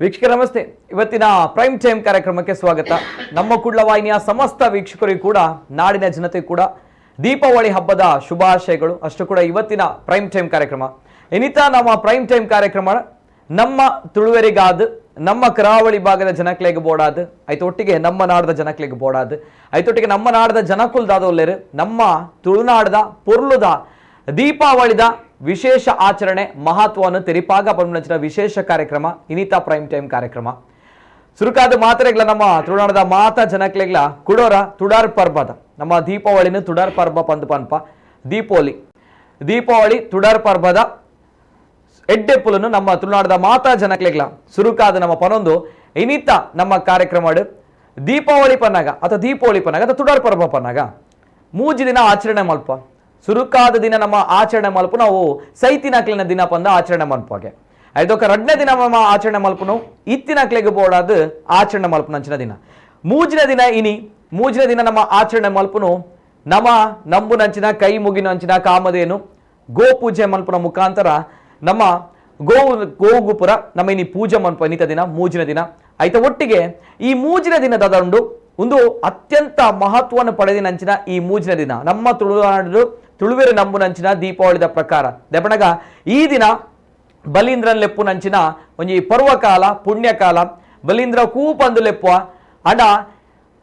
ವೀಕ್ಷಕರ ನಮಸ್ತೆ. ಇವತ್ತಿನ prime time ಕಾರ್ಯಕ್ರಮಕ್ಕೆ ಸ್ವಾಗತ. ನಮ್ಮ ಕುಡ್ಲ ವಾಹಿನಿಯ ಸಮಸ್ತ ವೀಕ್ಷಕರಿಗೂ ಕೂಡ, ನಾಡಿನ ಜನತೆ ಕೂಡ ದೀಪಾವಳಿ ಹಬ್ಬದ ಶುಭಾಶಯಗಳು. ಅಷ್ಟು ಕೂಡ ಇವತ್ತಿನ ಪ್ರೈಮ್ ಟೈಮ್ ಕಾರ್ಯಕ್ರಮ ಇನಿತ ನಮ್ಮ ಪ್ರೈಮ್ ಟೈಮ್ ಕಾರ್ಯಕ್ರಮ ನಮ್ಮ ತುಳುವೆರಿಗಾದ, ನಮ್ಮ ಕರಾವಳಿ ಭಾಗದ ಜನಕ್ಲೆಗ್ ಬೋಡಾದ್, ಐತೊಟ್ಟಿಗೆ ನಮ್ಮ ನಾಡದ ಜನಕ್ಲೆಗ್ ಬೋಡಾದ್, ಐತೊಟ್ಟಿಗೆ ನಮ್ಮ ನಾಡದ ಜನಕುಲ್ದಾದೊಲ್ಲೆರು ನಮ್ಮ ತುಳುನಾಡದ ಪೊರ್ಲುದ ದೀಪಾವಳಿದ ವಿಶೇಷ ಆಚರಣೆ ಮಹತ್ವವನ್ನು ತೆರಿಪಾಗ ಪನ್ಪುನಂಚಿನ ವಿಶೇಷ ಕಾರ್ಯಕ್ರಮ ಇನಿತಾ ಪ್ರೈಮ್ ಟೈಮ್ ಕಾರ್ಯಕ್ರಮ. ಸುರುಕಾದ ಮಾತ್ರೆಗ್ಲ ನಮ್ಮ ತುಳುನಾಡದ ಮಾತಾ ಜನಕ್ಲೆಗ್ಲ ಕುಡೋರ ತುಡಾರ್ ಪರ್ಬದ ನಮ್ಮ ದೀಪಾವಳಿನ ತುಡಾರ್ ಪರ್ಬ ಪಂದ್ ಪನ್ಪ ದೀಪಾವಳಿ ದೀಪಾವಳಿ ತುಡಾರ್ ಪರ್ಬದ ಎಡ್ಡೆಪ್ಪುಲನು ನಮ್ಮ ತುಳುನಾಡದ ಮಾತಾ ಜನಕ್ಲೆಗ್ಲ ಸುರುಕಾದ ನಮ್ಮ ಪನೊಂದು ಇನಿತ ನಮ್ಮ ಕಾರ್ಯಕ್ರಮ. ದೀಪಾವಳಿ ಪನ್ನಾಗ ಅಥವಾ ದೀಪಾವಳಿ ಪನ್ನಾಗ ಅಥವಾ ತುಡಾರ್ ಪರ್ಬ ಪನ್ನಾಗ ಮೂಜಿ ದಿನ ಆಚರಣೆ ಮಲ್ಪ. ಸುರುಕಾದ ದಿನ ನಮ್ಮ ಆಚರಣೆ ಮಲ್ಪು ನಾವು ಸೈತಿನಕ್ಲಿನ ದಿನ ಪಂದ ಆಚರಣೆ ಮಲ್ಪಾಗೆ. ಐದೊಕ್ಕ ರಡ್ನೇ ದಿನ ನಮ್ಮ ಆಚರಣೆ ಮಲ್ಪುನು ಇತ್ತಿನಕ್ಲೆಗ್ ಬೋಡಾದ ಆಚರಣೆ ಮಲ್ಪುನಂಚಿನ ದಿನ. ಮೂಜಿನ ದಿನ ಇನಿ, ಮೂಜಿನ ದಿನ ನಮ್ಮ ಆಚರಣೆ ಮಲ್ಪುನು ನಮ್ಮ ನಂಬುನಂಚಿನ ಕೈ ಮುಗಿನಂಚಿನ ಕಾಮಧೇನು ಗೋಪೂಜೆ ಮಲ್ಪುನ ಮುಖಾಂತರ ನಮ್ಮ ಗೋವು ಗೋವುಗುಪುರ ನಮ್ಮ ಇನಿ ಪೂಜೆ ಮನ್ಪ ಇನಿತ ದಿನ ಮೂಜಿನ ದಿನ. ಆಯ್ತ ಒಟ್ಟಿಗೆ ಈ ಮೂಜಿನ ದಿನದ ಉಂಡು ಒಂದು ಅತ್ಯಂತ ಮಹತ್ವವನ್ನು ಪಡೆದಿನಂಚಿನ ಈ ಮೂಜಿನ ದಿನ ನಮ್ಮ ತುಳುನಾಡು ತುಳುವೆರು ನಂಬುನಂಚಿನ ದೀಪಾವಳಿದ ಪ್ರಕಾರ ದೆಪಣಗ ಈ ದಿನ ಬಲೀಂದ್ರನ್ ಲೆಪ್ಪುನಂಚಿನ ಒಂಜಿ ಪರ್ವಕಾಲ ಪುಣ್ಯಕಾಲ. ಬಲೀಂದ್ರ ಕೂಪಂದು ಲೆಪ್ಪುವ ಅಂಡ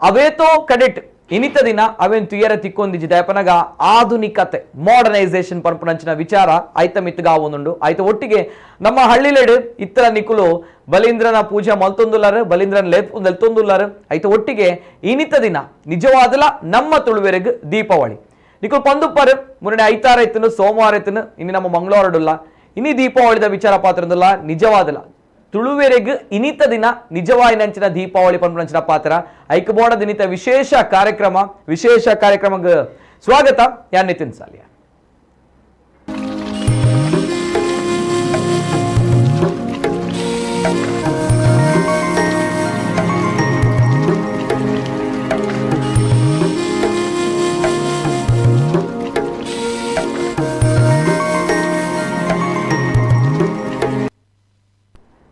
ಅವೇತೋ ಕಡೆಟ್ ಇನಿತ ದಿನ ಅವೇನ್ ತುಯರ ತಿಕ್ಕೊಂದಿಜಿ. ದಯಪನಗ ಆಧುನಿಕತೆ ಮಾಡರ್ನೈಸೇಷನ್ ಪನ್ಪುನಂಚಿನ ವಿಚಾರ ಐತ ಮಿತ್ಗಾವೊಂದುಂಡು. ಐತ ಒಟ್ಟಿಗೆ ನಮ್ಮ ಹಳ್ಳಿಲೆಡು ಇತ್ತರ ನಿಕುಲು ಬಲೀಂದ್ರನ ಪೂಜೆ ಮಲ್ತೊಂದುಲ್ಲಾರು, ಬಲೀಂದ್ರನ ಲೆತ್ತೊಂದುಲ್ಲಾರು. ಐತ ಒಟ್ಟಿಗೆ ಇನಿತ ದಿನ ನಿಜವಾದಲ ನಮ್ಮ ತುಳುವೆರೆಗ್ ದೀಪಾವಳಿ. ನಿಕುಲು ಪಂದುಪ್ಪರು ಮುರನೆ ಐತಾರ ಇತ್ತನು ಸೋಮವಾರ ಇತ್ತನು ಇನ್ನು ನಮ್ಮ ಮಂಗಳವಾರಡುಲ್ಲ ಇನಿ ದೀಪಾವಳಿದ ವಿಚಾರ ಪಾತ್ರದಲ್ಲ. ನಿಜವಾದಲ ತುಳುವೆರೆಗ್ ಇನಿತ ದಿನ ನಿಜವಾಯಿನಂಚಿನ ದೀಪಾವಳಿ ಪನ್ಪುನಂಚಿನ ಪಾತ್ರ ಐಕಬೋಡ ದಿನಿತ ವಿಶೇಷ ಕಾರ್ಯಕ್ರಮ. ವಿಶೇಷ ಕಾರ್ಯಕ್ರಮಕ್ಕೆ ಸ್ವಾಗತ. ಯಾನ್ ನಿತಿನ್ ಸಾಲಿಯ.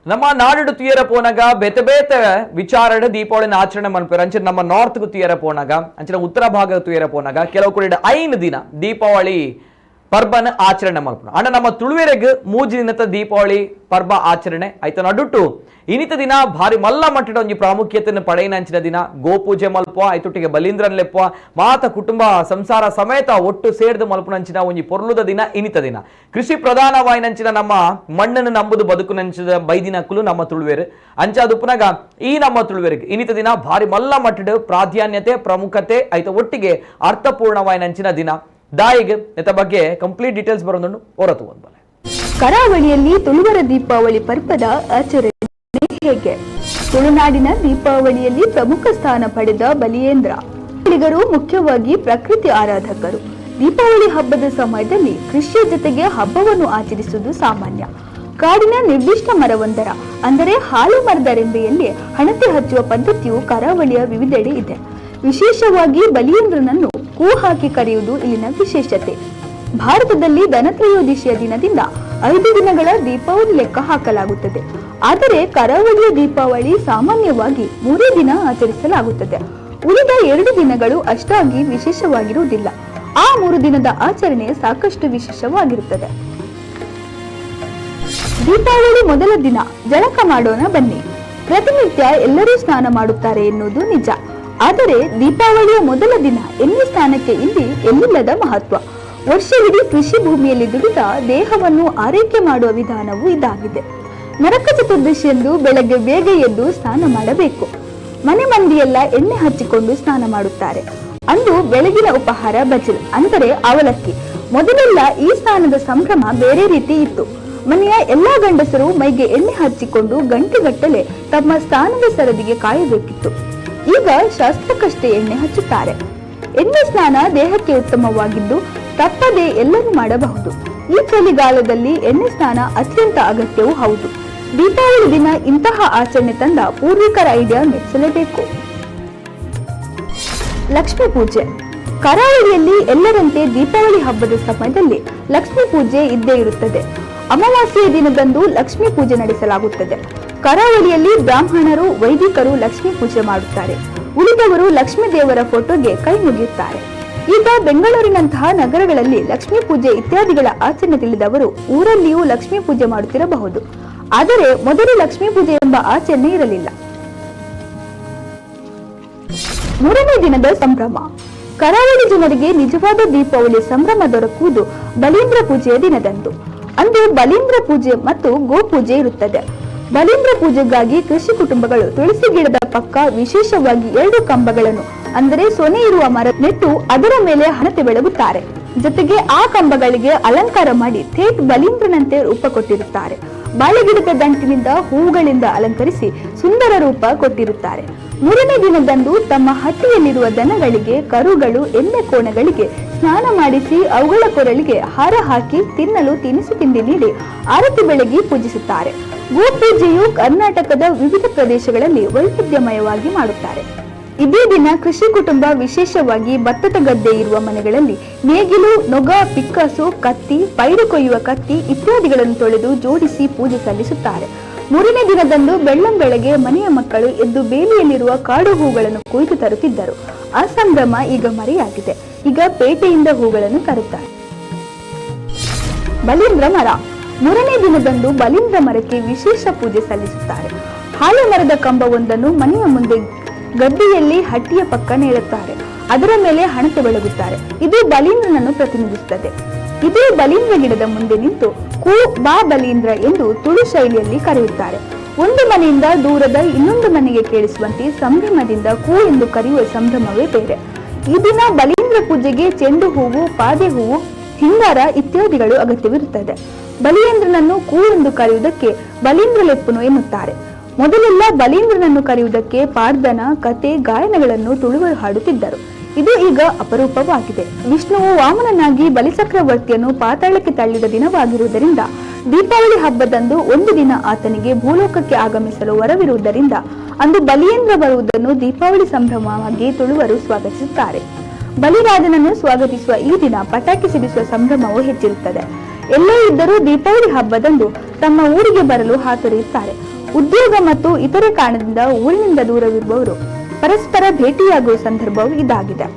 ನಮ್ಮ ನಾಡು ತುಯರ ಪೋನಾಗ ಬೇತೆ ಬೇತೆ ವಿಚಾರಡ್ ದೀಪಾವಳಿನ ಆಚರಣೆ ಮನ್ಪೇರು. ಅಂಚಿನ ನಮ್ಮ ನಾರ್ತ್ ತುಯರ ಪೋನಾಗ, ಅಂಚಿನ ಉತ್ತರ ಭಾಗ ತುಯರ ಪೋನಾಗ ಕೆಲವು ಕಡೆ 5 ದಿನ ದೀಪಾವಳಿ ಪರ್ಬನ ಆಚರಣೆ ಮಲ್ಪುನ. ಅಂಡ ನಮ್ಮ ತುಳುವೆರೆಗ್ ಮೂಜಿ ದಿನದ ದೀಪಾವಳಿ ಪರ್ಬ ಆಚರಣೆ. ಆಯ್ತ ನಡುಟು ಇನಿತ ದಿನ ಭಾರಿ ಮಲ್ಲ ಮಟ್ಟದ ಒಂಜಿ ಪ್ರಾಮುಖ್ಯತೆಯನ್ನು ಪಡೆಯಿನ ಅಂಚಿನ ದಿನ. ಗೋಪೂಜೆ ಮಲ್ಪುವ, ಐತೊಟ್ಟಿಗೆ ಬಲೀಂದ್ರನ್ ಲೆಪ್ಪುವ, ಮಾತ ಕುಟುಂಬ ಸಂಸಾರ ಸಮೇತ ಒಟ್ಟು ಸೇರ್ದು ಮಲ್ಪುನಂಚಿನ ಒಂಜಿ ಪೊರ್ಲುದ ದಿನ ಇನಿತ ದಿನ. ಕೃಷಿ ಪ್ರಧಾನವಾಯಿನಂಚಿನ ನಮ್ಮ ಮಣ್ಣನ್ನು ನಂಬುದು ಬದುಕುನಂಚಿನ ಬೈದಿನಕ್ಕಲು ನಮ್ಮ ತುಳುವೆರು. ಅಂಚಾದುಪ್ಪುನಾಗ ಈ ನಮ್ಮ ತುಳುವೆರಿಗೆ ಇನಿತ ದಿನ ಭಾರಿ ಮಲ್ಲ ಮಟ್ಟದ ಪ್ರಾಧಾನ್ಯತೆ ಪ್ರಮುಖತೆ ಐತ ಒಟ್ಟಿಗೆ ಅರ್ಥಪೂರ್ಣವಾಯಿನಂಚಿನ ದಿನ. ದಾಯಿಗೆ ಇತ ಬಗ್ಗೆ ಕಂಪ್ಲೀಟ್ ಡೀಟೇಲ್ಸ್ ಬರೋದನ್ನು ಹೊರತು ಒಂದು ಬಲೆ. ಕರಾವಳಿಯಲ್ಲಿ ತುಳುವರ ದೀಪಾವಳಿ ಪರ್ಬದ ಆಚರಣೆ ಹೇಗೆ? ತುಳುನಾಡಿನ ದೀಪಾವಳಿಯಲ್ಲಿ ಪ್ರಮುಖ ಸ್ಥಾನ ಪಡೆದ ಬಲಿಯೇಂದ್ರ. ಕರಾವಳಿಗರು ಮುಖ್ಯವಾಗಿ ಪ್ರಕೃತಿ ಆರಾಧಕರು. ದೀಪಾವಳಿ ಹಬ್ಬದ ಸಮಯದಲ್ಲಿ ಕೃಷಿಯ ಜೊತೆಗೆ ಹಬ್ಬವನ್ನು ಆಚರಿಸುವುದು ಸಾಮಾನ್ಯ. ಕಾಡಿನ ನಿರ್ದಿಷ್ಟ ಮರವೊಂದರ, ಅಂದರೆ ಹಾಲು ಮರದ ರೆಂಬೆಯಲ್ಲಿ ಹಣತೆ ಹಚ್ಚುವ ಪದ್ಧತಿಯು ಕರಾವಳಿಯ ವಿವಿಧೆಡೆ ಇದೆ. ವಿಶೇಷವಾಗಿ ಬಲಿಯೇಂದ್ರನನ್ನು ಕೂ ಹಾಕಿ ಕರೆಯುವುದು ಇಲ್ಲಿನ ವಿಶೇಷತೆ. ಭಾರತದಲ್ಲಿ ಧನತ್ರಯೋದಶಿಯ ದಿನದಿಂದ 5 ದಿನಗಳ ದೀಪಾವಳಿ ಲೆಕ್ಕ ಹಾಕಲಾಗುತ್ತದೆ. ಆದರೆ ಕರಾವಳಿಯ ದೀಪಾವಳಿ ಸಾಮಾನ್ಯವಾಗಿ 3 ದಿನ ಆಚರಿಸಲಾಗುತ್ತದೆ. ಉಳಿದ 2 ದಿನಗಳು ಅಷ್ಟಾಗಿ ವಿಶೇಷವಾಗಿರುವುದಿಲ್ಲ. ಆ 3 ದಿನದ ಆಚರಣೆ ಸಾಕಷ್ಟು ವಿಶೇಷವಾಗಿರುತ್ತದೆ. ದೀಪಾವಳಿ ಮೊದಲ ದಿನ ಜಳಕ ಮಾಡೋಣ ಬನ್ನಿ. ಪ್ರತಿನಿತ್ಯ ಎಲ್ಲರೂ ಸ್ನಾನ ಮಾಡುತ್ತಾರೆ ಎನ್ನುವುದು ನಿಜ. ಆದರೆ ದೀಪಾವಳಿಯ ಮೊದಲ ದಿನ ಎಣ್ಣೆ ಸ್ನಾನಕ್ಕೆ ಇಲ್ಲಿ ಎಲ್ಲಿಲ್ಲದ ಮಹತ್ವ. ವರ್ಷವಿಡೀ ಕೃಷಿ ಭೂಮಿಯಲ್ಲಿ ದುಡಿದ ದೇಹವನ್ನು ಆರೈಕೆ ಮಾಡುವ ವಿಧಾನವೂ ಇದಾಗಿದೆ. ನರಕ ಚತುರ್ದಶಿಯಂದು ಬೆಳಗ್ಗೆ ಬೇಗ ಎದ್ದು ಸ್ನಾನ ಮಾಡಬೇಕು. ಮನೆ ಮಂದಿಯೆಲ್ಲ ಎಣ್ಣೆ ಹಚ್ಚಿಕೊಂಡು ಸ್ನಾನ ಮಾಡುತ್ತಾರೆ. ಅಂದು ಬೆಳಗಿನ ಉಪಹಾರ ಬಜಿಲ್, ಅಂದರೆ ಅವಲಕ್ಕಿ. ಮೊದಲೆಲ್ಲ ಈ ಸ್ನಾನದ ಸಂಭ್ರಮ ಬೇರೆ ರೀತಿ ಇತ್ತು. ಮನೆಯ ಎಲ್ಲಾ ಗಂಡಸರು ಮೈಗೆ ಎಣ್ಣೆ ಹಚ್ಚಿಕೊಂಡು ಗಂಟೆಗಟ್ಟಲೆ ತಮ್ಮ ಸ್ನಾನದ ಸರದಿಗೆ ಕಾಯಬೇಕಿತ್ತು. ಈಗ ಶಾಸ್ತ್ರಕ್ಕಷ್ಟೇ ಎಣ್ಣೆ ಹಚ್ಚುತ್ತಾರೆ. ಎಣ್ಣೆ ಸ್ನಾನ ದೇಹಕ್ಕೆ ಉತ್ತಮವಾಗಿದ್ದು ತಪ್ಪದೆ ಎಲ್ಲರೂ ಮಾಡಬಹುದು. ಈ ಚಳಿಗಾಲದಲ್ಲಿ ಎಣ್ಣೆ ಸ್ನಾನ ಅತ್ಯಂತ ಅಗತ್ಯವೂ ಹೌದು. ದೀಪಾವಳಿ ದಿನ ಇಂತಹ ಆಚರಣೆ ತಂದ ಪೂರ್ವಿಕರ ಐಡಿಯಾ ಮೆಚ್ಚಲೇಬೇಕು. ಲಕ್ಷ್ಮೀ ಪೂಜೆ. ಕರಾವಳಿಯಲ್ಲಿ ಎಲ್ಲರಂತೆ ದೀಪಾವಳಿ ಹಬ್ಬದ ಸಮಯದಲ್ಲಿ ಲಕ್ಷ್ಮೀ ಪೂಜೆ ಇದ್ದೇ ಇರುತ್ತದೆ. ಅಮಾವಾಸ್ಯೆಯ ದಿನದಂದು ಲಕ್ಷ್ಮೀ ಪೂಜೆ ನಡೆಸಲಾಗುತ್ತದೆ. ಕರಾವಳಿಯಲ್ಲಿ ಬ್ರಾಹ್ಮಣರು, ವೈದಿಕರು ಲಕ್ಷ್ಮೀ ಪೂಜೆ ಮಾಡುತ್ತಾರೆ. ಉಳಿದವರು ಲಕ್ಷ್ಮೀ ದೇವರ ಫೋಟೋಗೆ ಕೈ ಮುಗಿಯುತ್ತಾರೆ. ಈಗ ಬೆಂಗಳೂರಿನಂತಹ ನಗರಗಳಲ್ಲಿ ಲಕ್ಷ್ಮೀ ಪೂಜೆ ಇತ್ಯಾದಿಗಳ ಆಚರಣೆ ತಿಳಿದವರು ಊರಲ್ಲಿಯೂ ಲಕ್ಷ್ಮೀ ಪೂಜೆ ಮಾಡುತ್ತಿರಬಹುದು. ಆದರೆ ಮೊದಲು ಲಕ್ಷ್ಮೀ ಪೂಜೆ ಎಂಬ ಆಚರಣೆ ಇರಲಿಲ್ಲ. ಮೂರನೇ ದಿನದ ಸಂಭ್ರಮ. ಕರಾವಳಿ ಜನರಿಗೆ ನಿಜವಾದ ದೀಪಾವಳಿ ಸಂಭ್ರಮ ದೊರಕುವುದು ಬಲೀಂದ್ರ ಪೂಜೆಯ ದಿನದಂದು. ಅಂದು ಬಲೀಂದ್ರ ಪೂಜೆ ಮತ್ತು ಗೋಪೂಜೆ ಇರುತ್ತದೆ. ಬಲೀಂದ್ರ ಪೂಜೆಗಾಗಿ ಕೃಷಿ ಕುಟುಂಬಗಳು ತುಳಸಿ ಗಿಡದ ಪಕ್ಕ ವಿಶೇಷವಾಗಿ ಎರಡು ಕಂಬಗಳನ್ನು, ಅಂದರೆ ಸೊನೆ ಇರುವ ಮರ ನೆಟ್ಟು ಅದರ ಮೇಲೆ ಹಣತೆ ಬೆಳಗುತ್ತಾರೆ. ಜೊತೆಗೆ ಆ ಕಂಬಗಳಿಗೆ ಅಲಂಕಾರ ಮಾಡಿ ಥೇಟ್ ಬಲೀಂದ್ರನಂತೆ ರೂಪ ಕೊಟ್ಟಿರುತ್ತಾರೆ. ಬಾಳೆಗಿಡದ ದಂಟಿನಿಂದ, ಹೂವುಗಳಿಂದ ಅಲಂಕರಿಸಿ ಸುಂದರ ರೂಪ ಕೊಟ್ಟಿರುತ್ತಾರೆ. ಮೂರನೇ ದಿನದಂದು ತಮ್ಮ ಹಟ್ಟಿಯಲ್ಲಿರುವ ದನಗಳಿಗೆ, ಕರುಗಳು, ಎಮ್ಮೆ ಕೋಣಗಳಿಗೆ ಸ್ನಾನ ಮಾಡಿಸಿ, ಅವುಗಳ ಕೊರಳಿಗೆ ಹಾರ ಹಾಕಿ, ತಿನ್ನಲು ತಿನಿಸು ತಿಂಡಿ ನೀಡಿ, ಆರತಿ ಬೆಳಗಿ ಪೂಜಿಸುತ್ತಾರೆ. ಗೋಪೂಜೆಯು ಕರ್ನಾಟಕದ ವಿವಿಧ ಪ್ರದೇಶಗಳಲ್ಲಿ ವೈವಿಧ್ಯಮಯವಾಗಿ ಮಾಡುತ್ತಾರೆ. ಇದೇ ದಿನ ಕೃಷಿ ಕುಟುಂಬ, ವಿಶೇಷವಾಗಿ ಭತ್ತದ ಗದ್ದೆ ಇರುವ ಮನೆಗಳಲ್ಲಿ ನೇಗಿಲು, ನೊಗ, ಪಿಕ್ಕಾಸು, ಕತ್ತಿ, ಪೈರು ಕೊಯ್ಯುವ ಕತ್ತಿ ಇತ್ಯಾದಿಗಳನ್ನು ತೊಳೆದು ಜೋಡಿಸಿ ಪೂಜೆ ಸಲ್ಲಿಸುತ್ತಾರೆ. ಮೂರನೇ ದಿನದಂದು ಬೆಳ್ಳಂಬೆಳಗ್ಗೆ ಮನೆಯ ಮಕ್ಕಳು ಎದ್ದು ಬೇಲಿಯಲ್ಲಿರುವ ಕಾಡು ಹೂಗಳನ್ನು ಕೊಯ್ದು ತರುತ್ತಿದ್ದರು. ಆ ಸಂಭ್ರಮ ಈಗ ಮರೆಯಾಗಿದೆ. ಈಗ ಪೇಟೆಯಿಂದ ಹೂಗಳನ್ನು ತರುತ್ತಾರೆ. ಬಲೀಂದ್ರ ಮರ. ಮೂರನೇ ದಿನದಂದು ಬಲೀಂದ್ರ ಮರಕ್ಕೆ ವಿಶೇಷ ಪೂಜೆ ಸಲ್ಲಿಸುತ್ತಾರೆ. ಹಾಳೆ ಮರದ ಕಂಬವೊಂದನ್ನು ಮನೆಯ ಮುಂದೆ ಗದ್ದೆಯಲ್ಲಿ ಹಟ್ಟಿಯ ಪಕ್ಕ ನೆಡುತ್ತಾರೆ. ಅದರ ಮೇಲೆ ಹಣತೆ ಬೆಳಗುತ್ತಾರೆ. ಇದು ಬಲೀಂದ್ರನನ್ನು ಪ್ರತಿನಿಧಿಸುತ್ತದೆ. ಇದೇ ಬಲೀಂದ್ರ ಗಿಡದ ಮುಂದೆ ನಿಂತು "ಕೂ ಬಾ ಬಲೀಂದ್ರ" ಎಂದು ತುಳು ಶೈಲಿಯಲ್ಲಿ ಕರೆಯುತ್ತಾರೆ. ಒಂದು ಮನೆಯಿಂದ ದೂರದ ಇನ್ನೊಂದು ಮನೆಗೆ ಕೇಳಿಸುವಂತೆ ಸಂಭ್ರಮದಿಂದ ಕೂ ಎಂದು ಕರೆಯುವ ಸಂಭ್ರಮವೇ ಬೇರೆ. ಈ ದಿನ ಬಲೀಂದ್ರ ಪೂಜೆಗೆ ಚೆಂಡು ಹೂವು, ಪಾದೆ ಹೂವು, ಹಿಂಗಾರ ಇತ್ಯಾದಿಗಳು ಅಗತ್ಯವಿರುತ್ತದೆ. ಬಲಿಯೇಂದ್ರನನ್ನು ಕೂ ಎಂದು ಕರೆಯುವುದಕ್ಕೆ ಬಲೀಂದ್ರ ಲೆಪ್ಪುನು ಎನ್ನುತ್ತಾರೆ. ಮೊದಲೆಲ್ಲ ಬಲೀಂದ್ರನನ್ನು ಕರೆಯುವುದಕ್ಕೆ ಪಾಡ್ದನ, ಕತೆ, ಗಾಯನಗಳನ್ನು ತುಳುವರು ಹಾಡುತ್ತಿದ್ದರು. ಇದು ಈಗ ಅಪರೂಪವಾಗಿದೆ. ವಿಷ್ಣುವು ವಾಮನನಾಗಿ ಬಲಿಚಕ್ರವರ್ತಿಯನ್ನು ಪಾತಾಳಕ್ಕೆ ತಳ್ಳಿದ ದಿನವಾಗಿರುವುದರಿಂದ, ದೀಪಾವಳಿ ಹಬ್ಬದಂದು ಒಂದು ದಿನ ಆತನಿಗೆ ಭೂಲೋಕಕ್ಕೆ ಆಗಮಿಸಲು ವರವಿರುವುದರಿಂದ, ಅಂದು ಬಲಿಯೇಂದ್ರ ಬರುವುದನ್ನು ದೀಪಾವಳಿ ಸಂಭ್ರಮವಾಗಿ ತುಳುವರು ಸ್ವಾಗತಿಸುತ್ತಾರೆ. ಬಲಿರಾಜನನ್ನು ಸ್ವಾಗತಿಸುವ ಈ ದಿನ ಪಟಾಕಿ ಸಿಡಿಸುವ ಸಂಭ್ರಮವೂ ಹೆಚ್ಚಿರುತ್ತದೆ. ಎಲ್ಲೇ ಇದ್ದರೂ ದೀಪಾವಳಿ ಹಬ್ಬದಂದು ತಮ್ಮ ಊರಿಗೆ ಬರಲು ಹಾತೊರೆಯುತ್ತಾರೆ. ಉದ್ಯೋಗ ಮತ್ತು ಇತರೆ ಕಾರಣದಿಂದ ಊರಿನಿಂದ ದೂರವಿರುವವರು ಪರಸ್ಪರ ಭೇಟಿಯಾಗುವ ಸಂದರ್ಭವೂ ಇದಾಗಿದೆ.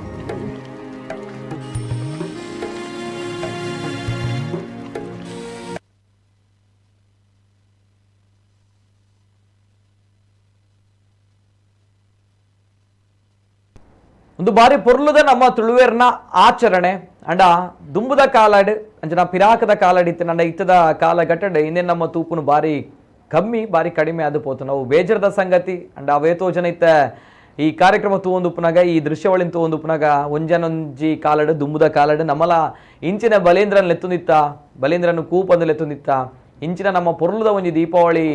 ಒಂದು ಬಾರಿ ಪೊರ್ಲುದ ನಮ್ಮ ತುಳುವೇರ್ನ ಆಚರಣೆ. ಅಂಡ ದುಂಬುದ ಕಾಲಡ್, ಅಂಚನ ಪಿರಾಕದ ಕಾಲಡ್ ಇತ್ತು ನನ್ನ ಇತ್ತದ ಕಾಲಘಟ್ಟಡ್ ಇನ್ನೇನು ನಮ್ಮ ತೂಪುನು ಬಾರಿ ಕಮ್ಮಿ, ಬಾರಿ ಕಡಿಮೆ ಅದು ಪೋತು. ನಾವು ಬೇಜಾರದ ಸಂಗತಿ. ಅಂಡ ಅವೇತೋ ಜನ ಇತ್ತ ಈ ಕಾರ್ಯಕ್ರಮ ತೂವೊಂದುಪ್ಪುನಾಗ, ಈ ದೃಶ್ಯವಳಿನ ತೂವೊಂದುಪ್ಪುನಾಗ, ಒಂಜನೊಂಜಿ ಕಾಲಡ್, ದುಂಬುದ ಕಾಲಡ್ ನಮ್ಮಲ ಇಂಚಿನ ಬಲೇಂದ್ರನ್ ಲೆತ್ತುಂದಿತ್ತ, ಬಲೇಂದ್ರನ್ ಕೂಪಂದು ಲೆತ್ತುಂದಿತ್ತ, ಇಂಚಿನ ನಮ್ಮ ಪೊರ್ಲುದ ಒಂಜಿ ದೀಪಾವಳಿ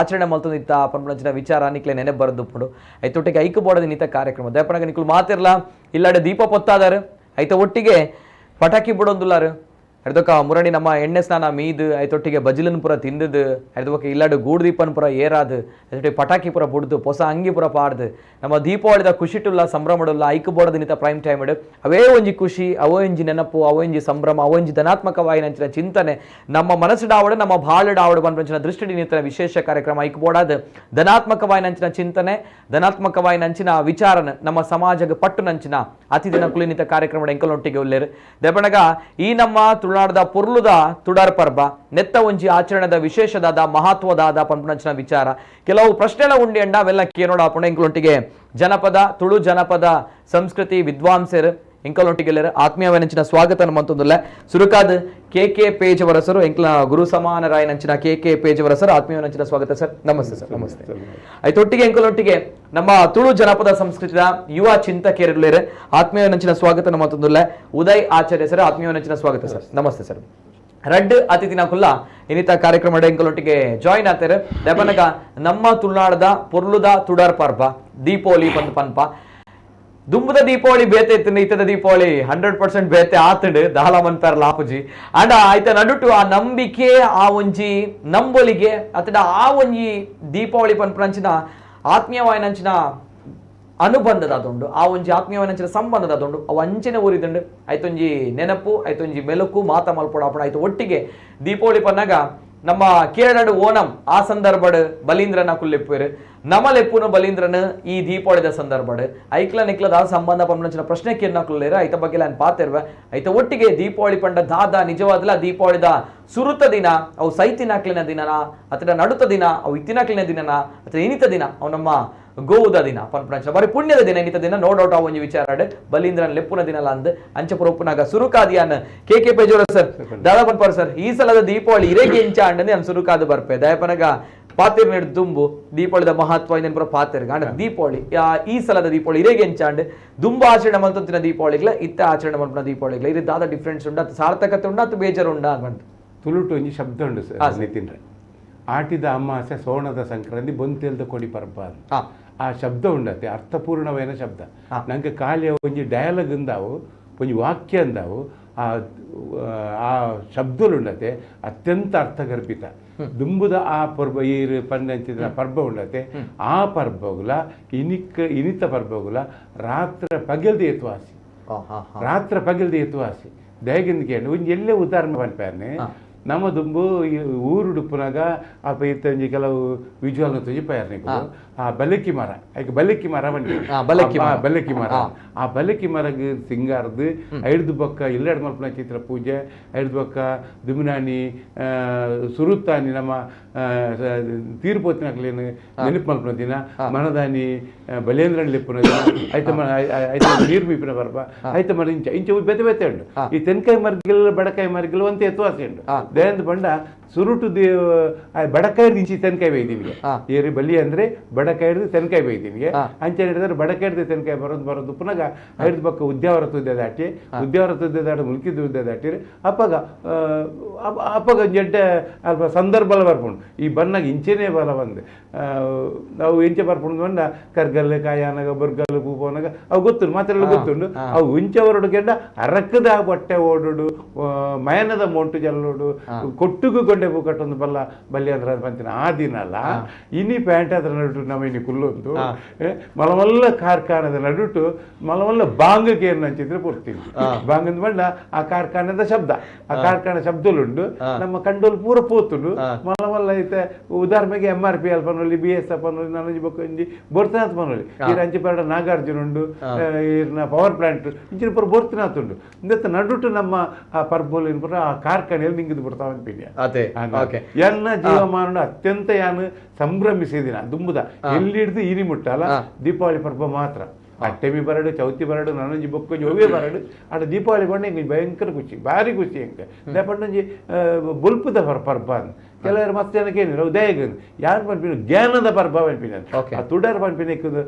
ಆಚರಣೆ ಮಲ್ತೊಂದಿತ್ತ ಪನ್ಪುನಂಚಿನ ವಿಚಾರ ನಿಕ್ಲೆ ನೆನೆ ಬರದುಪ್ಪುಂಡು. ಐತೊಟ್ಟಿಗೆ ಐಕು ಬೋಡದ ನೀತ ಕಾರ್ಯಕ್ರಮ ದೇಪನಾಗ ನಿಕ್ಲು ಮಾತಿರ್ಲ ಇಲ್ಲಾಡೆ ದೀಪ ಪೊತ್ತಾದಾರು, ಐತ ಒಟ್ಟಿಗೆ ಪಟಾಕಿ ಬಿಡೊಂದುಲ್ಲಾರು. ಅರ್ದೊಕ ಮುರಣಿ ನಮ್ಮ ಎಣ್ಣೆ ಸ್ನಾನ ಮೀದು, ಐತೊಟ್ಟಿಗೆ ಬಜಿಲನ್ ಪುರ ತಿಂದದು, ಐದೊಕ್ಕ ಇಲ್ಲಾಡು ಗೂಡು ದೀಪನ್ ಪುರ ಏರಾದು, ಐತೊಟ್ಟಿಗೆ ಪಟಾಕಿ ಪುರ ಬುಡ್ದು, ಹೊಸ ಅಂಗಿ ಪುರ ಪಾಡ್ದು, ನಮ್ಮ ದೀಪಾವಳಿದ ಖುಷಿಟುಲ್ಲ ಸಂಭ್ರಮಡುಲ್ಲ. ಐಕು ಬೋಡದ ನಿತ ಪ್ರೈಮ್ ಟೈಮ್ ಇಡು. ಅವೇ ಒಂಜಿ ಖುಷಿ, ಅವೇ ಒಂಜಿ ನೆನಪು, ಅವೇ ಒಂಜಿ ಸಂಭ್ರಮ, ಅವೇ ಒಂಜಿ ಧನಾತ್ಮಕವಾಯಿನಂಚಿನ ಚಿಂತನೆ ನಮ್ಮ ಮನಸ್ಸುಡಾವಡು, ನಮ್ಮ ಬಾಳುಡಾವಡು ಪನ್ಪಂಚಿನ ದೃಷ್ಟಿ ನಿಂತನ ವಿಶೇಷ ಕಾರ್ಯಕ್ರಮ ಐಕು ಬೋಡಾದ. ಧನಾತ್ಮಕವಾಯಿನಂಚಿನ ಚಿಂತನೆ, ಧನಾತ್ಮಕವಾಯಿನಂಚಿನ ವಿಚಾರನ ನಮ್ಮ ಸಮಾಜಕ್ಕೆ ಪಟ್ಟು ನಂಚಿನ ಅತಿದಿನ ಕುಲಿನಿತ ಕಾರ್ಯಕ್ರಮ ಎಂಕಲೊಟ್ಟಿಗೆ ಉಲ್ಲೇರು. ದೆಪಣಗ ಈ ನಮ್ಮ ತುಳುನಾಡದ ಪೊರ್ಲುದ ತುಡಾರ್ ಪರ್ಬ ನೆತ್ತ ಒಂಜಿ ಆಚರಣೆದ ವಿಶೇಷದಾದ ಮಹತ್ವದಾದ ಪನ್ಪುನಂಚಿನ ವಿಚಾರ, ಕೆಲವು ಪ್ರಶ್ನೆಗಳ ಉಂಡಿ ಅಂಡ ಅವೆಲ್ಲ ಕೇನೋಡ ಆಪುಂಡ. ಎಂಕಲೊಟ್ಟಿಗೆ ಜನಪದ, ತುಳು ಜನಪದ ಸಂಸ್ಕೃತಿ ವಿದ್ವಾಂಸರು ಎಂಕಲೊಟ್ಟಿಗೆ ಆತ್ಮೀಯವಾಯಿನಂಚಿನ ಸ್ವಾಗತ ನಮ್ಮಂತೊಂದುಲ್ಲ. ಸುರುಕಾದ್ ಕೆ ಕೆ ಪೇಜವರ ಸರ್, ಎಂಕ್ಲ ಗುರು ಸಮಾನರಾಯನಂಚಿನ ಕೆ ಕೆ ಪೇಜವರ ಸರ್, ಆತ್ಮೀಯವಾಯಿನಂಚಿನ ಸ್ವಾಗತ ಸರ್. ನಮಸ್ತೆ ಸರ್. ನಮಸ್ತೆ. ಆಯ್ತೊಟ್ಟಿಗೆ ಎಂಕಲೊಟ್ಟಿಗೆ ನಮ್ಮ ತುಳು ಜನಪದ ಸಂಸ್ಕೃತಿಯ ಯುವ ಚಿಂತಕೇರುಲೇರು, ಆತ್ಮೀಯವಾಯಿನಂಚಿನ ಸ್ವಾಗತ ನಮ್ಮಂತೊಂದುಲ್ಲ. ಉದಯ್ ಆಚಾರ್ಯ ಸರ್, ಆತ್ಮೀಯವಾಯಿನಂಚಿನ ಸ್ವಾಗತ ಸರ್. ನಮಸ್ತೆ ಸರ್. ರಡ್ಡ್ ಅತಿಥಿನ ಕುಲ್ಲ ಇನ್ನಿತ ಕಾರ್ಯಕ್ರಮ ಎಂಕಲೊಟ್ಟಿಗೆ ಜಾಯಿನ್ ಆಗ್ತಾರೆ. ದೆಪನಗ ನಮ್ಮ ತುಳುನಾಡದ ಪೊರ್ಲುದ ತುಡರ್ ಪರ್ಬ ದೀಪಾವಳಿ ಪಂದ್ ಪನ್ಪ. ದುಂಬುದ ದೀಪಾವಳಿ ಬೇತೆ ಇತ್ತು, ಇತ್ತದ ದೀಪಾವಳಿ 100% ಬೇತೆ ಆತಂಡು, ದಾಲ ಮನ್ಪೇರ್ ಲಾಪುಜಿ. ಅಂಡ ಆಯ್ತ ನಡುಟು ಆ ನಂಬಿಕೆ, ಆ ಒಂಜಿ ನಂಬೊಲಿಗೆ, ಅತಡ ಆ ಒಂಜಿ ದೀಪಾವಳಿ ಪನ್ಪುನಂಚಿನ ಆತ್ಮೀಯವಾಯಿನಂಚಿನ ಅನುಬಂಧದ ಅದೊಂಡು, ಆ ಒಂಜಿ ಆತ್ಮೀಯವಾಯಿನಂಚಿನ ಸಂಬಂಧದ ಅದೊಂಡು, ಅವು ಅಂಚನೆ ಊರಿದಂಡು. ಆಯ್ತೊಂಜಿ ನೆನಪು, ಆಯ್ತೊಂಜಿ ಮೆಲುಕು ಮಾತ ಮಲ್ಪೊಡು ಆಪುಂಡು. ಆಯ್ತು ಒಟ್ಟಿಗೆ ದೀಪಾವಳಿ ಪನ್ನಾಗ ನಮ್ಮ ಕೇರಳಡ್ ಓಣಂ ಆ ಸಂದರ್ಭಡ್ ಬಲೀಂದ್ರನ ಕುಲ್ಲೆಪ್ಪುವೆರ್. ನಮ ಲೆಪ್ಪುನು ಬಲೀಂದ್ರನ್ ಈ ದೀಪಾವಳಿದ ಸಂದರ್ಭಡ್ ಐಕ್ಲ ನಿಕ್ಲ ದಾದ ಸಂಬಂಧ ಪಂಪುನಂಚಿನ ಪ್ರಶ್ನೆ ಕೇರ್ನಕುಲ್ಲೆರ್. ಐತ ಬಗ್ಗೆ ಲಾನ್ ಪಾತೆರ್ವೆ. ಐತ ಒಟ್ಟಿಗೆ ದೀಪಾವಳಿ ಪಂಡ ದಾದ ನಿಜವಾದ್ಲ, ದೀಪಾವಳಿದ ಸುರುತ ದಿನ ಅವು ಸೈತಿನಕ್ಲಿನ ದಿನನ, ಅತಡ ನಡುತ ದಿನ ಅವು ಇತ್ತಿನಕ್ಲಿನ ದಿನನ, ಅಥವಾ ಇನಿತ ದಿನ ಅವು ನಮ್ಮ ಗೋವುದ ದಿನ ಪನ್ಪುನಂಚಿನ ಬಾರಿ ಪುಣ್ಯದ ದಿನ ಇನಿತ ದಿನ. ನೋ ಡೌಟ್ ಆ ಒಂಜಿ ವಿಚಾರಡ್ ಬಲೀಂದ್ರನ್ ಲೆಪ್ಪುನ ದಿನಲ ಅಂದ್ ಅಂಚ ಪುರೊಪ್ಪುನಾಗ ಸುರುಕಾದಿಯಾನ್ ಕೆ ಕೆ ಪೇಜೋರ ಸರ್ ದಾದಾ ಪನ್ಪಾರ್ ಸರ್, ಈ ಸಲದ ದೀಪಾವಳಿ ಇರೆಗೆ ಎಂಚ ಅಂಡನೆ ನಾನು ಸುರುಕಾದ ಬರ್ಪೆ. ದಯಪನಗ ಪಾತಿರ್ ನೆಡ್ ದುಂಬು ದೀಪಾವಳಿದ ಮಹತ್ವ ಇಂದೆನ್ ಪೂರ ಪಾತೆರ್ ಆಂಡ ದೀಪಾವಳಿ ಈ ಸಲದ ದೀಪಾವಳಿ ಇರೆಗೆ ಎಂಚಾಂಡ್, ದುಂಬು ಆಚರಣೆ ಮಲ್ತೊಂತಿನ ದೀಪಾವಳಿಗ್ಲ ಇತ್ತ ಆಚರಣೆ ಮಲ್ಪುನ ದೀಪಾವಳಿಗ್ಲ ಇದು ದಾದ ಡಿಫ್ರೆನ್ಸ್ ಉಂಡ, ಅತ್ ಸಾರ್ಥಕತೆ ಉಂಡ, ಅತ್ ಬೇಜಾರು ಉಂಡ ಅಂತ? ತುಳುಟು ಒಂಜಿ ಶಬ್ದ ಉಂಡು ಸರ್ ನಿತಿನ್ರೆ, ಆಟಿದ ಅಮಾಸೆ ಸೋಣದ ಸಂಕ್ರಾಂತಿ ಬೊಂತೇಲ್ದ ಕೊಡಿ ಪರ್ಬ ಅಂತ. ಆ ಶಬ್ದ ಉಂಡತೆ ಅರ್ಥಪೂರ್ಣವೇನ ಶಬ್ದ. ನಂಗೆ ಖಾಲಿ ಒಂಜಿ ಡಯಲಾಗ್ ಅಂದಾವು, ಒಂಜಿ ವಾಕ್ಯ ಅಂದಾವು, ಆ ಆ ಶಬ್ದಲು ಉಂಡತೆ ಅತ್ಯಂತ ಅರ್ಥಗರ್ಭಿತ. ದುಂಬುದ ಆ ಪರ್ಬ ಈರು ಪಂಡಂಚಿದ ಪರ್ಬ ಉಂಡತೆ, ಆ ಪರ್ಬಗುಲ ಇನಿಕ್ ಇನಿತ ಪರ್ಬಗುಲ ರಾತ್ರ ಪಗೆಲ್ದ ಎತ್ವಾಸಿ, ರಾತ್ರ ಪಗೆಲ್ದ ಎತ್ವಾಸಿ. ದಯಗಿಂದ ಕೇಳಿ ಒಂಜಿ ಎಲ್ಲೇ ಉದಾಹರಣೆ ಪನ್ಪೇನೆ. ನಮ್ಮ ದುಂಬು ಈ ಊರುಡುಪ್ಪುನಾಗ ಅಲ್ಪ ಇತ್ತ ಒಂಜಿ ಕೆಲವು ವಿಜುವಲ್ ತೋಜಿ ಪಯಾರ್ನಿಕು. ಆ ಬಲಕ್ಕಿ ಮರ, ಐಕ್ ಬಲಕ್ಕಿ ಮರ ಬಂಡಿ. ಬಲಕ್ಕಿ ಮರ. ಬಲಕ್ಕಿ ಮರ. ಆ ಬಲಕ್ಕಿ ಮರಗ್ ಸಿಂಗಾರ್ದು ಐಡ್ದು ಬೊಕ್ಕ ಇಲ್ಲೆಡ್ ಮಲ್ಪುನ ಚಿತ್ರ ಪೂಜೆ, ಐಡ್ದು ಬೊಕ್ಕ ದುಮಿನಾನಿ ಸುರುತ್ತಾನಿ ನಮ್ಮ ತೀರ್ಪೋತಿನಕ್ಲೇನು ನೆನಪು ಮಲ್ಪುನ ದಿನ, ಮನದಾನಿ ಬಲೇಂದ್ರನ್ ಲೆಪ್ಪುನ ದಿನ, ಐತ ಐತ ನೀರು ಮೀಪಿನ ಪರ್ಬ, ಐತ ಮರ ಇಂಚ ಇಂಚ ಬೇತೆ ಬೇತೆ ಉಂಡು. ಈ ತೆನ್ಕಾಯಿ ಮರ್ಗಿಲ್ ಬಡಕಾಯಿ ಮರ್ಗಿಲ್ ಒಂತೆ ಎತ್ವಾಸಿ ಉಂಡು. ದಯಂದು ಬಂಡ ಸುರುಟು ಬಡಕಾಯಿ ಇಂಚಿ ತೆನ್ಕಾಯಿ ಬೈದಿನಿಗೆ. ಏರಿ ಬಲಿ ಅಂದ್ರೆ ಬಡಕಾಯಿ ಹಿಡಿದು ತೆನ್ಕಾಯಿ ಬೈದಿನಿಗೆ. ಅಂಚೆ ಹಿಡಿದ್ರೆ ಬಡಕಾಯಿ ಹಿಡಿದು ತೆನ್ಕಾಯಿ ಬರೋದು ಬರೋದು ಪುನಗ ಹಿಡಿದು ಪಕ್ಕ ಉದ್ಯಾವರ ತುದ್ದೆ ದಾಟಿ, ಉದ್ಯಾವರ ತುದ್ದೆ ದಾಟಿ ಮುಲ್ಕಿದ ಉದ್ದೆ ದಾಟಿರಿ. ಅಪ್ಪಗ ಅಪ್ಪಗ ಜಡ್ಡೆ ಅಲ್ಪ ಸಂದರ್ಭ ಬರ್ಪುಂಡು. ಈ ಬನ್ನಾಗ ಇಂಚೆನೇ ಬಲ ಬಂದು ನಾವು ಇಂಚೆ ಬರ್ಪುಂಡು ಬಂಡ ಕರ್ಗಲ್ಲು ಕಾಯಾನಗ ಬೊರ್ಗಲ್ಲು ಪೂಪೋನಗ ಅವು ಗೊತ್ತುಂಡು, ಮಾತ್ರೆಲ್ಲ ಗೊತ್ತುಂಡು. ಅವು ಇಂಚೆ ಹೊರಡು ಕೆಂಡ ಅರಕ್ಕದ ಬಟ್ಟೆ ಓಡುಡು, ಮಯನದ ಮೋಂಟು ಜಲ್ಲೋಡು, ಕೊಟ್ಟುಗು ಗೊಂಡೆ ಪೂ ಕಟ್ಟೊಂದು ಬಲ್ಲ ಬಲ್ಲಿ ಅಂದ್ರೆ ಬಂತಿನ ಆ ದಿನಲ್ಲ ಇನಿ ಪ್ಯಾಂಟ್ ಅದ್ರ ನಡುಟು ನಮ್ಮ ಇನಿ ಕುಲ್ಲೊಂದು ಮಲಮಲ್ಲ ಕಾರ್ಖಾನದ ನಡುಟು ಮಲಮಲ್ಲ ಬಾಂಗಕ್ಕೆ ಏನು ಹಂಚಿದ್ರೆ ಪೊರ್ತೀನಿ. ಬಾಂಗಂದ ಬಣ್ಣ ಆ ಕಾರ್ಖಾನದ ಶಬ್ದ, ಆ ಕಾರ್ಖಾನೆ ಶಬ್ದಲುಂಡು ನಮ್ಮ ಕಂಡೋಲ್ ಪೂರ ಪೋತುಂಡು ಮಲಮಲ್ಲ. ಐತೆ ಉದಾಹರಣೆಗೆ M R P L ಪನೊಲಿ, B S F ಪನೊಲಿ, ನಾನೊಂಜಿ ಬೊಕ್ಕ ಒಂಜಿ ಬೊರ್ತಿನಾಥ್ ಪನೊಲಿ, ಈರ್ ಅಂಚಿ ಪರಡ ನಾಗಾರ್ಜುನ ಉಂಡು, ಈರ್ನ ಪವರ್ ಪ್ಲಾಂಟ್ ಇಂಚಿನ ಪೂರ ಬೊರ್ತಿನಾಥ್ ಉಂಡು. ಇಂದತ್ತ ನಡುಟು ನಮ್ಮ ಆ ಪರ್ಬೋಲಿನ ಪೂರ ಆ ಕಾರ್ಖಾನೆಯಲ್ಲಿ ನಿಂಗಿದು ಬಿಡ್ತಾವ ಅನ್ಪಿದ್ಯಾ. ಅದೇ, ಓಕೆ. ಎನ್ನ ಜೀವಮಾನ ಅತ್ಯಂತ ಯಾನು ಸಂಭ್ರಮಿಸಿದಿನ ದುಂಬುದ ಎಲ್ಲಿ ಹಿಡಿದು ಇನಿ ಮುಟ್ಟಲ್ಲ ದೀಪಾವಳಿ ಪರ್ಬ ಮಾತ್ರ. ಅಟ್ಟೆಮಿ ಬರಡು, ಚೌತಿ ಬರಡು, ನಾನೊಂಜಿ ಬೊಕ್ಕೊಂಜಿ ಒವ್ವೇ ಬರಡು, ಆಡ ದೀಪಾವಳಿ ಬಣ್ಣ ಹಿಂಗೆ ಭಯಂಕರ ಖುಷಿ, ಭಾರಿ ಖುಷಿ. ಹೆಂಗೆ ದಯಪಣ್ಣೊಂಜಿ ಬೊಲ್ಪುದ ಪರ್ಬ ಅಂದ್. ಕೆಲವರು ಮಸ್ತ್ ಜನಕ್ಕೆ ಏನಿಲ್ಲ ಉದಯಗನ್ ಯಾರು ಪನ್ಪಿನ ಜ್ಞಾನದ ಪರ್ಬ ಪನ್ಪಿನ. ಆ ತುಡಾರ್ ಪನ್ಪಿನ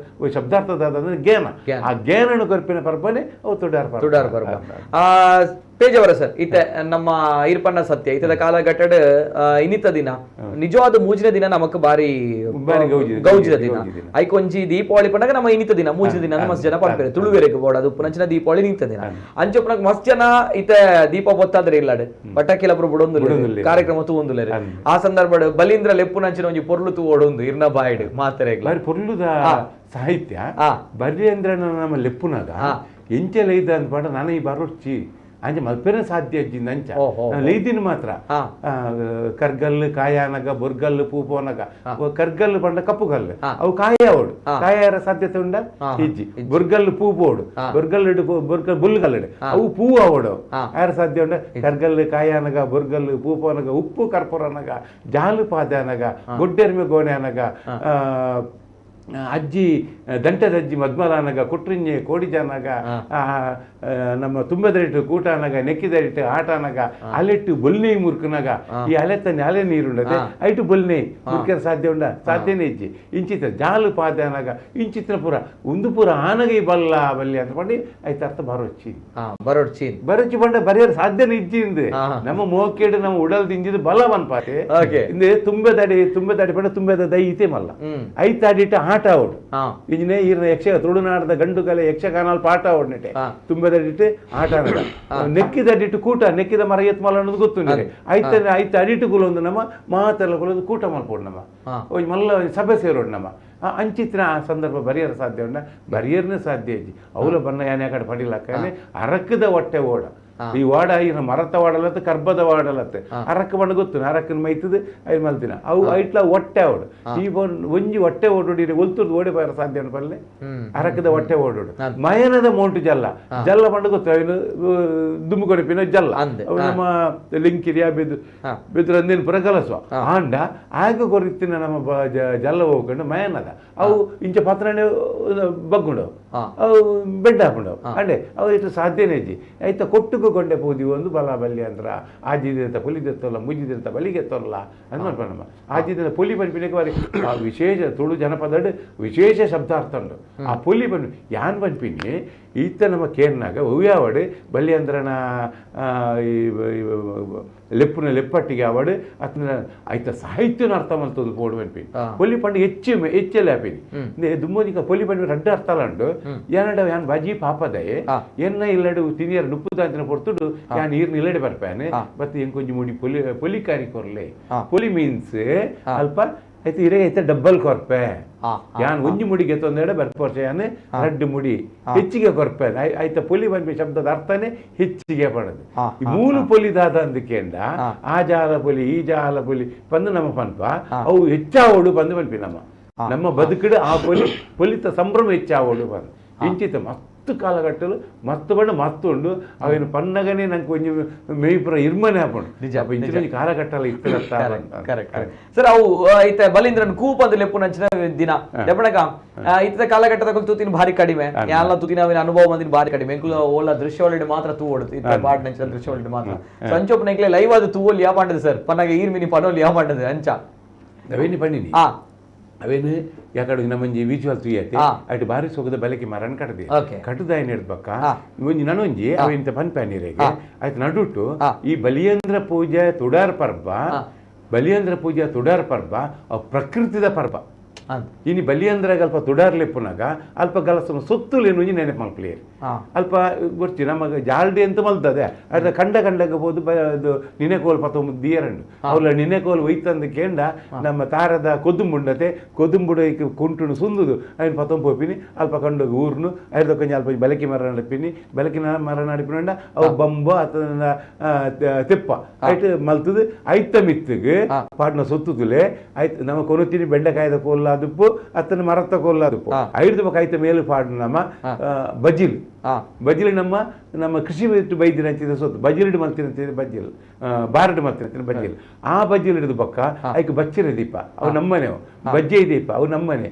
ಶಬ್ದಾರ್ಥದ ಅಂದ್ರೆ ಜ್ಞಾನ. ಜ್ಞಾನ. ಆ ಜ್ಞಾನನು ಕೊರ್ಪಿನ ಪರ್ಬನೇ ಅವು ತುಡಾರ್ ಪರ್ಬ. ತುಡಾರ್ ಪರ್ಬ. ಪೇಜವರ ಸರ್, ಇತ್ತೆ ನಮ್ಮ ಈರ್ಪಣ್ಣ ಸತ್ಯ ಇತ್ತದ ಕಾಲಘಟ್ಟಡ್ ಇನಿತ ದಿನ ನಿಜವಾದ ಮೂಜಿನ ದಿನ ನಮಕ್ ಬಾರಿ ಬಾರಿ ಗೌಜಿ- ಗೌಜಿದ ದಿನ. ಗೌಜಿ ದಿನ. ಐಕೊಂಜಿ ದೀಪಾವಳಿ ಪಂಡಗ ನಮ್ಮ ಇನಿತ ದಿನ ಮೂಜಿನ ದಿನ ಅಂತ ಮಸ್ತ್ ಜನ ಪನ್ಪೆರೆ. ತುಳುವೆರೆಗ್ ಬೋಡ ಅದು ಪುನಂಚಿನ ದೀಪಾವಳಿ ನಿಂತ ದಿನ. ಅಂಚ ಪುನಕ್ ಮಸ್ತ್ ಜನ ಇತ್ತೆ ದೀಪ ಬೊತ್ತಾದ್ರೆ ಇಲ್ಲಾಡ್ ಪಟಾಕಿಲ ಪೂರ ಬುಡೊಂದುಲ್ಲೆರ್. ಬುಡೊಂದುಲ್ಲೆರ್. ಕಾರ್ಯಕ್ರಮ ತೂವೊಂದುಲ್ಲೆರ್. ಆ ಸಂದರ್ಭಡ್ ಬಲೀಂದ್ರ ಲೆಪ್ಪುನಂಚಿನ ಒಂಜಿ ಪೊರ್ಲು ತೂವೊಡೊಂದು ಇರ್ನ ಬಾಯಿಡ್ ಮಾತೆರೆಗ್ಲ. ಬಾರಿ ಪೊರ್ಲುದ ಸಾಹಿತ್ಯ. ಬರ್ರಿ ಅಂದ್ರೆ ನಮ್ಮ ಲೆಪ್ಪುನಾಗ ಎಂಚೆ ಲೈದ ಅಂತ ಪಾಡ ನಾನು ಈ ಬರೋಡ್ಚಿ ಅಂಚೆ ಮಲ್ಪೆರೆ ಸಾಧ್ಯ ಅಜ್ಜಿಂದ ಅಂಚ ಓ, ಹೋ, ನಾನು ಲೈದಿನ ಮಾತ್ರ. ಕರ್ಗಲ್ಲು ಕಾಯಾನಗ ಬೊರ್ಗಲ್ಲು ಪೂಪೋನಗ, ಕರ್ಗಲ್ಲು ಪಂಡ ಕಪ್ಪು ಕಲ್ಲು, ಅವು ಕಾಯ ಓಡು, ಕಾಯಾರ ಸಾಧ್ಯತೆ ಉಂಡ ಇಜ್ಜಿ. ಬೊರ್ಗಲ್ಲು ಪೂ ಪೋಡು, ಬೊರ್ಗಲ್ಲು ಬೊರ್ಗಲ್ ಬುಲ್ಗಲ್ಲು ಅವು ಪೂ ಅವಡು, ಯಾರ ಸಾಧ್ಯ ಉಂಡ. ಕರ್ಗಲ್ಲು ಕಾಯಾನಗ ಬೊರ್ಗಲ್ಲು ಪೂಪೋನಗ ಉಪ್ಪು ಕರ್ಪೂರನಗ ಜಾಲು ಪಾದನಗ ಗೊಡ್ಡೆರ್ಮೆ ಗೋಣೆ ಅನಗ ಅಜ್ಜಿ ದಂಟದ ಅಜ್ಜಿ ಮದ್ಮಲಾನಗ ಕುಟ್ರಿಂಜೆ ಕೋಡಿಜಾನಗ ಆ, ಆ, ನಮ್ಮ ತುಂಬದರಿಟ್ಟು ಕೂಟಾನಗ ನೆಕ್ಕಿದರಿಟ್ಟು ಆಟಾನಗ ಅಲೆಟ್ಟು ಬೊಲ್ನೆ ಮುರ್ಕುನಗ ಈ ಅಲೆತ್ತನೆ ಅಲೆ ನೀರುಂಡದೆ ಐಟು ಬೊಲ್ನೆ ಮುರ್ಕರ ಸಾಧ್ಯ ಉಂಡ ಸಾಧ್ಯನೇ ಇಜ್ಜಿ. ಇಂಚಿತ ಜಾಲು ಪಾದನಗ ಇಂಚಿತ್ರ ಪೂರ ಒಂದು ಪೂರ ಆನಗ ಈ ಬಲ್ಲ ಬಲ್ಲಿ ಅಂತ ಪಂಡಿ ಐತ ಅರ್ಥ ಬರೋಚ್ಚಿ. ಬರೋಡ್ಚಿ. ಬರೋಚ್ಚಿ ಪಂಡ ಬರೆಯರ್ ಸಾಧ್ಯನೇ ಇಜ್ಜಿ ಇಂದು. ನಮ್ಮ ಮೋಕೇಡು ನಮ್ಮ ಉಡಲ್ ದಿಂಜಿದು ಬಲ ಪನ್ಪಾತೆ. ಇಂದು ತುಂಬೆದಡಿ ತುಂಬೆದಡಿ ಪಂಡ ತುಂಬೆದ ದೈ ಇತೆ ಮಲ್ಲ ಐತಾಡಿಟ್ಟು ಆಟ ಅವಡು. ಇಂಜಿನೇ ಈರ್ನ ಯಕ್ಷ ತುಳುನಾಡದ ಗಂಡು ಕಲೆ ಯಕ್ಷಗಾನ ಪಾಠ ಅವಡ್ನಿಟ್ಟೆ. ತುಂಬೆದಡಿಟ್ಟು ಆಟ ಅನ್ನದ ನೆಕ್ಕಿದಡಿಟ್ಟು ಕೂಟ, ನೆಕ್ಕಿದ ಮರ ಎತ್ ಮಲ್ಲ ಅನ್ನೋದು ಗೊತ್ತುಂಡು. ಐತ ಐತ ಅಡಿಟ್ಟು ಕುಲೊಂದು ನಮ್ಮ ಮಾತೆಲ್ಲ ಕುಲೊಂದು ಕೂಟ ಮಲ್ಪೋಡು ನಮ್ಮ ಒಂಜಿ ಮಲ್ಲ ಒಂಜಿ ಸಭೆ ಸೇರೋಡು ನಮ್ಮ ಆ ಅಂಚಿತ್ತಿನ ಆ ಸಂದರ್ಭ ಬರಿಯರ ಸಾಧ್ಯ ಉಂಡ ಬರಿಯರ್ನೇ ಸಾಧ್ಯ ಇಜ್ಜಿ. ಅವಲ ಬಣ್ಣ ಯಾನೆ ಕಡೆ ಪಡಿಲಕ್ಕನೆ ಅರಕದ ಹೊಟ್ಟೆ ಓಡ. ಈ ವಾಡ ಈನ ಮರತ ವಾಡಲತ್ತೆ, ಕರ್ಬದ ವಾಡಲತ್ತೆ. ಅರಕ್ಕ ಬಣ್ಣ ಗೊತ್ತು, ಅರಕ್ಕನ ಮೈತದ ಐನ್ ಮಲ್ತಿನ ಅವು ಐಟ್ಲ ಹೊಟ್ಟೆ ಓಡು. ಈ ಒಂಜಿ ಹೊಟ್ಟೆ ಓಡೋಡಿ ಒಲ್ತುರ್ದು ಓಡಿ ಬರ ಸಾಧ್ಯ ಪಲ್ಲೆ. ಅರಕದ ಹೊಟ್ಟೆ ಓಡೋಡು ಮಯನದ ಮೋಂಟು ಜಲ್ಲ ಜಲ್ಲ ಬಣ್ಣ ಗೊತ್ತು, ಅವಿನ ದುಮ್ಮು ಕೊಡಿಪಿನ ಜಲ್ಲ. ಅವು ನಮ್ಮ ಲಿಂಕಿರಿಯ ಬೆದು ಬೆದ್ರ ಅಂದಿನ ಪುರ ಕಲಸುವ ಆಂಡ ಆಗ ಕೊರಿತ್ತಿನ ನಮ್ಮ ಜಲ್ಲ ಹೋಗ್ಕೊಂಡು ಮಯನದ ಅವು ಇಂಚ ಪತ್ರನೆ ಬಗ್ಗುಂಡವು, ಅವು ಬೆಡ್ ಹಾಕೊಂಡವು. ಅಂಡೆ ಅವು ಇಷ್ಟು ಸಾಧ್ಯನೇ ಇಜ್ಜಿ. ಐತ ಕೊಟ್ಟುಕು ಕೊಂಡೆ ಪೂದಿ ಒಂದು ಬಲ ಬಲ್ಯ ಅಂದ್ರ ಆಜಿದಂತ ಪುಲಿದೆತ್ತಲ್ಲ, ಮುಜಿದಂತ ಬಲಿಗೆತ್ತಲ್ಲ ಅಂದ್ ಮಾಡ್ಪ ನಮ್ಮ ಆಜಿದ ಪುಲಿ ಪನ್ಪಿನಕ್ಕೆ ಬಾರಿ ಆ ವಿಶೇಷ ತುಳು ಜನಪದ ವಿಶೇಷ ಶಬ್ದಾರ್ಥ ಉಂಟು. ಆ ಪುಲಿ ಪನ್ಪಿ ಯಾನ್ ಪನ್ಪಿನಿ ಈತ ನಮ್ಮ ಕೇರ್ನಾಗ ಒವ್ಯಾವಡು ಬಲ್ಯಂದ್ರನ ಈ ಲೆಪ್ಪುನ ಲೆಪ್ಪಟ್ಟಿಗೆ ಆವಡು ಅತ್ನ ಐತ ಸಾಹಿತ್ಯನ ಅರ್ಥ ಮಲ್ತೊಂದು ಪೋಡು ಪನ್ಪಿ. ಪೊಲಿ ಪಂಡ ಹೆಚ್ಚು ಹೆಚ್ಚೆಲ್ಲ ಆಪಿನಿ ದುಮ್ಮೋಜಿಕ ಪೊಲಿ ಪಂಡ ರಡ್ಡ ಅರ್ಥಲ ಉಂಟು. ಏನಡ ಯಾನ್ ಬಜಿ ಪಾಪದಯೆ ಎನ್ನ ಇಲ್ಲಡು ತಿನಿಯರ್ ನುಪ್ಪುದಾಂತಿನ ಪೊರ್ತುಡು ಯಾನ್ ಈರ್ನ ಇಲ್ಲಡೆ ಬರ್ಪಾನೆ ಮತ್ತೆ ಎಂಕೊಂಜಿ ಮುಡಿ ಪೊಲಿ ಪೊಲಿಕಾರಿ ಕೊರ್ಲೆ. ಪೊಲಿ ಮೀನ್ಸ್ ಅಲ್ಪ ಐತೆ ಇರೇ ಐತೆ ಡಬ್ಬಲ್ ಕೊರ್ಪೆ. ಯಾನ್ ಒಂಜಿ ಮುಡಿಗೆ ತೊಂದರೆ ಬರ್ಪೋರ್ಚೆ ಯಾನ್ ರಡ್ಡು ಮುಡಿ ಹೆಚ್ಚಿಗೆ ಕೊರ್ಪೆ. ಐತ ಪೊಲಿ ಪನ್ಪಿ ಶಬ್ದದ ಅರ್ಥನೇ ಹೆಚ್ಚಿಗೆ ಪಡದು. ಈ ಮೂಲು ಪೊಲಿ ದಾದ ಅಂದಕೇಂಡ ಆ ಜಾಲ ಪೊಲಿ ಈ ಜಾಲ ಪೊಲಿ ಪಂದು ನಮ್ಮ ಪನ್ಪ ಅವು ಹೆಚ್ಚಾವೋಡು ಬಂದು ಪನ್ಪಿ. ನಮ್ಮ ನಮ್ಮ ಬದುಕಡು ಆ ಪೊಲಿ ಪೊಲಿತ ಸಂಭ್ರಮ ಹೆಚ್ಚಾವೋಡು ಬಂದು ಇಂಚಿತ ಮಸ್ತ್ ಕಾಲಗಟ್ಟಲು ಮಸ್ತ್ ಬಣ್ಣ ಮಸ್ತ್ ಉಂಡು. ಅವೇನು ಪನ್ನಗನೇ ನಂಗೆ ಒಂಜಿ ಮೇಯ್ಪುರ ಇರ್ಮನೆ ಹಾಕೊಂಡು ನಿಜ. ಇಂಚಿನ ಕಾಲಗಟ್ಟಲ ಇತ್ತಿರತ್ತ. Correct sir. ಅವು ಐತೆ ಬಲೀಂದ್ರನ್ ಕೂಪ್ ಅಂದ್ ಲೆಪ್ಪುನಂಚಿನ ದಿನ ದೆಪ್ಪಣಕ ಇತ್ತ ಕಾಲಘಟ್ಟದ ತೂತಿನ ಭಾರಿ ಕಡಿಮೆ, ಯಾಲ ತೂತಿನ ಅವಿನ ಅನುಭವ ಬಂದಿನ ಭಾರಿ ಕಡಿಮೆ. ಎಂಕುಲು ಓಲ ದೃಶ್ಯವಳಿಡ್ ಮಾತ್ರ ತೂ ಓಡುದು, ಇತ್ತ ಪಾಡ್ನಂಚಿನ ದೃಶ್ಯವಳಿಡ್ ಮಾತ್ರ. ಸಂಚೋಪ್ ನೆಕ್ಲೆ ಲೈವ್ ಅದು ತೂವಲ್ಲಿ ಯಾ ಪಂಡದು ಸರ್, ಪನ್ನಾಗ ಈರ್ ಮಿನಿ ಪನೋಲಿ ಯಾ ಪಂಡದು ಅಂಚ. ಅವೇನು ಪಂಡಿನಿ ಅವೇನು ಯಾಕಡೆ ನಮ್ಮಂಜಿ ವಿಜುವಲ್ ತುಯ್ಯತೆ ಅటు ಬಾರಿ ಸೊಗದ ಬಲಕೆ ಮರನ್ ಕಟ್ಟದೆ ಕಟ್ಟುದಾಯ ನೆಡ್ಬಕ್ಕ ಒಂಜಿ ನನೊಂಜಿ ಅವೇಂತ ಪನ್ಪಾನಿರೆಗೆ ಆಯ್ತು ನಡುಟು ಈ ಬಲಿಯೇಂದ್ರ ಪೂಜೆ ತುಡಾರ್ ಪರ್ಬ, ಬಲಿಯೇಂದ್ರ ಪೂಜೆ ತುಡಾರ್ ಪರ್ಬ ಅವು ಪ್ರಕೃತಿದ ಪರ್ಬ. ಇನಿ ಬಲಿಯಂದ್ರಾಗ ಅಲ್ಪ ತುಡಾರ್ಲೆಪ್ಪುನಾಗ ಅಲ್ಪ ಗಲಸನ ಸೊತ್ತುಲೇನು ಒಂಜಿ ನೆನಪು ಮಲ್ಪಲೇರು. ಅಲ್ಪ ಗೊತ್ತಿ ನಮಗ ಜಾಲ್ಡಿ ಅಂತ ಮಲ್ತದೆ ಅರ್ಧ ಕಂಡ ಕಂಡಗ ಹೋದು ಅದು ನಿನೆಕೋಲ್ ಪತ್ತೊಂಬ ದಿಯರಂಡು ಅವ್ಲ ನಿನೆಕೋಲ್ ಒಯ್ತಂದು ಕೇಂಡ ನಮ್ಮ ತಾರದ ಕೊದುಂಬುಂಡತೆ ಕೊದುಂಬುಡ ಕುಂಟುನು ಸುಂದುದು ಐನ್ ಪತ್ತೊಂಬ ಪೋಪಿನಿ ಅಲ್ಪ ಕಂಡೋಗ ಊರ್ನು ಐರ್ದ ಕೊಂಚ ಅಲ್ಪ ಬಲಕಿ ಮರ ನಡಿಪಿನಿ ಬಲಕಿ ಮರ ನಡಿಪಿನ ಅವು ಬಂಬ ಅತ್ತ ತೆಪ್ಪ ಐಟ್ ಮಲ್ತದು ಐತ ಮಿತ್ತುಗ್ ಪಾಡ್ನ ಸೊತ್ತುದುಲೆ ಐತ್ ನಮ್ಮ ಕೊನುತಿನಿ ಬೆಂಡೆಕಾಯದ ಕೋಲ್ಲ ಅದುಪ್ಪು ಅತ್ತನ ಮರತ್ತ ಕೋಲ್ಲ ಅದುಪ್ಪು ಐದು ಬೊಕ ಐತ ಮೇಲು ಪಾಡ್ ನಮ್ಮ ಬಜಿಲ್ ಬಜಿಲ್ ನಮ್ಮ ನಮ್ಮ ಕೃಷಿ ಬೈದಿನ ಅಂಚಿದ ಸೊತ್ತು ಬಜಿಲಿಡು ಮಲ್ತಿನ ಬಜ್ಜಿಲ್ ಬಾರಡು ಮಲ್ತಿನ ಬಜ್ಜಿಲ್ ಆ ಬಜ್ಜಿಲ್ ಹಿಡಿದು ಬೊಕ್ಕ ಐಕ್ ಬಚ್ಚಿರ ದೀಪ ಅವು ನಮ್ಮನೆ, ಬಜ್ಜೆ ದೀಪ ಅವು ನಮ್ಮನೆ,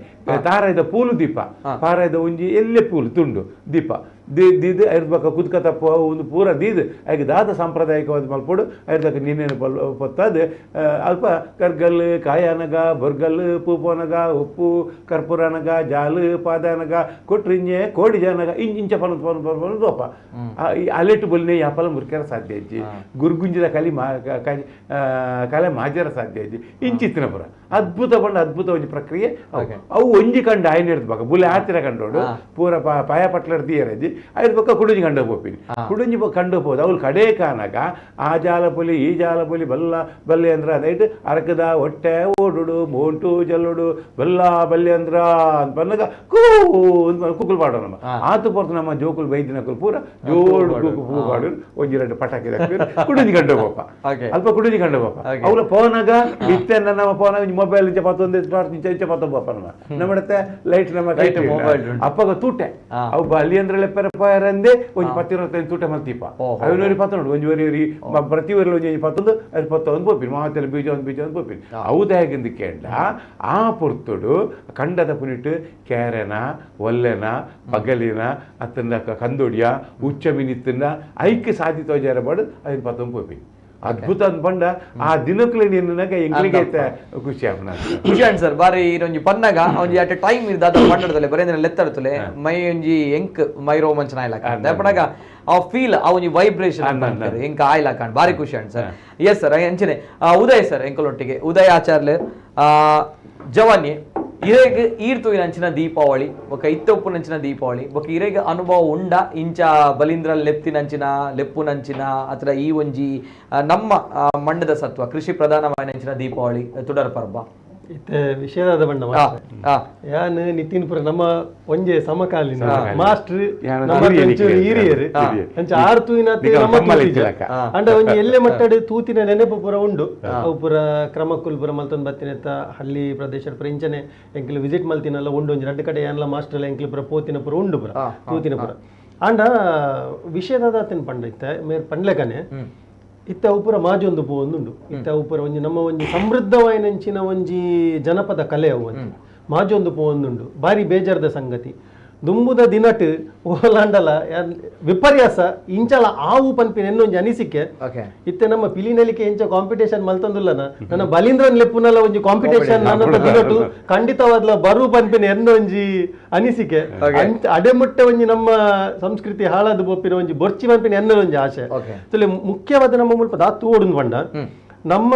ತಾರಾಯ್ದ ಪೂಲು ದೀಪ ಪಾರಾಯ್ದ ಒಂಜಿ ಎಲ್ಲೆ ಪೂಲು ತುಂಡು ದೀಪ ದೀದ್ ಐರ್ದ ಬೊಕ್ಕ ಕುದ್ಕ ತಪ್ಪು ಅವು ಒಂದು ಪೂರ ದೀದ್ ಐಕ್ ದಾದ ಸಾಂಪ್ರದಾಯಿಕವಾದ ಮಲ್ಪೊಡು ಐರ್ದಕ್ಕ ನಿನ್ನೇನು ಪಲ್ ಪೊತ್ತಾದ್ ಅಲ್ಪ ಕರ್ಗಲ್ ಕಾಯನಗ ಬೊರ್ಗಲ್ ಪೂಪೋನಗ ಉಪ್ಪು ಕರ್ಪೂರನಗ ಜಾಲು ಪಾದನಗ ಕೊಟ್ರಿಂಜೆ ಕೋಡಿ ಜಾನಗ ಇಂಚ ಇಂಚ ಪನ ಪನ ಪನ ದೋಪ ಅಲೆಟು ಬೊಲ್ನೆ ಯಾಪಲ ಮುರ್ಕೆರ ಸಾಧ್ಯ ಇಜ್ಜಿ, ಗುರುಗುಂಜಿದ ಕಲಿ ಮಾ ಕಲೆ ಮಾಜರ ಸಾಧ್ಯ ಇಜ್ಜಿ. ಇಂಚಿತ್ತಿನ ಪುರ ಅದ್ಭುತ ಪಂಡ ಅದ್ಭುತ ಒಂಜಿ ಪ್ರಕ್ರಿಯೆ. ಅವು ಒಂಜಿ ಕಂಡ ಆಯ್ನ ಹಿಡ್ದು ಬೊಕ್ಕ ಬುಲೆ ಆತಿರ ಕಂಡೋಡು ಪೂರ ಪಾಯ ಪಟ್ಲರ್ ದಿಯರಜ್ಜಿ ಐದು ಬೊಕ್ಕ ಕುಡುಂಜಿ ಕಂಡ ಪೋಪಿನಿ ಕುಡುಂಜಿ ಕಂಡು ಪೋದು ಅವ್ಲು ಕಡೆ ಕಾನಗ ಆ ಜಾಲ ಪುಲಿ ಈ ಜಾಲ ಪುಲಿ ಬಲ್ಲ ಬಲ್ಲೆ ಅಂದ್ರ ಅದೈಟ್ ಅರಕದ ಹೊಟ್ಟೆ ಓಡುಡು ಮೋಂಟು ಜಲ್ಲುಡು ಬಲ್ಲ ಬಲ್ಲೆ ಅಂದ್ರ ಅಂತ ಬಂದಾಗ ಕೂ ಕುಕ್ಕುಲ್ ಪಾಡೋ ನಮ್ಮ ಆತು ಪೊರ್ತು ನಮ್ಮ ಜೋಕುಲ್ ಬೈದಿನಕುಲ್ ಪೂರ ಜೋಡು ಕೂಕು ಪೂ ಪಾಡು ಒಂಜಿ ಎರಡು ಪಟಾಕಿ ಕುಡುಂಜಿ ಕಂಡು ಪೋಪ ಅಲ್ಪ ಕುಡುಂಜಿ ಕಂಡು ಪೋಪ ಅವ್ಲ ಪೋನಾಗ ಇತ್ತೆ ನಮ್ಮ ಪೋನಾಗ ಮೊಬೈಲ್ ಇಂಚ ಪತ್ತೊಂದು ಇಂಚ ಇಂಚ ಪತ್ತೊಂದು ಪೋಪ ನಮ್ಮ ನಮ್ಮಡತ್ತೆ ಲೈಟ್ ನಮ್ಮ ಕೈ ಅಪ್ಪಗ ತೂಟೆ ಅವು ಬಲಿ ಅಂದ್ರೆ ಲೆಪ್ಪರ ಪೋಯರಂದೆ ಒಂಜಿ ಪತ್ತಿರತ್ತೈದು ತೂಟೆ ಮಲ್ತೀಪ ಅವಿನೂರಿ ಪತ್ತ ನೋಡು ಒಂಜಿ ವರಿ ಪ್ರತಿ ವರಿ ಒಂಜಿ ಪತ್ತೊಂದು ಅದು ಪತ್ತೊಂದು ಪೋಪಿನಿ ಮಾತೆಲ್ಲ ಬೀಜ ಒಂದು ಬೀಜ ಒಂದು ಪೋಪಿನಿ ಹೌದು ಹೇಗೆಂದು ಕೇಂಡ ಆ ಪೊರ್ತುಡು ಕಂಡದ ಪುನಿಟ್ಟು ಕೇರೆನ ಒಲ್ಲೆನ ಪಗಲಿನ ಅತ್ತಂದ ಕಂದೊಡಿಯ ಉಚ್ಚ ಮಿನಿತ್ತನ್ನ ಐಕ್ಯ ಸಾಧಿ ತೋಜಾರ ಬಾಡು ಅದನ್ನ ಪತ್ತೊಂದು ಪೋಪಿನಿ ಅದ್ಭುತ ಅಂದ್ಬಂಡ ಆ ದಿನಕ್ಕೂ ನಿನ್ನಗ ಎಂಗ್ಲಿಗೆ ಖುಷಿ ಆಪುನ ಖುಷಿ ಆಂಡ್ ಸರ್ ಬಾರಿ ಒಂಜಿ ಪನ್ನಗ ಒಂಜಿ ಅಟ್ ಟೈಮ್ ಇರ್ದ ಪಂಡದಲೆ ಬರೇ ಲೆತ್ತಡ್ತಲೆ ಮೈ ಒಂಜಿ ಎಂಕ್ ಮೈ ರೋಮಂಚನ ಆಯ್ಲಾಕ ದಪ್ಪಣಗ ಆ ಫೀಲ್ ಆ ಒಂಜಿ ವೈಬ್ರೇಷನ್ ಎಂಕ್ ಆಯ್ಲಾಕ ಬಾರಿ ಖುಷಿ and sir. Yes sir. ಅಂಚನೆ ಉದಯ್ ಸರ್ ಎಂಕಲೊಟ್ಟಿಗೆ ಉದಯ್ ಆಚಾರ್ಲೆ ಜವಾನಿ ಇರೆಗ್ ಈರ್ತುವಿನಂಚಿನ ದೀಪಾವಳಿ ಬೊಕ ಇತ್ತೊಪ್ಪುನಂಚಿನ ದೀಪಾವಳಿ ಬೊಕ ಇರೆಗ್ ಅನುಭವ ಉಂಡ ಇಂಚ ಬಲೀಂದ್ರ ಲೆಪ್ತಿನಂಚಿನ ಲೆಪ್ಪುನಂಚಿನ ಅಥವಾ ಈ ಒಂಜಿ ನಮ್ಮ ಮಣ್ಣದ ಸತ್ವ ಕೃಷಿ ಪ್ರಧಾನವಾಯಿನಂಚಿನ ದೀಪಾವಳಿ ತುಡರ್ ಪರ್ಬ? ಇತ್ತೆ ವಿಷಯದ ಬಣ್ಣ ಯಾನ್ ನಿತಿನ್ ಪುರ ನಮ್ಮ ಒಂಜೆ ಸಮಕಾಲೀನ ಮಾಸ್ಟರ್ ಹಿರಿಯರು ಅಂಚ ಆರು ತೂಯಿನ ಅಂಡ ಒಂಜಿ ಎಲ್ಲೆ ಮಟ್ಟಡ್ ತೂತಿನ ನೆನಪು ಪುರ ಉಂಡು. ಅವು ಪುರ ಕ್ರಮಕ್ಕುಲ್ ಪುರ ಮಲ್ತೊಂದು ಬತ್ತಿನೆತ್ತ ಹಳ್ಳಿ ಪ್ರದೇಶ ಪುರ ಇಂಚನೆ ಎಂಕ್ಲು ವಿಸಿಟ್ ಮಲ್ತಿನಲ್ಲ ಉಂಡು. ಒಂಜಿ ರಡ್ಡು ಕಡೆ ಯಾನ್ಲ ಮಾಸ್ಟರ್ ಎಂಕ್ಲು ಪುರ ಪೋತಿನ ಪುರ ಉಂಡು ಪುರ ತೂತಿನ ಪುರ. ಆಂಡ ವಿಷಯದ ಪಂಡ ಇತ್ತೆ ಮೇರ್ ಪಂಡ್ಲೆಕನೆ ಇತ್ತ ಅವು ಪೂರ ಮಾಜೊಂದು ಪೋವೊಂದುಂಡು. ಇತ್ತ ಅವು ಪೂರ ಒಂಜಿ ನಮ್ಮ ಒಂಜಿ ಸಮೃದ್ಧವಾಯಿನಂಚಿನ ಒಂಜಿ ಜನಪದ ಕಲೆ ಅವು ಒಂಜಿ ಮಾಜೊಂದು ಪೋವೊಂದುಂಡು. ಬಾರಿ ಬೇಜಾರದ ಸಂಗತಿ. ದುಂಬುದ ದಿನಟ್ ಓಲಾಂಡಲ ವಿಪರ್ಯಾಸ ಇಂಚಲ ಆವು ಪನ್ಪಿನ ಎನ್ನೊಂಜಿ ಅನಿಸಿಕೆ. ಇತ್ತೆ ನಮ್ಮ ಪಿಲಿನಲಿಕೆ ಇಂಚ ಕಾಂಪಿಟೇಷನ್ ಮಲ್ತೊಂದುಲ್ಲನ ನನ್ನ ಬಲೀಂದ್ರನ್ ಲೆಪ್ಪುನಲ ಒಂಜಿ ಕಾಂಪಿಟೇಷನ್ ನನ್ನ ದಿನಟು ಖಂಡಿತವಾದ್ಲ ಬರು ಪನ್ಪಿನ ಎನ್ನೊಂಜಿ ಅನಿಸಿಕೆ. ಅಡೆಮುಟ್ಟೆ ಒಂಜಿ ನಮ್ಮ ಸಂಸ್ಕೃತಿ ಹಾಳಾದ ಬೋಪಿನ ಒಂಜಿ ಬೊರ್ಚಿ ಪನ್ಪಿನ ಎನ್ನೊಂಜಿ ಆಸೆ. ಮುಖ್ಯವಾದ ನಮ್ಮ ಮುಲ್ಪ ದಾತು ಓಡುಂದು ಪಂಡ ನಮ್ಮ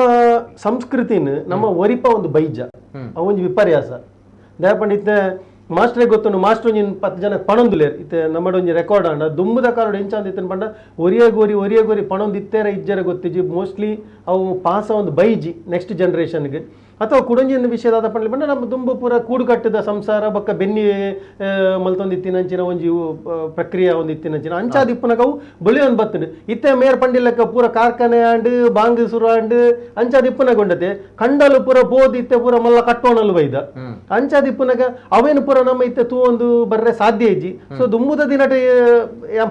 ಸಂಸ್ಕೃತಿನ ನಮ್ಮ ಒರಿಪ ಒಂದು ಬೈಜ ಅವೊಂಜಿ ವಿಪರ್ಯಾಸ. ದಯಪಂಡ ಇತ್ತೆ ಮಾಸ್ಟ್ರೇ ಗೊತ್ತುಂಡು, ಮಾಸ್ಟ್ರ್ ಒಂಜಿ 10 ಜನ ಪಣೊಂದುಲೇರ್ ಇತ್ತೆ ನಮ್ಮಡ ಒಂಜಿ ರೆಕಾರ್ಡ್ ಆಂಡ ದುಂಬುದ ಕಾಲಡ್ ಎಂಚ ಅಂದ್ ಇತ್ತಿನ ಪಂಡ ಒರಿಯ ಗೋರಿ ಪಣೊಂದು ಇತ್ತೇರ ಇಜ್ಜರ ಗೊತ್ತಿಜಿ. ಮೋಸ್ಟ್ಲಿ ಅವು ಪಾಸ ಒಂದು ಬೈಜಿ ನೆಕ್ಸ್ಟ್ ಜನರೇಷನ್ಗೆ. ಅಥವಾ ಕುಡೊಂಜಿನ ವಿಷಯದಾದ ಪಂಡ್ಲಿ ಪಂಡ ನಮ್ಮ ದುಂಬು ಪೂರ ಕೂಡು ಕಟ್ಟಿದ ಸಂಸಾರ ಬೊಕ್ಕ ಬೆನ್ನಿ ಮಲ್ತೊಂದು ಇತ್ತಿನಂಚಿನ ಒಂಜಿ ಪ್ರಕ್ರಿಯೆ ಒಂದು ಇತ್ತಿನಂಚಿನ ಅಂಚಾದ ಇಪ್ಪುನಗ ಅವು ಬೊಳಿಯೊಂದು ಬತ್ತುಂಡು. ಇತ್ತೆ ಮೇರ್ ಪಂಡಿಲೆಕ್ಕ ಪೂರ ಕಾರ್ಖಾನೆ ಆಂಡ್ ಬಾಂಗ್ ಸುರು ಆಂಡ್ ಅಂಚಾದ ಇಪ್ಪುನಗ ಉಂಡತೆ ಕಂಡಲು ಪೂರ ಬೋದ್ ಇತ್ತೆ ಪೂರ ಮಲ್ಲ ಕಟ್ಟೋಣಲು ಬೈದ ಅಂಚಾದ ಇಪ್ಪುನಗ ಅವೇನು ಪೂರ ನಮ್ಮ ಇತ್ತೆ ತೂವೊಂದು ಬರ್ರೆ ಸಾಧ್ಯ ಇಜ್ಜಿ. ಸೊ ದುಂಬುದ ದಿನಟ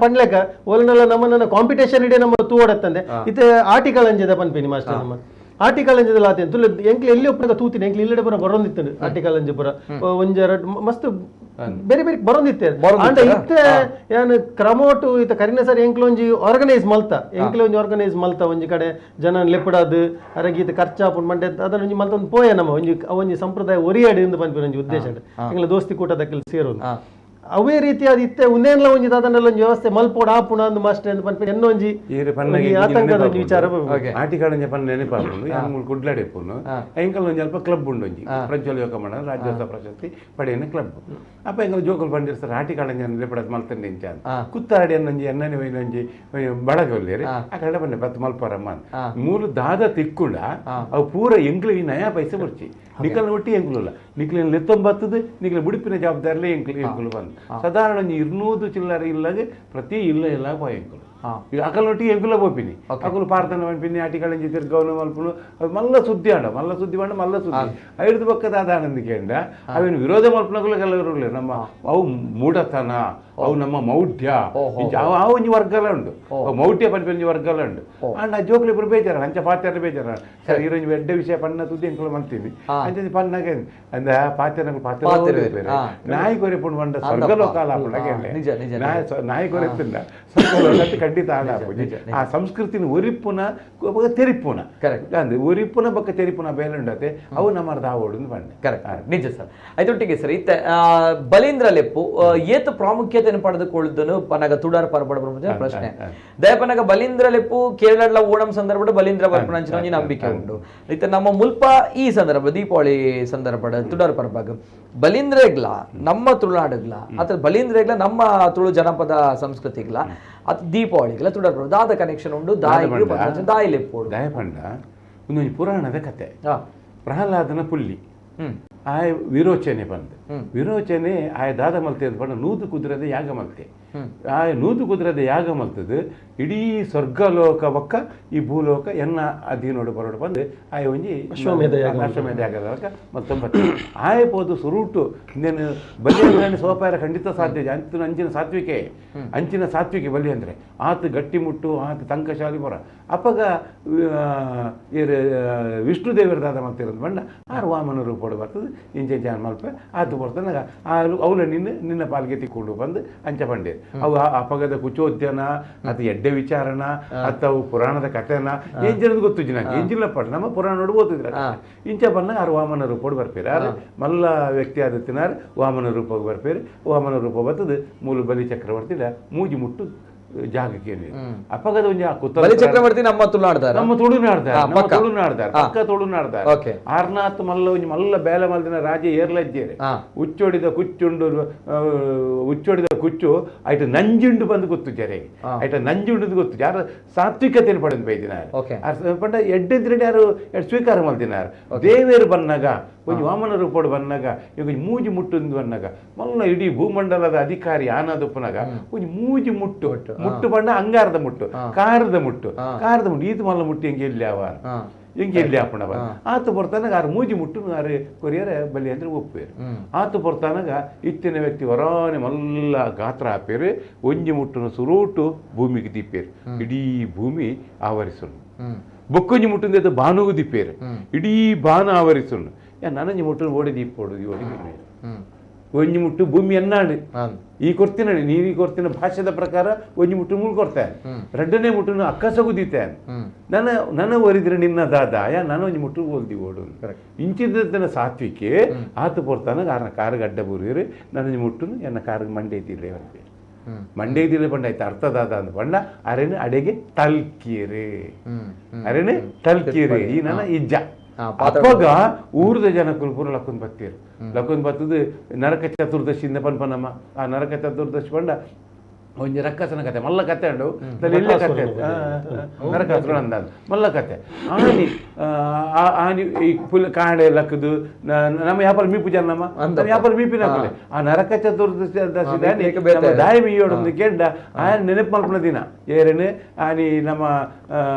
ಪಂಡ್ಲೆಕ್ಕ ಓಲನೆಲ್ಲ ನಮ್ಮನ್ನ ಕಾಂಪಿಟೇಷನ್ ಇಡೀ ನಮ್ಮ ತೂವಡತ್ತಂದೆ ಇತ್ತೆ ಆಟಿಕಲ್ ಅಂಜದ ಪನ್ಪಿನಿ ಮಾಸ್ಟರ್. ನಮ್ಮ ಆಟಿಕಲ್ ಅಂಜದಲ್ಲ ಆತೆ ತುಲೆ ಎಂಕ್ಲೆ ಎಲ್ಲಿ ಒಪ್ಪುನಗ ತೂತಿನಿ ಎಂಕ್ಲೆ ಇಲ್ಲಡೆ ಪೂರ ಬರೋಂದಿತ್ತು ಆಟಿಕಲ್ ಅಂಜ ಪೂರ ಒಂಜೆರಡು ಮಸ್ತ್ ಬೇರೆ ಬೇರೆ ಬರೋಂದಿತ್ತೆ. ಆಂಡ ಇತ್ತೆ ಯಾನ್ ಕ್ರಮೋಟು ಇತ್ತೆ ಕರಿನ ಸರ್ ಎಂಕ್ಲೆ ಒಂಜಿ ಆರ್ಗನೈಸ್ ಮಲ್ತ ಎಂಕ್ಲೆ ಒಂಜಿ ಆರ್ಗನೈಸ್ ಮಲ್ತ ಒಂಜಿ ಕಡೆ ಜನ ಲೆಪ್ಪಡಾದು ಅರಗೀತ ಖರ್ಚಾಪುಂಡು ಮಂಡೆ ಅದನ್ನ ಒಂಜಿ ಮಲ್ತೊಂದು ಪೋಯ ನಮ್ಮ ಒಂಜಿ ಒಂಜಿ ಸಂಪ್ರದಾಯ ಒರಿಯಾಡು ಎಂದು ಪನ್ಪಿನ ಒಂಜಿ ಉದ್ದೇಶ ಎಂಕ್ಲೆ ದೋಸ್ತಿ ಕೂಟದಕ್ಕೆಲ್ಲ ಸೇರೋದು. ಅವೇ ರೀತಿಯಾದ ಇತ್ತೆ ಉನ್ನೇನ್ಲ ಒಂಜಿ ದಾದನೆಲ್ಲ ಒಂಜಿ ವ್ಯವಸ್ಥೆ ಮಲ್ಪೋಡು ಆಪುಣ ಅಂದ್ ಮಾಸ್ಟರ್ ಅಂದ್ ಪನ್ಪಿನ ಎನ್ನೊಂಜಿ ಆತಂಕದ ಒಂಜಿ ವಿಚಾರ. ಆಟಿಕಾಡಂಜ ಪನ್ನ ನೆನಪಾಪುಂಡು. ಯಾನ್ ಮೂಲು ಕುಡ್ಲಾಡೆ ಇಪ್ಪುನು ಎಂಕಲ್ ಒಂಜಿ ಅಲ್ಪ ಕ್ಲಬ್ ಉಂಡು ಒಂಜಿ ಪ್ರಜ್ವಲ್ ಯೋಗ ಮಂಡಲ ರಾಜ್ಯೋತ್ಸವ ಪ್ರಶಸ್ತಿ ಪಡೆಯಿನ ಕ್ಲಬ್. ಅಪ್ಪ ಎಂಕಲ್ ಜೋಕುಲು ಪಂಡಿರ್ ಸರ್ ಆಟಿಕಾಡಂಜ ನೆನಪಡದ್ ಮಲ್ತಂಡೆ ಇಂಚ ಕುತ್ತಾಡಿ ಅನ್ನೊಂಜಿ ಎನ್ನನೆ ಒಯ್ನೊಂಜಿ ಬಳಗ ಒಲ್ಲೇರಿ ಆ ಕಡೆ ಬನ್ನಿ ಪತ್ತು ಮಲ್ಪರಮ್ಮ ಮೂಲು ದಾದ ತಿಕ್ಕುಂಡ ಅವು ಪೂರ ಎಂಕ್ಲು ಈ ನಯಾ ಪೈಸೆ ಬರ್ಚಿ ನಿಕಲ್ನ ಒಟ್ಟಿ ಎಂಕ್ಲುಲ್ಲ ನಿಕ್ಲಿನ ಲೆತ್ತೊಂಬತ್ತದು ನಿಕ್ಲ ಬುಡಿಪಿನ ಜವಾಬ್ದಾರಿಲೇ ಎಂಕ್ಲು ಎಂಕ್ಲು ಬಂದು ಸಾಧಾರಣ ಒಂಜಿ 200 ಚಿಲ್ಲರೆ ಇಲ್ಲಾಗ ಪ್ರತಿ ಇಲ್ಲ ಇಲ್ಲ ಪೋಯ್ ಎಂಕುಲು ಈಗ ಅಕಲ್ ಒಟ್ಟಿಗೆ ಎಂಕುಲ ಪೋಪಿನಿ ಅಕುಲು ಪಾರ್ತನ ಪನ್ಪಿನಿ ಆಟಿಕಳಂಜಿ ತಿರ್ಗವನು ಮಲ್ಪುನು ಅದು ಮಲ್ಲ ಸುದ್ದಿ ಆಂಡ ಮಲ್ಲ ಸುದ್ದಿ ಪಂಡ ಮಲ್ಲ ಸುದ್ದಿ ಐದು ಪಕ್ಕದ ಆನಂದ ಕೇಂಡ ಅವೇನು ವಿರೋಧ ಮಲ್ಪನಗುಲ ಕೆಲವರು ನಮ್ಮ ಅವು ಮೂಢತನ ಅವು ನಮ್ಮ ಮೌಢ್ಯ ಆ ಒಂಜಿ ವರ್ಗಲ ಉಂಡು ಅವು ಮೌಢ್ಯ ಪನ್ಪಿ ಒಂಜಿ ವರ್ಗಲ ಉಂಡು. ಅಂಡ ಆ ಜೋಕುಲು ಇಬ್ಬರು ಬೇಜಾರ ಅಂಚ ಪಾತ್ಯಾರ ಬೇಜಾರ ಸರ್ ಈರೊಂಜಿ ಎಡ್ಡೆ ವಿಷಯ ಪಣ್ಣ ಸುದ್ದಿ ಎಂಕುಲು ಮಲ್ತೀನಿ ಅಂಚ ಪನ್ನಾಗ ಅಂದ ಪಾತ್ಯಾರ ಪಾತ್ರೆ ನಾಯಿ ಕೊರೆ ಪುಂಡು ಪಂಡ ಸ್ವರ್ಗಲೋಕ ನಾಯಿ ಕೊರೆ ತಿಂದ ಸ್ವರ್ಗಲೋಕ ಖಂಡಿತ ಆಡ ಆ ಸಂಸ್ಕೃತಿನ ಒರಿಪುನ ತೆರಿಪುನ ಕರೆಕ್ಟ್ ಅಂದ್ರೆ ಒರಿಪುನ ಬಕ್ಕ ತೆರಿಪುನ ಬೇಲೆ ಉಂಡತೆ ಅವು ನಮ್ಮ ದಾವೋಡು ಪಂಡೆ. ಕರೆಕ್ಟ್ ನಿಜ ಸರ್. ಐತೊಟ್ಟಿಗೆ ಸರ್ ಇತ್ತೆ ಬಲೀಂದ್ರ ಲೆಪ್ಪು ಏತು ಪ್ರಾಮುಖ್ಯತೆಯನ್ನು ಪಡೆದುಕೊಳ್ಳುದನ್ನು ಪನಗ ತುಡಾರ್ ಪರ್ಬಡ ಪ್ರಶ್ನೆ ದಯಪನಗ ಬಲೀಂದ್ರ ಲೆಪ್ಪು ಕೇರಳ ಓಣಂ ಸಂದರ್ಭ ಬಲೀಂದ್ರ ಬರ್ಪಣಂಚಿನ ಒಂಜಿ ನಂಬಿಕೆ ಉಂಟು. ಇತ್ತೆ ನಮ್ಮ ಮುಲ್ಪ ಈ ಸಂದರ್ಭ ದೀಪಾವಳಿ ಸಂದರ್ಭ ತುಡಾರ್ ಪರ್ಬಗ್ ಬಲೀಂದ್ರೆಗ್ಲ ನಮ್ಮ ತುಳುನಾಡುಗ್ಲ ಅಥವಾ ಬಲೀಂದ್ರೆಗ್ಲ ನಮ್ಮ ತುಳು ಜನಪದ ಸಂಸ್ಕೃತಿಗ್ಲ ಅತ್ ದೀಪಾವಳಿಗ್ಲ ತುಡಾರ್ ಪರ್ಬ ದಾದ ಕನೆಕ್ಷನ್ ಉಂಡು ದಾಯಿ ದಾಯಿ ಲೆಪ್ಪು ದಯಪಂಡ ಒಂದೊಂದು ಪುರಾಣದ ಕತೆ ಪ್ರಹ್ಲಾದನ ಪುಲ್ಲಿ ಆಯ ವಿರೋಚನೆ ಬಂದು ವಿರೋಚನೆ ಆಯ ದಾದ ಮಲ್ತೆ ಅಂತ ಪಂಡ 100 ಕುದುರೆದ ಯಾಗ ಮಲ್ತೆ ಆ 100 ಕುದುರೆದ ಯಾಗ ಮಲ್ತದ್ದು ಇಡೀ ಸ್ವರ್ಗಲೋಕ ಬಕ್ಕ ಈ ಭೂಲೋಕ ಎನ್ನ ಅಧೀನೋಡು ಬರೋಡು ಬಂದು ಆಯ ಒಂಜಿ ಅಶ್ವಮೇಧ ಯಾಗ ಅಶ್ವಮೇಧ ಯಾಗದ ಮತ್ತೊಂಬತ್ತು ಆಯ ಪೋದು ಸುರುಟು ಇನ್ನೇನು ಬಲಿ ಸೋಪಾರ ಖಂಡಿತ ಸಾಧ್ಯ ಅಂಚಿನ ಅಂಚಿನ ಸಾತ್ವಿಕೆ ಅಂಚಿನ ಸಾತ್ವಿಕೆ ಬಲಿ ಅಂದರೆ ಆತ ಗಟ್ಟಿ ಮುಟ್ಟು ಆತ ತಂಕಶಾಲಿ ಬರ ಅಪ್ಪಗ ವಿಷ್ಣು ದೇವರ ದಾದ ಮಲ್ತಿರೋದು ಬಣ್ಣ ಆರು ವಾಮನ ರೂಪೋಡು ಬರ್ತದೆ ಇಂಚೆ ಜಾನ್ ಮಲ್ಪೆ ಆತು ಬರ್ತದೆ ಅವಳ ನಿನ್ನ ನಿನ್ನ ಪಾಲ್ಗೆ ತಿಕ್ಕೊಂಡು ಬಂದು ಅಂಚ ಪಂಡೆ ಅವು ಅಪಗದ ಕುಚೋದ್ಯನ ಅದು ಎಡ್ಡೆ ವಿಚಾರಣ ಅಥವಾ ಪುರಾಣದ ಕಥೆನ ಏನ್ ಜನದ ಗೊತ್ತು ನಂಗೆ ಎಂಜಿಲ್ಲ ಪಡ ನಮ್ಮ ಪುರಾಣ ನೋಡಿ ಓದಿದ್ರ ಇಂಚ ಬಣ್ಣ ಆರು ವಾಮನ ರೂಪೋಡು ಬರ್ಪೇರು ಆರು ಮಲ್ಲ ವ್ಯಕ್ತಿ ಆದ ತಿನಾರು ವಾಮನ ರೂಪಕ್ಕೆ ಬರ್ಪೇರು ವಾಮನ ರೂಪ ಬರ್ತದೆ ಮೂಲ ಬಲಿ ಚಕ್ರವರ್ತಿ ಮೂಜಿ ಮುಟ್ಟು ಜಾಗಕ್ಕೆ ಅಪ್ಪಗದ ಒಂಜಿ ಬಲಿ ಚಕ್ರವರ್ತಿ ನಮ್ಮ ತುಳುನಾಡ್ದಾರ ನಮ್ಮ ತುಳುನಾಡ್ದಾರ ನಮ್ಮ ತುಳುನಾಡ್ದಾರ ಪಕ್ಕ ತುಳುನಾಡ್ದಾರ ಆರ್ನಾಥ್ ಮಲ್ಲ ಒಂಜಿ ಮಲ್ಲ ಬೇಲೆ ಮಲ್ದಿನ ರಾಜ ಏರ್ಲಜ್ಜೇರೆ ಉಚ್ಚೊಡಿದ ಕುಚ್ಚುಂಡು ಉಚ್ಚೊಡಿದ ಕುಚ್ಚು ಐಟ ನಂಜುಂಡು ಬಂದು ಗೊತ್ತು ಜರೆಗೆ ಐಟ ನಂಜುಂಡು ಗೊತ್ತು ಯಾರು ಸಾತ್ವಿಕತೆಯನ್ನು ಪಡೆದು ಬೈದಿನಾರು ಪಂಡ ಎಡ್ಡೆದ್ರೆಡೆ ಯಾರು ಸ್ವೀಕಾರ ಮಲ್ದಿನಾರು ದೇವೇರು ಬನ್ನಾಗ ಒಂಜಿ ವಾಮನ ರೂಪಡು ಬನ್ನಗ ಈಗ ಮೂಜಿ ಮುಟ್ಟು ಬನ್ನಗ ಮಲ್ಲ ಇಡೀ ಭೂಮಂಡಲದ ಅಧಿಕಾರಿ ಆನದುಪ್ಪುನಗ ಒಂಜಿ ಮೂಜಿ ಮುಟ್ಟು ಮುಟ್ಟು ಬಣ್ಣ ಅಂಗಾರದ ಮುಟ್ಟು ಕಾರದ ಮುಟ್ಟು ಕಾರದ ಮುಟ್ಟು ಈತ ಮಲ್ಲ ಮುಟ್ಟು ಎಂಗೆ ಎಲ್ಲಿ ಅವ ಎಂಗೆ ಎಲ್ಲಿ ಆಪಣವ ಆತ ಬರ್ತಾನಾಗ ಆರು ಮೂಜಿ ಮುಟ್ಟು ಆರು ಕೊರಿಯರ ಬಲಿ ಅಂದ್ರೆ ಒಪ್ಪೇರು. ಆತ ಬರ್ತಾನಾಗ ಇತ್ತಿನ ವ್ಯಕ್ತಿ ಹೊರಾನೆ ಮಲ್ಲ ಗಾತ್ರ ಆಪೇರು ಒಂಜಿ ಮುಟ್ಟುನ ಸುರೂಟು ಭೂಮಿಗೆ ದಿಪ್ಪೇರು ಇಡೀ ಭೂಮಿ ಆವರಿಸುನು. ಬೊಕ್ಕೊಂಜಿ ಮುಟ್ಟುಂದ ಬಾನುಗು ದಿಪ್ಪೇರು ಇಡೀ ಬಾನು ಆವರಿಸುನು. ನನಂಜಿ ಮುಟ್ಟು ಓಡಿ ದೀಪೋಡು ಓಡಿ ಒಂಜಿ ಮುಟ್ಟು ಭೂಮಿ ಎನ್ನಾಡು ಈ ಕೊರ್ತಿನ ನೀವು ಈ ಕೊರ್ತಿನ ಭಾಷೆದ ಪ್ರಕಾರ ಒಂಜಿ ಮುಟ್ಟು ಮೂಳು ಕೊಡ್ತೇನೆ, ಎರಡನೇ ಮುಟ್ಟುನು ಅಕ್ಕಸಗು ದೀತೇನೆ, ನನ್ನ ನನ್ನ ಒರಿದ್ರೆ ನಿನ್ನ ದಾದಾಯ ನಾನು ಒಂಜಿ ಮುಟ್ಟು ಓಲ್ದಿ ಓಡು ಇಂಚಿದ ಸಾತ್ವಿಕೆ ಆತ ಪೊರ್ತಾನ ಆರ್ನ ಕಾರು ಗಡ್ಡ ಬೂರಿರು ನನ್ನ ಮುಟ್ಟುನು ಎನ್ನ ಕಾರಿಗೆ ಮಂಡೆ ಇದ್ದಿಲ್ಲ ಅಂತೆ ಮಂಡೆ ಇದ್ದಿಲ್ಲ ಪಂಡ ಆಯ್ತು ಅರ್ಥ ದಾದ ಅಂದ ಪಂಡ ಅರೇನು ಅಡೆಗೆ ತಲ್ಕೀರು ಅರೇನು ತಲ್ಕೀರು ಈ ನನ್ನ ಇಜ್ಜ. ಅಪ್ಪಗ ಊರದ ಜನಕ್ಕೂ ಪೂರ ಲಕ್ಕೊಂದು ಬತ್ತೀರು ಲಕ್ಕೊಂದು ಬತ್ತದು ನರಕ ಚತುರ್ದಶಿಯಿಂದ ಪನ್ಪನಮ್ಮ ಆ ನರಕ ಚತುರ್ದಶಿ ಪಂಡ ಒಂಜಿ ರಕ್ಕಸನ ಕತೆ ಮಲ್ಲ ಕತೆ ಉಂಡು ಎಲ್ಲ ಕತೆ ನರಕಾಸುರ ಅಂದ ಮಲ್ಲ ಕತೆ ಆನಿ ಆನಿ ಈ ಪುಲ್ ಕಾಡೆ ಲಕ್ಕದು ನಮ್ಮ ವ್ಯಾಪಾರ ಮೀಪು ಜನ ನಮ್ಮ ವ್ಯಾಪಾರ ಮೀಪಿನ ಹಾಕಲೆ ಆ ನರಕ ಚತುರ್ದಶಿ ದಾಯಿ ಮೀಯೋಡೊಂದು ಕೆಂಡ ಆ ನೆನಪು ಮಲ್ಪನ ದಿನ ಏರೇನು ಆನಿ ನಮ್ಮ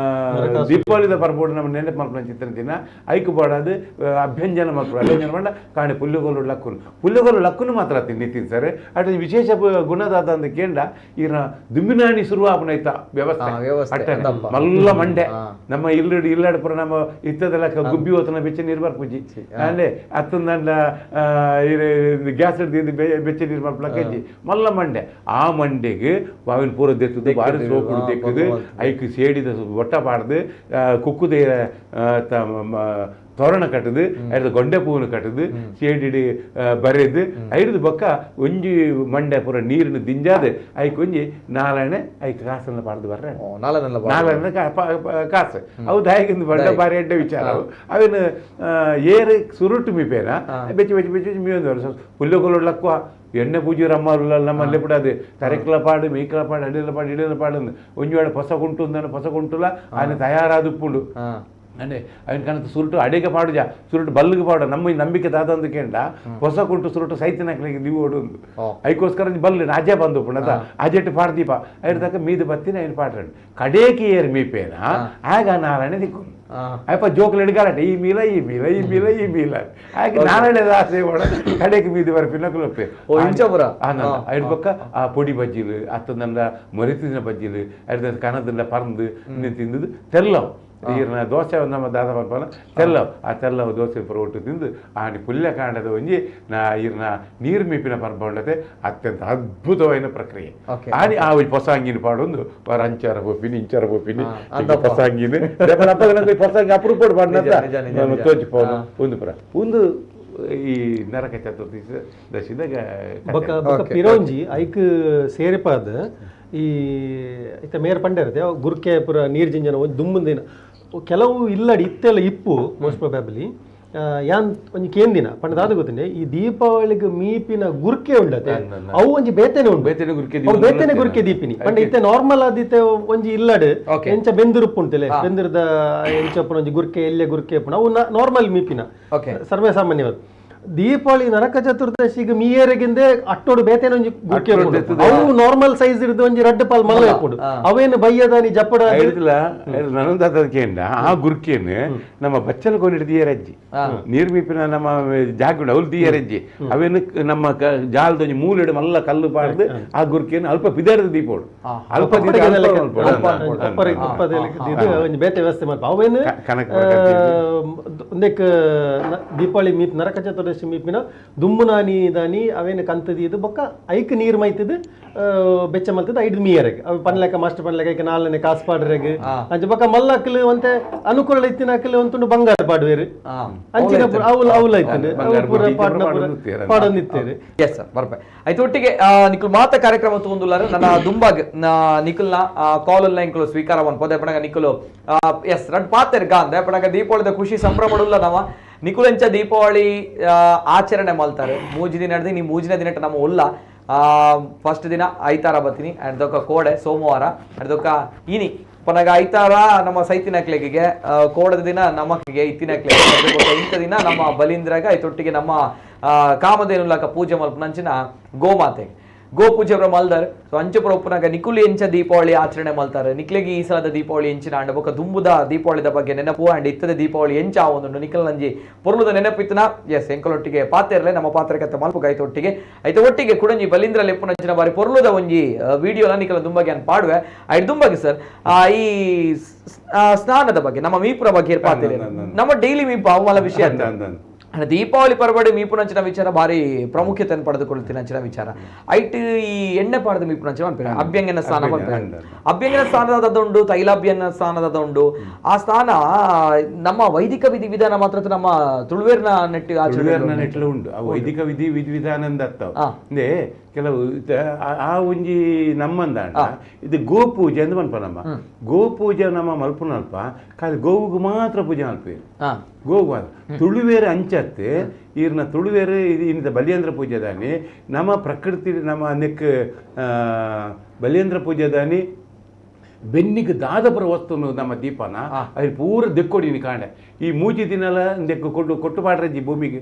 ದೀಪಾವಳಿದ ಪರ್ಬೋಡು ನಮ್ಮ ನೆನಪು ಮಲ್ಪನ ಚಿತ್ರ ದಿನ ಐಕು ಬೋಡಾದು ಅಭ್ಯಂಜನ ಮಲ್ಪಡು ಅಭ್ಯಂಜನ ಪಂಡ ಕಾಣೆ ಪುಲ್ಲುಗೋಲು ಲಕ್ಕುನು ಪುಲ್ಲುಗೋಲು ಲಕ್ಕುನು ಮಾತ್ರ ತಿನ್ನಿ ಸರ್ ಅಟ್ ವಿಶೇಷ ಗುಣದಾದ ಅಂದ ಕೇಂಡ ಈರ ದುಮ್ಮಿನಾಣಿ ಶುರುವಾಪನೈತ ವ್ಯವಸ್ಥೆ ಅಟ್ಟನೆ ಮಲ್ಲ ಮಂಡೆ ನಮ್ಮ ಇಲ್ಲಡು ಇಲ್ಲಡಪುರ ನಮ್ಮ ಇತ್ತದೆಲ್ಲ ಗುಬ್ಬಿ ಹೋತನ ಬೆಚ್ಚ ನೀರು ಬರ್ಪುಜಿ ಅಲ್ಲೇ ಅತ್ತಂದಂಡ ಗ್ಯಾಸ್ ಹಿಡ್ದು ಬೆಚ್ಚ ನೀರು ಬರ್ಪಲಕ್ಕಜ್ಜಿ ಮಲ್ಲ ಮಂಡೆ ಆ ಮಂಡೆಗೆ ಬಾವಿನ ಪೂರ ದೆತ್ತದು ಬಾರಿ ಸೋಪುಡು ದೆಕ್ಕದು ಐಕ್ ಸೇಡಿದ ಒಟ್ಟ ಪಾಡ್ದು ಕುಕ್ಕುದ ತೋರಣ ಕಟ್ಟದು ಐದು ಗೊಂಡೆ ಪೂವನ್ನು ಕಟ್ಟದು ಸೇಡಿಡಿ ಬರೆದು ಐದು ಬೊಕ್ಕ ಒಂಜಿ ಮಂಡೆ ಪೂರ ನೀರಿನ ದಿಂಜಾದ ಐಕ್ ಒಂಜಿ ನಾಲಣೆ ಐಕ್ ಕಾಸನ್ನು ಪಾಡ್ದು ಬರ್ರೆ ನಾಲಣೆ ಕಾಸು ಅವು ದಾಯಕಿಂದ ಬಂಡ ಬಾರಿ ಎಡ್ಡೆ ವಿಚಾರ ಅವು ಅವೇನು ಏರು ಸುರುಟು ಮೀಪೇನ ಬೆಚ್ಚಿ ಬೆಚ್ಚಿ ಬೆಚ್ಚಿ ಮೀ ಒಂದು ಪುಲ್ಲೆಗೊಲ್ಲಕ್ವ ಎಣ್ಣೆ ಪೂಜೆ ರಮ್ಮಲ್ಲ ನಮ್ಮಲ್ಲೇ ಬಿಡದು ತರೆಕ್ಲ ಪಾಡು ಮೀಕಲ ಪಾಡು ಅಡಿಲ ಪಾಡು ಇಡಲ ಪಾಡು ಒಂಜಿ ವೇಳೆ ಪೊಸ ಕುಂಟು ಅಂದಾನೆ ಪೊಸ ಕುಂಟುಲ ಆನೆ ತಯಾರಾದುಪ್ಪುಂಡು ಅಂದ್ರೆ ಅವನ ಕಣದ ಸುರುಟು ಅಡಿಗೆ ಪಾಡುಜ ಸುರುಟು ಬಲ್ಲಿಗೆ ಪಾಡು ನಮ್ಮ ನಂಬಿಕೆ ದಾದಂದು ಕೇಂಡ ಹೊಸ ಕುಂಟು ಸುರುಟು ಸೈತಿನ ನೀವು ಓಡುಂದು ಐಕೋಸ್ಕರ ಬಲ್ಲು ಅಜೆ ಬಂದು ಪುಣದ ಅಜೆಟ್ಟು ಪಾಡ್ದೀಪ ಐದು ಮೀದು ಬತ್ತಿನ ಐನು ಪಾಡ್ರಂಡು ಕಡೇಕಿ ಏರ್ ಮೀಪೇನ ಆಗ ನಾರಾಯಣ ದಿಕ್ಕು ಅಯ್ಯಪ್ಪ ಜೋಕುలు ಎಡಗಾಲಟ ಈ ಮೀಲ ಈ ಮೀಲ ಈ ಮೀಲ ಈ ಮೀಲ ಆಗ ನಾರಾಯಣ ದಾಸೆ ಓಡ ಕಡೆಗೆ ಮೀದು ಬರ್ಪಿನ ಐದು ಪಕ್ಕ ಆ ಪೊಡಿ ಬಜ್ಜಿಲು ಅತ್ತಂದ ಮೊರಿತಿನ ಬಜ್ಜಿಲು ಐದು ಕನದಿಂದ ಪರಂದು ತಿಂದದ್ದು ತೆಲ್ಲವು ಈರ್ನ ದೋಸೆ ನಮ್ಮ ದಾದ ಪರ್ಪನ ತೆಲ್ಲವು ಆ ತೆಲ್ಲವು ದೋಸೆ ಪರೋಟು ತಿಂದು ಆನಿ ಪುಲ್ಯಕಾಂಡದ ಒಂಜಿ ನಾ ಈರ್ನ ನೀರು ಮೀಪಿನ ಪರ್ಬ ಉಂಡತೆ ಅತ್ಯಂತ ಅದ್ಭುತವಾದ ಪ್ರಕ್ರಿಯೆ. ಆನಿ ಆ ಒಂಜಿ ಹೊಸ ಅಂಗಿನ ಪಾಡೊಂದು ವಾರ ಅಂಚಾರ ಪೋಪಿನಿ ಇಂಚಾರ ಪೋಪಿನಿ ಹೊಸ ಅಂಗಿನ ಹೊಸ ಅಂಗಿ ಅಪರೂಪ ಪಾಡಿನ ತೋಜಿ ಪೋನು ಒಂದು ಪುರ ಒಂದು ಈ ನರಕ ಚತುರ್ದಶಿ ದಶಿದ ಪಿರೋಂಜಿ ಐಕ್ ಸೇರಿಪಾದ ಈ ಇತ್ತ ಮೇರ್ ಪಂಡೆ ಇರುತ್ತೆ ಗುರ್ಕೆ ಪುರ ನೀರು ಜಿಂಜನ ಒಂದು ದುಮ್ಮುಂದಿನ ಕೆಲವು ಇಲ್ಲಡಿ ಇತ್ತೆಲ್ಲ ಇಪ್ಪು ಮೋಸ್ಟ್ ಪ್ರೊಬ್ಯಾಬ್ಲಿ ಯಾನ್ ಒಂಜಿ ಕೇಂದಿನ ಪಂಡ ದಾದ ಗೊತ್ತಿನಿ ಈ ದೀಪಾವಳಿಗೆ ಮೀಪಿನ ಗುರ್ಕೆ ಉಂಡತೆ ಅವು ಒಂಜಿ ಬೇತೆನೆ ಉಂಟು ಬೇತೆನೆ ಗುರ್ಕೆ ಬೇತೆನೆ ಗುರ್ಕೆ ದೀಪಿನಿ ಪಂಡ ಇತ್ತೆ ನಾರ್ಮಲ್ ಆದಿತ್ತೆ ಒಂಜಿ ಇಲ್ಲಡ್ ಎಂಚ ಬೆಂದಿರುಪ್ಪು ಉಂಟಲೆ ಬೆಂದಿರದ ಎಂಚಪ್ಪನ ಒಂಜಿ ಗುರ್ಕೆ ಎಲ್ಲೆ ಗುರ್ಕೆ ಅವು ನಾರ್ಮಲ್ ಮೀಪಿನ ಸರ್ವೇ ಸಾಮಾನ್ಯವಾದ. ದೀಪಾವಳಿ ನರಕ ಚತುರ್ದಶಿಗೆ ಮೀಯರೆಗಿಂದೆ ಅಟ್ಟೋಡು ಬೇತೇನೆ ಒಂಜಿ ಗುರ್ಕೆ ಅವು ನಾರ್ಮಲ್ ಸೈಜ್ ಇರ್ದು ಒಂಜಿ ರಡ್ಡು ಪಾಲ್ ಮಲ್ಲ ಇಪ್ಪುಡು ಅವೇನು ಬಯ್ಯದಾನಿ ಜಪ್ಪಡ ನನ್ನೊಂದು ಆ ಗುರ್ಕೆಯನ್ನು ನಮ್ಮ ಬಚ್ಚಲ ಕೊಂಡಿಟ್ಟು ದಿಯರಜ್ಜಿ ನೀರು ಮೀಪಿನ ನಮ್ಮ ಜಾಗ ಅವ್ರು ದಿಯರಜ್ಜಿ ಅವೇನು ನಮ್ಮ ಜಾಲದ ಒಂಜಿ ಮೂಲೆಡು ಮಲ್ಲ ಕಲ್ಲು ಪಾಡ್ದು ಆ ಗುರ್ಕೆಯನ್ನು ಅಲ್ಪ ಪಿದಾರದ ದೀಪೋಡು ಅಲ್ಪ ಬೇತೆ ವ್ಯವಸ್ಥೆ ಮಾಡ್ಪ ಅವೇನು ಒಂದಕ್ಕೆ ದೀಪಾವಳಿ ಮೀಪ್ ನರಕ ಚತುರ್ದಶಿ ಮೀಪಿನ ದುಮ್ಮುನಾನಿ ದಾನಿ ಅವೇನು ಕಂತದಿ ಬೊಕ್ಕ ಐಕ್ ನೀರು ಮೈತದ ಬೆಚ್ಚ ಮಲ್ತದ ಐದು ಮೀಯರೆಗ್ ಅವು ಪನ್ಲೆಕ ಮಾಸ್ಟರ್ ಪನ್ಲೆಕ ಐಕ್ ನಾಲ್ನೇ ಕಾಸು ಪಾಡ್ರೆಗ್ ಅಂಚ ಬೊಕ್ಕ ಮಲ್ಲಕ್ಲು ಒಂತೆ ಅನುಕೂಲ ಇತ್ತಿನ ಅಕ್ಲು ಒಂತುಂಡು ಬಂಗಾರ ಪಾಡುವೇರು ಅಂಚಿನ ಅವ್ಲು ಅವ್ಲು ಐತಂಡು ಪಾಡೊಂದಿತ್ತೇರು. ಎಸ್ ಸರ್ ಬರ್ಪೆ ಆಯ್ತು ಒಟ್ಟಿಗೆ ನಿಖಲ್ ಮಾತ ಕಾರ್ಯಕ್ರಮ ತಗೊಂಡುಲ್ಲಾರ ನನ್ನ ದುಂಬಾಗ್ ನಿಖಲ್ನ ಕಾಲ್ ಎಲ್ಲ ಇಂಕಲು ಸ್ವೀಕಾರ ಪದೇ ಪಣಗ ನಿಖಲು ಎಸ್ ರಡ್ ಪಾತೆರ್ ಗಾಂದೆ ಪಣಗ ದೀಪಾವಳಿದ ಖುಷಿ ಸಂಭ್ರಮ ನಾವ ನಿಕುಲೆಂಚ ದೀಪಾವಳಿ ಆಚರಣೆ ಮಲ್ತಾರೆ ಮೂಜಿ ದಿನ ಹಿಡ್ದು ನೀ ಮೂಜಿನ ದಿನಟ ನಮ್ಮ ಉಲ್ಲ ಫಸ್ಟ್ ದಿನ ಐತಾರ ಬತ್ತೀನಿ ಅರ್ಧಕ್ಕ ಕೋಡೆ ಸೋಮವಾರ ಅರ್ಧಕ್ಕ ಇನಿ ಪನಗ ಐತಾರ ನಮ್ಮ ಸೈತಿನಕ್ಲೆಗೆ, ಕೋಡದ ದಿನ ನಮಕ್ಕಿಗೆ ಇತ್ತಿನಕ್ಲೆಗೆ, ಇಂಥ ದಿನ ನಮ್ಮ ಬಲೀಂದ್ರಾಗ ಐತೊಟ್ಟಿಗೆ ನಮ್ಮ ಕಾಮಧೇನುಲಕ ಪೂಜೆ ಮಲ್ಪನಂಚಿನ ಗೋಮಾತೆ ಗೋ ಪೂಜೆ ಮಲ್ದರ್. ಸೊ ಅಂಚಪುರ ಉಪ್ಪುನಾಗ ನಿಕುಲಿ ಎಂಚ ದೀಪಾವಳಿ ಆಚರಣೆ ಮಲ್ತಾರೆ, ನಿಕ್ಲೆಗೆ ಈ ಸಲದ ದೀಪಾವಳಿ ಎಂಚಿನ ಅಂಡ ಬೊಕ ದುಂಬುದ ದೀಪಾವಳಿದ ಬಗ್ಗೆ ನೆನಪು ಅಂಡ್ ಇತ್ತದ ದೀಪಾವಳಿ ಎಂಚ ಒಂದು ನಿಕಲ್ ನಂಜಿ ಪೊರ್ಲುದ ನೆನಪಿತ್ತನ ಎಸ್ ಎಂಕಲೊಟ್ಟಿಗೆ ಪಾತೆರ್ಲೆ ನಮ್ಮ ಪಾತ್ರಕತೆ ಮಲ್ಪು ಐತ ಒಟ್ಟಿಗೆ ಐತ ಒಟ್ಟಿಗೆ ಕುಡಂಜಿ ಬಲೀಂದ್ರ ಲೆಪ್ಪುನಂಚಿನ ಬಾರಿ ಪೊರ್ಲುದ ಒಂಜಿ ವಿಡಿಯೋಲ ನಿಕಲ ದುಂಬಗೆ ಅನ್ ಪಾಡುವೆ. ಐಟ್ ದುಂಬಗೆ ಸರ್ ಈ ಸ್ನಾನದ ಬಗ್ಗೆ ನಮ್ಮ ಮೀಪುರ ಬಗ್ಗೆ ಪಾತೆರೆ ನಮ್ಮ ಡೈಲಿ ಮೀಪು ಅವಮಾಲ ವಿಷಯ ಅಂತ. ದೀಪಾವಳಿ ಪರ್ವಡಿ ಮೀಪುನಂಚಿನ ವಿಚಾರ ಭಾರಿ ಪ್ರಾಮುಖ್ಯತೆಯನ್ನು ಪಡೆದುಕೊಳ್ಳುತ್ತೀನಿ ವಿಚಾರ. ಐಟ್ ಈ ಎಣ್ಣೆ ಪಾಡದ ಮೀಪುನಂಚಿನ ಪನ್ಪೆರ್, ಅಭ್ಯಂಗನ ಸ್ನಾನ ಪನ್ಪೆರ್. ಅಭ್ಯಂಗನ ಸ್ನಾನದ ಉಂಡು, ತೈಲಾಭ್ಯಂಗನ ಸ್ನಾನದ ಉಂಡು. ಆ ಸ್ನಾನ ನಮ್ಮ ವೈದಿಕ ವಿಧಿ ವಿಧಾನ ಮಾತ್ರ ನಮ್ಮ ತುಳುವೇರ್ನ ನೆಟ್ಟು ತುಳುವೇರ್ನ ನೆಟ್ಲು ಉಂಡು. ಆ ವೈದಿಕ ವಿಧಿ ವಿಧಿ ವಿಧಾನ ಅಂದ್ರೆ ಕೆಲವು ಆ ಒಂಜಿ ನಮ್ಮಂದಾಂಡ ಇದು ಗೋಪೂಜೆ ಅಂದ್ ಪನ್ಪ. ನಮ್ಮ ಗೋಪೂಜೆ ನಮ್ಮ ಮಲ್ಪುನಲ್ಪ ಖಾಲಿ ಗೋವುಗು ಮಾತ್ರ ಪೂಜೆ ಮಲ್ಪೇರು, ಗೋವು ತುಳುವೇರು ಅಂಚತ್ತೆ ಈರ್ನ ತುಳುವೇರು ಇದು ಇಂದ ಬಲಿಯೇಂದ್ರ ಪೂಜೆದಾನಿ ನಮ್ಮ ಪ್ರಕೃತಿ ನಮ್ಮ ನೆಕ್ ಬಲಿಯೇಂದ್ರ ಪೂಜೆದಾನಿ ಬೆನ್ನಿಗೆ ದಾದಪುರ ವಸ್ತುನು ನಮ್ಮ ದೀಪನ ಅಲ್ಲಿ ಪೂರ ದೆಕ್ಕೊಡಿನಿ ಕಾಂಡೆ. ಈ ಮೂಜಿ ದಿನಲ ದೆಕ್ಕು ಕೊಟ್ಟು ಕೊಟ್ಟು ಪಾಡ್ರೆಜ್ಜಿ ಭೂಮಿಗೆ,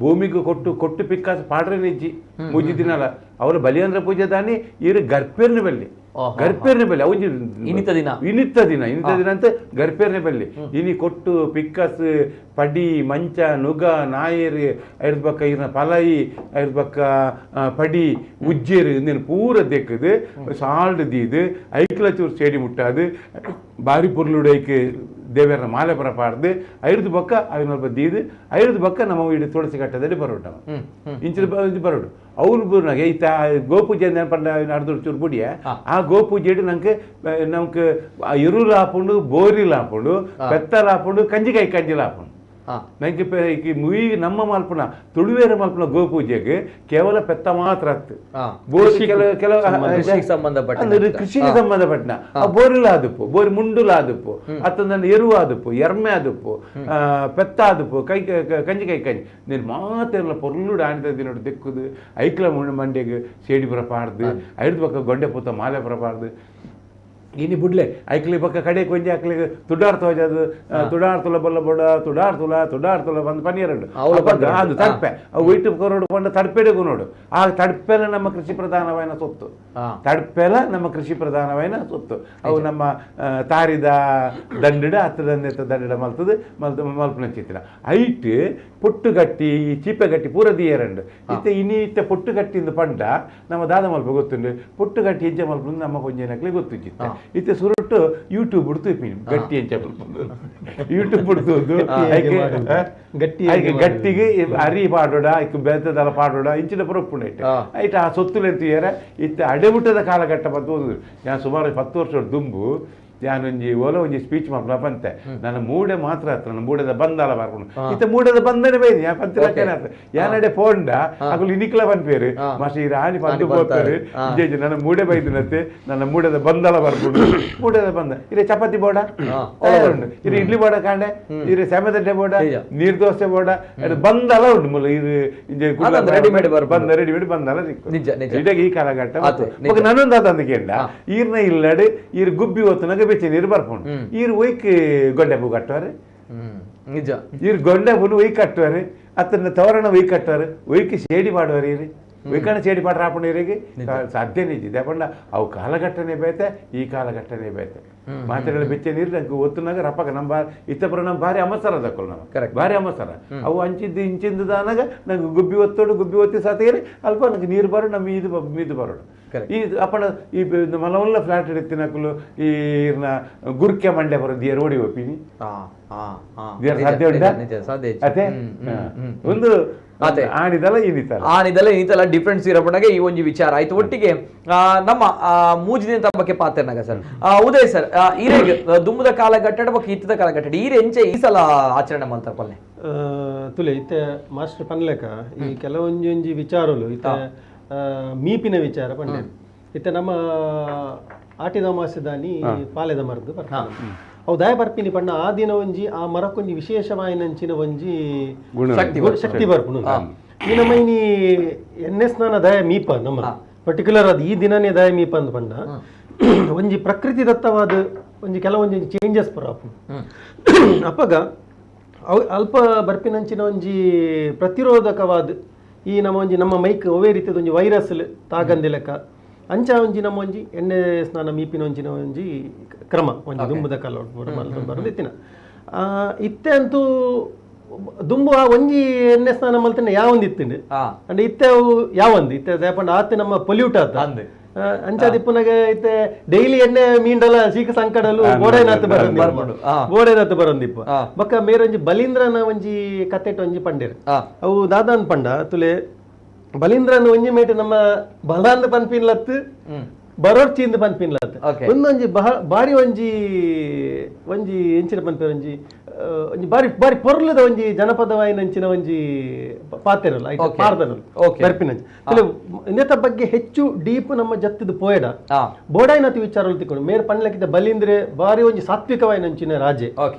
ಭೂಮಿಗೆ ಕೊಟ್ಟು ಕೊಟ್ಟು ಪಿಕ್ಕಾಸ ಪಾಡ್ರೆನೆಜ್ಜಿ ಮೂಜಿ ದಿನಲ. ಅವರು ಬಲಿಯೇಂದ್ರ ಪೂಜೆ ದಾನಿ ಇರು ಗರ್ಪೇರ್ನ ಬಲ್ಲಿ, ಗರ್ಪೇರ್ನ ಬಲ್ಲಿ ಅವು ಇನಿತ ದಿನ, ಇನಿತ ದಿನ, ಇನಿತ ದಿನ ಅಂತ ಗರ್ಪೇರ್ನ ಬಲ್ಲಿ ಇನಿ ಕೊಟ್ಟು ಪಿಕ್ಕಾಸ್ ಪಡಿ ಮಂಚ ನುಗ ನಾಯರು ಐರ್ದ ಪಕ್ಕ ಇರ್ನ ಪಲಾಯಿ ಐರ್ದ ಪಕ್ಕ ಪಡಿ ಉಜ್ಜೇರು ಇಂದೇನು ಪೂರ ದೆಕ್ಕದು ಸಾಲ್ಡ್ ದೀದು ಐಕ್ಲ ಚೂರು ಸೇಡಿ ಮುಟ್ಟಾದು ಬಾರಿ ಪೊರ್ಲುಡೈಕ್ ದೇವರ ಮಾಲೆ ಪರ ಪಾಡ್ದು ಐರ್ದು ಬಕ್ಕ ಅವಿನಲ್ಪ ದೀದು ಐರ್ದು ಬಕ್ಕ ನಮ್ಮ ಇಡೀ ತುಳಸಿ ಕಟ್ಟದಲ್ಲಿ ಬರೋಟ ಇಂಚಿನ ಇದು ಬರೋಡು ಅವ್ರು ಬರುನಾಗ ಈತ ಗೋಪೂಜೆ ಪಂಡ ಅರ್ಧ ಚೂರು ಬುಡಿಯ ಆ ಗೋಪೂಜೆ ನಂಗೆ ನಮ್ಗೆ ಎರುಲು ಆಪುಂಡು, ಬೋರಿಲ್ ಆಪುಂಡು, ಪೆತ್ತಲ್ ಆಪುಂಡು, ಕಂಜಿಕಾಯಿ ಕಂಜಿಲ್ ಆಪುಂಡು. ನಂಗೆ ಮುಯಿ ನಮ್ಮ ಮಲ್ಪುನ ತುಳುವೇರ ಮಲ್ಪುನ ಗೋಪೂಜೆಗೆ ಕೇವಲ ಪೆತ್ತ ಮಾತ್ರ ಅತ್ತು ಬೋರಿ ಕೆಲವು ಕೃಷಿಗೆ ಸಂಬಂಧಪಟ್ಟ, ಕೃಷಿಗೆ ಸಂಬಂಧಪಟ್ಟನ ಆ ಬೋರಿಲ ಆದುಪ್ಪು, ಬೋರಿ ಮುಂಡುಲ ಆದುಪ್ಪು, ಅತ್ತಂದ್ರೆ ಎರುವು ಆದುಪ್ಪು, ಎರ್ಮೆ ಆದುಪ್ಪು, ಪೆತ್ತ ಆದುಪ್ಪು, ಕೈ ಕಂಜಿ ಕೈ ಕಂಜಿ ನೀನು ಮಾತೆಲ್ಲ ಪೊರ್ಲುಡು ಆಣಿದ ದಿನೋಡು ದೆಕ್ಕುದು ಐಕ್ಲ ಮಂಡ್ಯಗೆ ಸೇಡಿ ಬರ ಪಾಡ್ದು ಐದು ಪಕ್ಕ ಗೊಂಡೆ ಪೂತ ಮಾಲೆ ಬರ ಪಾಡ್ದು ಇನಿ ಬುಡ್ಲೆ ಐಕ್ಲಿ ಪಕ್ಕ ಕಡೆ ಕೊಂಜಿ ಅಕ್ಲಿಗೆ ತುಡಾರ್ ತೋಜದು ತುಡಾರ್ ತುಲ ಬೊಲ್ಲ ಬೊಡ ತುಡಾರ್ ತುಲ ತುಡಾರ್ ತುಲ ಬಂದು ಪನ್ನೀರುಂಡು ಅದು ತಡ್ಪೆ ಅವು ಇಟ್ಟು ಕೊರೋಡು ಪಂಡ ತಡ್ಪೆಡೆಗೂ ನೋಡು. ಆ ತಡ್ಪೆಲ ನಮ್ಮ ಕೃಷಿ ಪ್ರಧಾನವಾದ ಸೊತ್ತು, ತಡ್ಪೆಲ ನಮ್ಮ ಕೃಷಿ ಪ್ರಧಾನವಾದ ಸೊತ್ತು. ಅವು ನಮ್ಮ ತಾರಿದ ದಂಡಿಡ ಹತ್ತದಂಡೆತ್ತ ದಂಡಿಡ ಮಲ್ತದು ಮಲ್ತ ಮಲ್ಪನ ಚಿತ್ರ ಐಟ್ ಪೊಟ್ಟುಗಟ್ಟಿ ಚೀಪೆಗಟ್ಟಿ ಪೂರ ದಿಯರಂಡು ಇತ್ತೆ ಇನಿ ಇತ್ತೆ ಪೊಟ್ಟುಗಟ್ಟಿಂದ ಪಂಡ ನಮ್ಮ ದಾದ ಮಲ್ಪ ಗೊತ್ತುಂಡು ಪೊಟ್ಟುಗಟ್ಟಿ ಹೆಜ್ಜೆ ಮಲ್ಪ ನಮ್ಮ ಕೊಂಜನಕ್ಲೆ ಗೊತ್ತುಂಚಿತ್ತೆ ಇತ್ತೆ ಸುರುಟ್ಟು ಯೂಟ್ಯೂಬ್ ಬಿಡ್ತು ಗಟ್ಟಿ ಹೆಂಚ ಯೂಟ್ಯೂಬ್ ಬಿಡ್ತು ಗಟ್ಟಿಗೆ ಅರಿ ಪಾಡೋಡ ಐಕ್ ಬೆತ್ತದಲ ಪಾಡೋಡ ಇಂಚಿನ ಪುರಪ್ಪುಂಡು ಐಟ್ ಐಟ್ ಆ ಸೊತ್ತುಲೆಂತಿಯರ ಇತ್ತೆ ಅಡೆಬಿಟ್ಟದ ಕಾಲಘಟ್ಟ ಬಂತು. ನಾನು ಸುಮಾರು 10 ವರ್ಷ ದುಂಬು ಯಾನೊಂಜಿ ಓಲ ಒಂಜಿ ಸ್ಪೀಚ್ ಮಾಡ್ಲ ಪಂತೆ ನನ್ನ ಮೂಡೆ ಮಾತ್ರ ಹತ್ರ ನನ್ನ ಮೂಡೆದ ಬಂದಾಲ ಬರ್ಕೊಂಡು ಇತ್ತ ಮೂಡೆದ ಬಂದನೆ ಬೈದಿ ಯಾ ಪಂತೆ ಲಕ್ಕನೆ ಹತ್ರ ಯಾನಡೆ ಪೋಂಡ ಅಗುಲು ಇನಿಕ್ಲ ಪನ್ಪೇರು ಮಾಸ್ಟರ್ ಈ ರಾಣಿ ಪಂದು ಪೋಪೇರು ಜೇಜಿ ನನ್ನ ಮೂಡೆ ಬೈದಿನತ್ತೆ ನನ್ನ ಮೂಡೆದ ಬಂದಾಲ ಬರ್ಕೊಂಡು ಮೂಡೆದ ಬಂದ ಇರೆ ಚಪಾತಿ ಬೋಡ ಉಂಡು ಇರೆ ಇಡ್ಲಿ ಬೋಡ ಕಾಂಡೆ ಇರೆ ಸೆಮೆದಡ್ಡೆ ಬೋಡ ನೀರ್ ದೋಸೆ ಬೋಡ ಬಂದಲ ಉಂಡು ಮುಲ್ಲ ಇದು ರೆಡಿಮೇಡ್ ಬಂದ ರೆಡಿಮೇಡ್ ಬಂದಲ ಇಡೀ ಈ ಕಾಲಘಟ್ಟ ನನ್ನೊಂದು ಅದಂದು ಕೇಂಡ ಈರ್ನ ಇಲ್ಲಡೆ ಈರ್ ಗುಬ್ಬಿ ಹೊತ್ತನಾಗ ಬೆಚ್ಚ ನೀರು ಬರ್ಪುಂಡು ಈರ್ ಒಯ್ಕ್ ಗೊಂಡೆ ಪೂ ಕಟ್ಟುವಾರೆ ನಿಜ ಈರ್ ಗೊಂಡೆ ಪೂನು ಒಯ್ ಕಟ್ಟುವಾರೆ ಅತ್ತನ ತೋರಣ ಒಯ್ ಕಟ್ಟುವಾರೆ ಒಯ್ಕ್ ಶೇಡಿ ಮಾಡುವಾರೆ ಈರಿ ಒಯ್ಕಣ ಶೇಡಿ ಪಾಡ್ರ ಆಪುಂಡು ಈರಿಗೆ ಸಾಧ್ಯ ನಿಜ ದೇಪಂಡ ಅವು ಕಾಲಘಟ್ಟನೆ ಬೇತೆ ಈ ಕಾಲಘಟ್ಟನೆ ಬೇತೆ ಮಾತ್ರೆಗಳ ಬೆಚ್ಚ ನೀರು ನಂಗೆ ಒತ್ತುನಾಗ ರಪ್ಪಕ ನಮ್ಮ ಇತ್ತಪುರ ನಮ್ಮ ಭಾರಿ ಅಮಸರ ದಕ್ಕಲು ನಮ್ಮ ಭಾರಿ ಅಮಸರ ಅವು ಅಂಚಿದ್ದು ಇಂಚಿಂದು ದಾನಾಗ ನಂಗೆ ಗುಬ್ಬಿ ಒತ್ತೋಡು ಗುಬ್ಬಿ ಒತ್ತಿ ಸಾತಿಗೆ ಅಲ್ಪ ನಂಗೆ ನೀರು ಬರೋಡು ನಮ್ಮ ಇದು ಮೀದು ಬರೋಡು ಈ ಅಪ್ಪಣ ಈ ಮಲವಲ್ಲ ಫ್ಲಾಟ್ ಹಿಡಿತಿನಕಲು ಈ ಗುರ್ಕೆ ಮಂಡ್ಯ ಬರೋ ದಿಯರ್ ಓಡಿ ಹೋಗ್ತೀನಿ ಸಾಧ್ಯ ಉಂಟಾ ಅದೇ ಒಂದು ಆನಿದಲ್ಲ ಇನ್ನಿತಲ್ಲ ಆನಿದಲ್ಲ ಇನ್ನಿತಲ್ಲ ಡಿಫ್ರೆನ್ಸ್ ಇರಪಣಗೆ ಈ ಒಂಜಿ ವಿಚಾರ ಆಯ್ತು. ಒಟ್ಟಿಗೆ ನಮ್ಮ ಮೂಜಿನ ತಬ್ಬಕ್ಕೆ ಪಾತ್ರನಾಗ ಸರ್ ಉದಯ್ ಸರ್ ಈರೆಗ್ ದುಮ್ಮದ ಕಾಲಘಟ್ಟ ಬೊಕ್ಕ ಇತ್ತದ ಕಾಲಘಟ್ಟ ಈರೆ ಎಂಚೆ ಈ ಸಲ ಆಚರಣೆ ಮಾಡ್ತಾರೆ ಪಲ್ಲೆ ತುಲೆ ಇತ್ತೆ ಮಾಸ್ಟರ್ ಪನ್ಲೆಕ ಈ ಕೆಲವೊಂಜಿ ವಿಚಾರಲು ಇತ್ತೆ ಮೀಪಿನ ವಿಚಾರ ಪಂಡೆ ಇತ್ತೆ ನಮ್ಮ ಆಟಿದ ಮಾಸದಾನಿ ಪಾಲೆದ ಮರದ್ದು ಬರ್ತಾರೆ ಅವು ದಾಯ ಬರ್ಪಿನಿ ಪಣ್ಣ ಆ ದಿನ ಒಂಜಿ ಆ ಮರಕ್ಕೊಂಜಿ ವಿಶೇಷವಾಯಿನಂಚಿನ ಒಂಜಿ ಶಕ್ತಿ ಬರ್ಪುಂಡು. ಈ ನಮ್ಮ ಇನಿ ಎಣ್ಣೆ ಸ್ನಾನ ದಾಯ ಮೀಪ ನಮ್ಮ ಪರ್ಟಿಕ್ಯುಲರ್ ಅದು ಈ ದಿನನೇ ದಾಯ ಮೀಪ ಅಂದ್ ಪಂಡ ಒಂಜಿ ಪ್ರಕೃತಿ ದತ್ತವಾದ ಒಂಜಿ ಕೆಲವೊಂಜಿ ಚೇಂಜಸ್ ಪೂರ ಆಪುಂಡು. ಅಪಗ ಅವು ಅಲ್ಪ ಬರ್ಪಿನಂಚಿನ ಒಂಜಿ ಪ್ರತಿರೋಧಕವಾದ ಈ ನಮ್ಮ ಒಂಜಿ ನಮ್ಮ ಮೈಕ್ ಒವೇ ರೀತಿಯ ಒಂಜಿ ವೈರಸ್ ತಾಗಂದಿ ಲೆಕ್ಕ ಅಂಚ ಒಂಜಿ ನಮ್ಮ ಒಂಜಿ ಎಣ್ಣೆ ಸ್ನಾನ ಮೀಪಿನ ಒಂಜಿನ ಒಂಜಿ ಕ್ರಮ ಒಂಜಿ ದುಂಬುದ ಕಾಲ ಮಲ್ತೊಂದು ಬರೋದು ಇತ್ತಿನ. ಇತ್ತೆ ಅಂತೂ ದುಂಬು ಆ ಒಂಜಿ ಎಣ್ಣೆ ಸ್ನಾನ ಮಲ್ತಿನ ಯಾವೊಂದು ಇತ್ತಿಂಡು. ಅಂಡ್ ಇತ್ತೆ ಅವು ಯಾವೊಂದು ಇತ್ತೆ ದಾಪಂಡ ಆತೆ ನಮ್ಮ ಪೊಲ್ಯೂಟ್ ಆತ. ಅಂದ್. ಅಂಚಾದಿಪ್ಪುನಗ ಇತ್ತೆ ಡೈಲಿ ಎಣ್ಣೆ ಮೀಂಡಲ ಸೀಕ ಸಂಕಡಲು ಬೋಡೈನಾತ್ ಬರಂದಿಪ್ಪ. ಬರ್ಪುಂಡು. ಬೋಡೈನಾತ್ ಬರಂದಿಪ್ಪ. ಬೊಕ್ಕ ಮೇರೊಂಜಿ ಬಲೀಂದ್ರನ ಒಂಜಿ ಕತೆಟ್ ಒಂಜಿ ಪಂಡೇರ್. ಅವು ದಾದಾನ್ ಪಂಡ ತುಲೆ ಬಲೀಂದ್ರನ ಒಂಜಿ ಮೇಟ್ ನಮ್ಮ ಬಲಾಂದ್ ಪನ್ಪಿನ್ಲತ್ ಬರೋರ್ಚಿಂದ್ ಪನ್ಪಿನ್ಲತ್. ಒಂದೊಂಜಿ ಬಾರಿ ಒಂಜಿ ಒಂಜಿ ಎಂಚಿನ ಪನ್ಪೇರ್ ಒಂಜಿ ಒಂಜಿ ಬಾರಿ ಬಾರಿ ಪೊರ್ಲುದ ಒಂಜಿ ಜನಪದವಾಯಿನಂಚಿನ ಒಂಜಿ ಪಾತೆರಲ್ಲ ಐತ ಪಾರ್ದನಲು ಬರ್ಪಿನಂಚಿ ತುಲೆ ಇಂದೆತ ಬಗ್ಗೆ ಹೆಚ್ಚು ಡೀಪ್ ನಮ್ಮ ಜತ್ತಿದ ಪೋಯಡ ಬೋಡಾಯಿನತಿ ವಿಚಾರలు ತಿಕ್ಕೊಂಡು ಮೇರ್ ಪನ್ಲಕ್ಕಿದ್ದ ಬಲೀಂದ್ರೆ ಬಾರಿ ಒಂಜಿ ಸಾತ್ವಿಕವಾಯಿನಂಚಿನ ರಾಜೆ.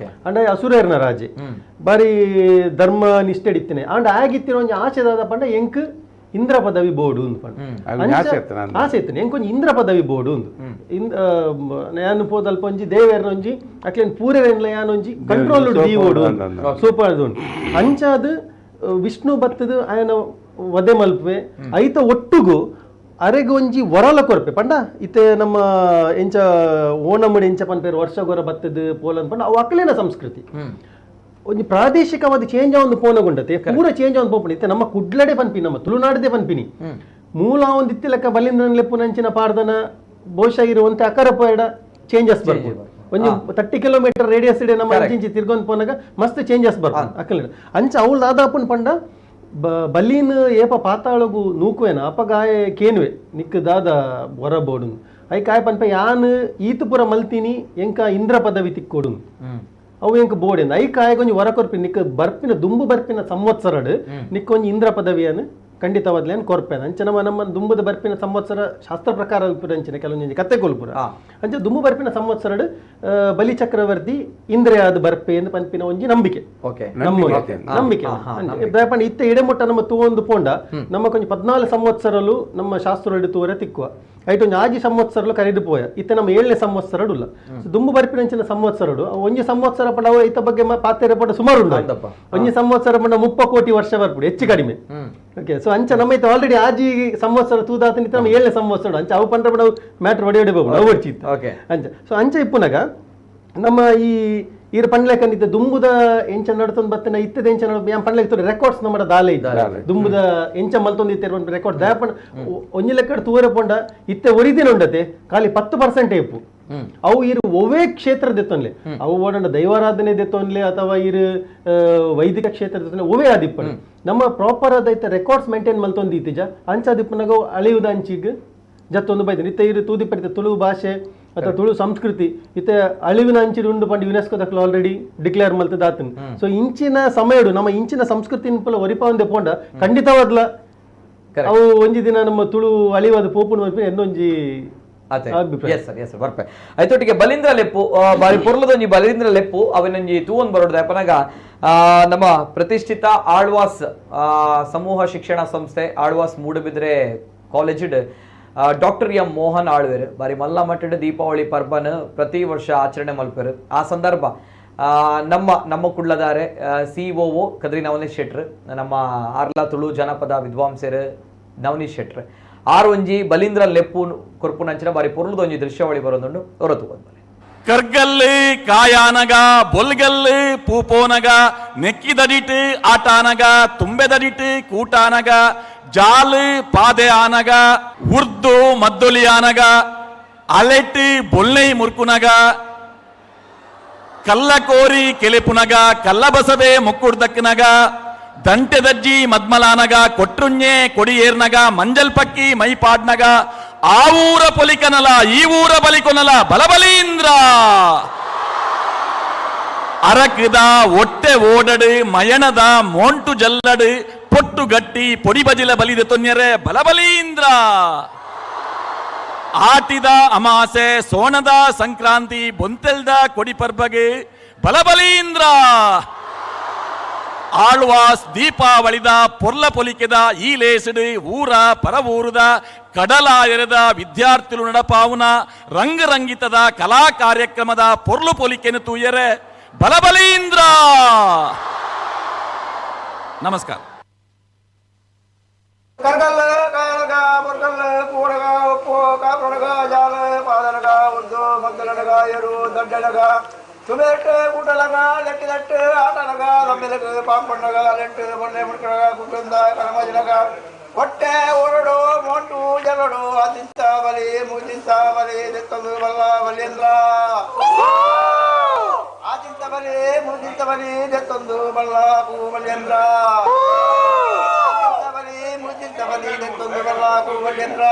ಅಂಡ ಅಸುರೇರ್ನ ರಾಜೆ ಬಾರಿ ಧರ್ಮ ನಿಷ್ಠೆ ಇತ್ತಿನ. ಅಂಡ ಆಗಿತ್ತಿನ ಒಂಜಿ ಆಸೆ ದಾದ ಪಂಡ ಎಂಕ್ ಇಂದ್ರ ಪದವಿ ಬೋರ್ಡು ಅಂದ್ ಪಂಡ. ಅದು ಅಂಚ ಆಸೆ ಇತ್ತು ನಂದು. ಆಸೆ ಇತ್ತು ಎಂಕ್ ಒಂಜಿ ಇಂದ್ರ ಪದವಿ ಬೋರ್ಡು ಅಂದು. ಯಾನ್ ಪೋದಲ್ಪ ಒಂಜಿ ದೇವೇರ್ನ ಒಂಜಿ ಅಕ್ಲೇನ್ ಪೂರೆರೆನ್ಲ ಯಾನ್ ಒಂಜಿ ಕಂಟ್ರೋಲ್ ದೀವೋಡು ಅಂದ್ ಅಂದ್. ಸೂಪರ್ ಅದು ಉಂಡು. ಅಂಚಾದ್ ವಿಷ್ಣು ಬತ್ತದು ಆಯನ ವಧೆ ಮಲ್ಪುವೆ. ಐತ ಒಟ್ಟುಗು ಅರೆಗ್ ಒಂಜಿ ವರಲ ಕೊರ್ಪೆ ಪಂಡ ಇತ್ತೆ ನಮ್ಮ ಎಂಚ ಓಣಮುಡಿ ಎಂಚ ಪನ್ಪೇರು ವರ್ಷ ಗೊರ ಬತ್ತದು ಪೋಲನ್ ಪಂಡ ಅವು ಅಕ್ಲೇನ ಸಂಸ್ಕೃತಿ. ಒಂಜಿ ಪ್ರಾದೇಶಿಕವಾದ ಚೇಂಜ್ ಒಂದು ಪೋನಗುಂಡತೆ ಪೂರ ಚೇಂಜ್ ಒಂದು ಪೋಪುಂಡು. ಇತ್ತೆ ನಮ್ಮ ಕುಡ್ಲಡೆ ಪನ್ಪಿ ನಮ್ಮ ತುಳುನಾಡದೆ ಪನ್ಪಿನಿ ಮೂಲ ಒಂದು ಇತ್ತಿ ಲೆಕ್ಕ ಬಲಿಂದ್ರನ ಲೆಪ್ಪುನಂಚಿನ ಪಾರ್ದನ ಬಹುಶಃ ಇರುವಂತೆ ಅಕರ ಪೋಯಡ ಚೇಂಜಸ್ ಬರ್ಬೋದು. ಒಂಜಿ 30 ಕಿಲೋಮೀಟರ್ ರೇಡಿಯಸ್ ಇಡೆ ನಮ್ಮ ಅಂಚಿಂಚಿ ತಿರ್ಗೊಂದು ಪೋನಾಗ ಮಸ್ತ್ ಚೇಂಜಸ್ ಬರ್ಬೋದು ಅಕ್ಕಲ. ಅಂಚ ಅವಳು ದಾದಾಪುನ್ ಪಂಡ ಬಲೀನ್ ಏಪ ಪಾತಾಳಗು ನೂಕುವೇನ ಅಪಗಾಯ ಕೇನುವೆ ನಿಕ್ ದಾದ ಹೊರ ಬೋಡು I ಕಾಯ ಪನ್ಪ ಯಾನ್ ಈತು ಪೂರ ಮಲ್ತೀನಿ ಎಂಕ ಇಂದ್ರ ಪದವಿ ತಿಕ್ಕೊಡು ಅವು ಎಂಕ್ ಬೋಡಿಂದ I ಕಾಯಗೊಂಜಿ ಒಂಜಿ ವರ ಕೊರ್ಪಿ ನಿಕ್ ಬರ್ಪಿನ ದುಂಬು ಬರ್ಪಿನ ಸಂವತ್ಸರಡ್ ನಿಕ್ ಒಂಜಿ ಇಂದ್ರ ಪದವಿಯನ್ನು ಖಂಡಿತವಾದ್ಲೇನ್ ಕೊರ್ಪೇನ. ಅಂಚ ನಮ್ಮ ನಮ್ಮ ದುಂಬುದ ಬರ್ಪಿನ ಸಂವತ್ಸರ ಶಾಸ್ತ್ರ ಪ್ರಕಾರ ಇಪ್ಪುನ ಅಂಚಿನ ಕೆಲವೊಂಜಿ ಕತೆ ಕೊಲ್ಪುರ. ಅಂಚ ದುಂಬು ಬರ್ಪಿನ ಸಂವತ್ಸರಡ್ ಬಲಿ ಚಕ್ರವರ್ತಿ ಇಂದ್ರೆಯಾದ ಬರ್ಪೆ ಎಂದು ಪನ್ಪಿನ ಒಂಜಿ ನಂಬಿಕೆ. ನಮ್ಮ ನಂಬಿಕೆ. ನಂಬಿಕೆ. ಅಂಚೆ ದಾಯೆಪಂಡ ಇತ್ತೆ ಇಡೆಮುಟ್ಟ ನಮ್ಮ ತೂವೊಂದು ಪೋಂಡ ನಮ್ಮ ಕೊಂಚ 14 ಸಂವತ್ಸರಲು ನಮ್ಮ ಶಾಸ್ತ್ರ ತೂವರೆ ತಿಕ್ಕುವ ಐಟ್ ಒಂಜಿ ಆಜಿ ಸಂವತ್ಸರಲು ಕರೆದು ಪೋಯ ಇತ್ತೆ ನಮ್ಮ 7ನೇ ಸಂವತ್ಸರಡು ಉಲ್ಲ. ಸೊ ದುಂಬು ಬರ್ಪಿನಂಚಿನ ಸಂವತ್ಸರಡು ಅವು ಒಂಜಿ ಸಂವತ್ಸರ ಪಂಡ ಅವು ಐತ ಬಗ್ಗೆ ಪಾತೆರೆ ಪಂಡ ಸುಮಾರು ಉಂಡು. ಹೌದಪ್ಪ. ಒಂಜಿ ಸಂವತ್ಸರ ಪಂಡ 30 ಕೋಟಿ ವರ್ಷ ಬರ್ಪುಡು ಹೆಚ್ಚು ಕಡಿಮೆ. ಓಕೆ ಸೊ ಅಂಚ ನಮ್ಮ ಇತ್ತೆ ಆಲ್ರೆಡಿ ಆಜಿ ಸಂವತ್ಸರ ತೂದಾತ ನಮ್ಮ 7ನೇ ಸಂವತ್ಸರ ಅಂಚ ಅವು ಪಂಡ್ರೆ ಪಂಡ ಮ್ಯಾಟ್ರ್ ಒಡೆ ಒಡೆ ಹೋಗ್ಬಿಡು ಅವು ಹೊಡ್ಚಿತ್ತು. ಅಂಚ ಸೊ ಅಂಚ ಇಪ್ಪುನಗ ನಮ್ಮ ಈ ಈರ್ ಪಂಡ್ಲೆಕಂದಿತ್ತೆ ದುಂಬುದ ಎಂಚ ನಡ್ತೊಂದು ಬತ್ತಿನ ಇತ್ತದ ಎಂಚ ನಡ್ ಯಾನ್ ಪಂಡ್ಲೆಕ್ ರೆಕಾರ್ಡ್ಸ್ ನಮ್ಮ ದಾಲೆ ಇದ್ದ ದುಂಬುದ ಎಂಚ ಮಲ್ತೊಂದು ಇತ್ತೆ ರೆಕಾರ್ಡ್ ದಯಪಂಡ ಒಂಜಿ ಲೆಕ್ಕಡ್ ತೂವರೆ ಪೊಂಡ ಇತ್ತೆ ಒರಿದಿನ ಉಂಡತೆ ಖಾಲಿ 10% ಇಪ್ಪು. ಅವು ಇರು ಒವೇ ಕ್ಷೇತ್ರ ದೆತ್ತೊನ್ಲೆ ಅವು ಓಡಂಡ ದೈವಾರಾಧನೆ ದೆತ್ತೊನ್ಲೆ ಅಥವಾ ಇರು ವೈದಿಕ ಕ್ಷೇತ್ರ ದೆತ್ತೊನ್ಲೆ ಒವೇ ಆದಿಪ್ಪಣ ನಮ್ಮ ಪ್ರಾಪರ್ ಆದ ರೆಕಾರ್ಡ್ಸ್ ಮೇಂಟೈನ್ ಮಲ್ತೊಂದು ಇತ್ತೀಜ ಅಂಚ ದಿಪ್ಪುನಗ ಅಳಿಯುದ ಅಂಚಿಗ್ ಜತ್ತೊಂದು ಬೈದಿನ ಇತ್ತೆ ಇರು ತೂದಿಪ್ಪಡಿತ ತುಳು ಭಾಷೆ ಅಥವಾ ತುಳು ಸಂಸ್ಕೃತಿ ಇತ್ತೆ ಅಳಿವಿನ ಅಂಚಿನ ಉಂಡು ಪಂಡ ಯುನೆಸ್ಕೋ ದಕ್ಲು ಆಲ್ರೆಡಿ ಡಿಕ್ಲೇರ್ ಮಲ್ತದ ಆತನ್. ಸೊ ಇಂಚಿನ ಸಮಯಡು ನಮ್ಮ ಇಂಚಿನ ಸಂಸ್ಕೃತಿ ಪೂಲ ಒರಿಪಾವಂದೆ ಪೋಂಡ ಖಂಡಿತವಾದ್ಲ ಅವು ಒಂಜಿ ದಿನ ನಮ್ಮ ತುಳು ಅಳಿವಾದ ಪೋಪುಣ ಎನ್ನೊಂಜಿ ಅದೇ ಅಭಿಪ್ರಾಯ. Yes sir, yes sir, ಬರ್ಪೆ ಐತೊಟ್ಟಿಗೆ ಬಲೀಂದ್ರ ಲೆಪ್ಪು ಬಾರಿ ಪೊರ್ಲದೊಂಜಿ ಬಲೀಂದ್ರ ಲೆಪ್ಪು ಅವನೊಂಜಿ ತೂವೊಂದು ಬರೋದು ಅಪನಗ ನಮ್ಮ ಪ್ರತಿಷ್ಠಿತ ಆಳ್ವಾಸ್ ಸಮೂಹ ಶಿಕ್ಷಣ ಸಂಸ್ಥೆ ಆಳ್ವಾಸ್ ಮೂಡುಬಿದ್ರೆ ಕಾಲೇಜಿಡ್ ಡಾಕ್ಟರ್ ಎಂ ಮೋಹನ್ ಆಳ್ವೇರು ಬಾರಿ ಮಲ್ಲ ಮಟ್ಟದ ದೀಪಾವಳಿ ಪರ್ಬನ್ ಪ್ರತಿ ವರ್ಷ ಆಚರಣೆ ಮಲ್ಪೆರು. ಆ ಸಂದರ್ಭ ನಮ್ಮ ನಮ್ಮ ಕುಳ್ಳದಾರೆ ಸಿ ಒ ಕದ್ರಿ ನವನೀಶ್ ಶೆಟ್ರ್ ನಮ್ಮ ಆರ್ಲಾ ತುಳು ಜನಪದ ವಿದ್ವಾಂಸರು ನವನೀಶ್ ಶೆಟ್ರ್ ಆರು ಒಂಜಿ ಬಲೀಂದ್ರ ಲೆಪ್ಪು ಕೊರ್ಪುನಂಚಿನ ಬಾರಿ ಪೊರ್ಲುದೊಂಜಿ ದೃಶ್ಯಾವಳಿ ಬರೋದುಂಡು ಹೊರತು ಬಂದ್ಮೇಲೆ. ಕರ್ಗಲ್ಲು ಕಾಯಾನಗ ಬೊಲ್ಗಲ್ಲು ಪೂಪೋನಗ ನೆಕ್ಕಿದಡಿಟ್ ಆಟಾನಗ ತುಂಬೆದಡಿಟ್ ಕೂಟಾನಗ ಜಾಲು ಪಾದೆ ಆನಗ ಉರ್ದು ಮದ್ದೊಲಿಯಾನಗ ಅಲೆಟ್ ಬೊಲ್ನೈ ಮುರ್ಕುನಗ ಕಲ್ಲಕೋರಿ ಕೆಲೆಪುನಗ ಕಲ್ಲಬಸವೆ ಮುಕ್ಕುಡ್ದಕ್ಕನಗ ದಂಟೆದಜ್ಜಿ ಮದ್ಮಲಾನಗ ಕೊಟ್ರುಂಜೆ ಕೊಡಿಯೇರ್ನಗ ಮಂಜಲ್ ಪಕ್ಕಿ ಮೈಪಾಡ್ನಗ ಆ ಊರ ಪೊಲಿಕನಲ ಈ ಊರ ಬಲಿಕೊನಲ ಬಲಬಲೀಂದ್ರ ಅರಕದ ಒಟ್ಟೆ ಓಡಡು ಮಯಣದ ಮೋಂಟು ಜಲ್ಲಡು ಪೊಟ್ಟು ಗಟ್ಟಿ ಪೊಡಿ ಬಜಿಲ ಬಲಿದ ತೊನ್ಯರೆ ಬಲಬಲೀಂದ್ರ ಆಟಿದ ಅಮಾಸೆ ಸೋಣದ ಸಂಕ್ರಾಂತಿ ಬೊಂತೆಲ್ದ ಕೊಡಿ ಪರ್ಬಗೆ ಬಲಬಲೀಂದ್ರ. Alva's ದೀಪಾವಳಿದ ಪೊರ್ಲ ಪೊಲಿಕೆದ ಈ ಲೇಸಿಡು ಊರ ಪರವೂರುದ ಕಡಲಾಯರದ ವಿದ್ಯಾರ್ಥಿಲು ನಡಪಾವುನ ರಂಗರಂಗಿತದ ಕಲಾ ಕಾರ್ಯಕ್ರಮದ ಪೊರ್ಲು ಪೊಲಿಕೆನು ತೂಯರೆ ಬಲಬಲೀಂದ್ರ. ನಮಸ್ಕಾರ. ಕರ್ಗಲ್ಲ ಕಾಯನಗ ಮುರ್ಗಲ್ಲ ಕೂಡಗ ಉಪ್ಪು ಕಾಪಣಗ ಜಾಲ ಪಾದನಗ ಉರ್ದು ಮದ್ದಲನಗ ಎರು ದಡ್ಡನಗ ತುಮೇಟು ಕೂಟಲಗ ಲಟ್ಟಿ ಲಟ್ಟು ಆಟನಗ ಲಂಬೆಲಗ ಪಾಂಪಣ್ಣಗ ಲೆಟ್ಟು ಬೊಳ್ಳೆ ಮುಡ್ಕಣಗ ಕುಟ್ಟುಂದ ಕಲಮಜನಗ ಹೊಟ್ಟೆ ಓರಡು ಮೋಟು ಜಲಡು ಅದಿಂತ ಬಲಿ ಮುದಿಂತ ಬಲಿ ದೆತ್ತದು ಬಲ್ಲ ಬಲಿಯಂದ್ರ ಆದಿಂತ ಬಲಿ ಮುದಿಂತ ಬಲಿ ದೆತ್ತೊಂದು ಬಲ್ಲ ಕೂ ಬಲಿಯಂದ್ರ ಬಲಿ ಮುದಿಂತ ಬಲಿ ದೆತ್ತೊಂದು ಬಲ್ಲ ಕೂ ಬಲಿಯಂದ್ರ.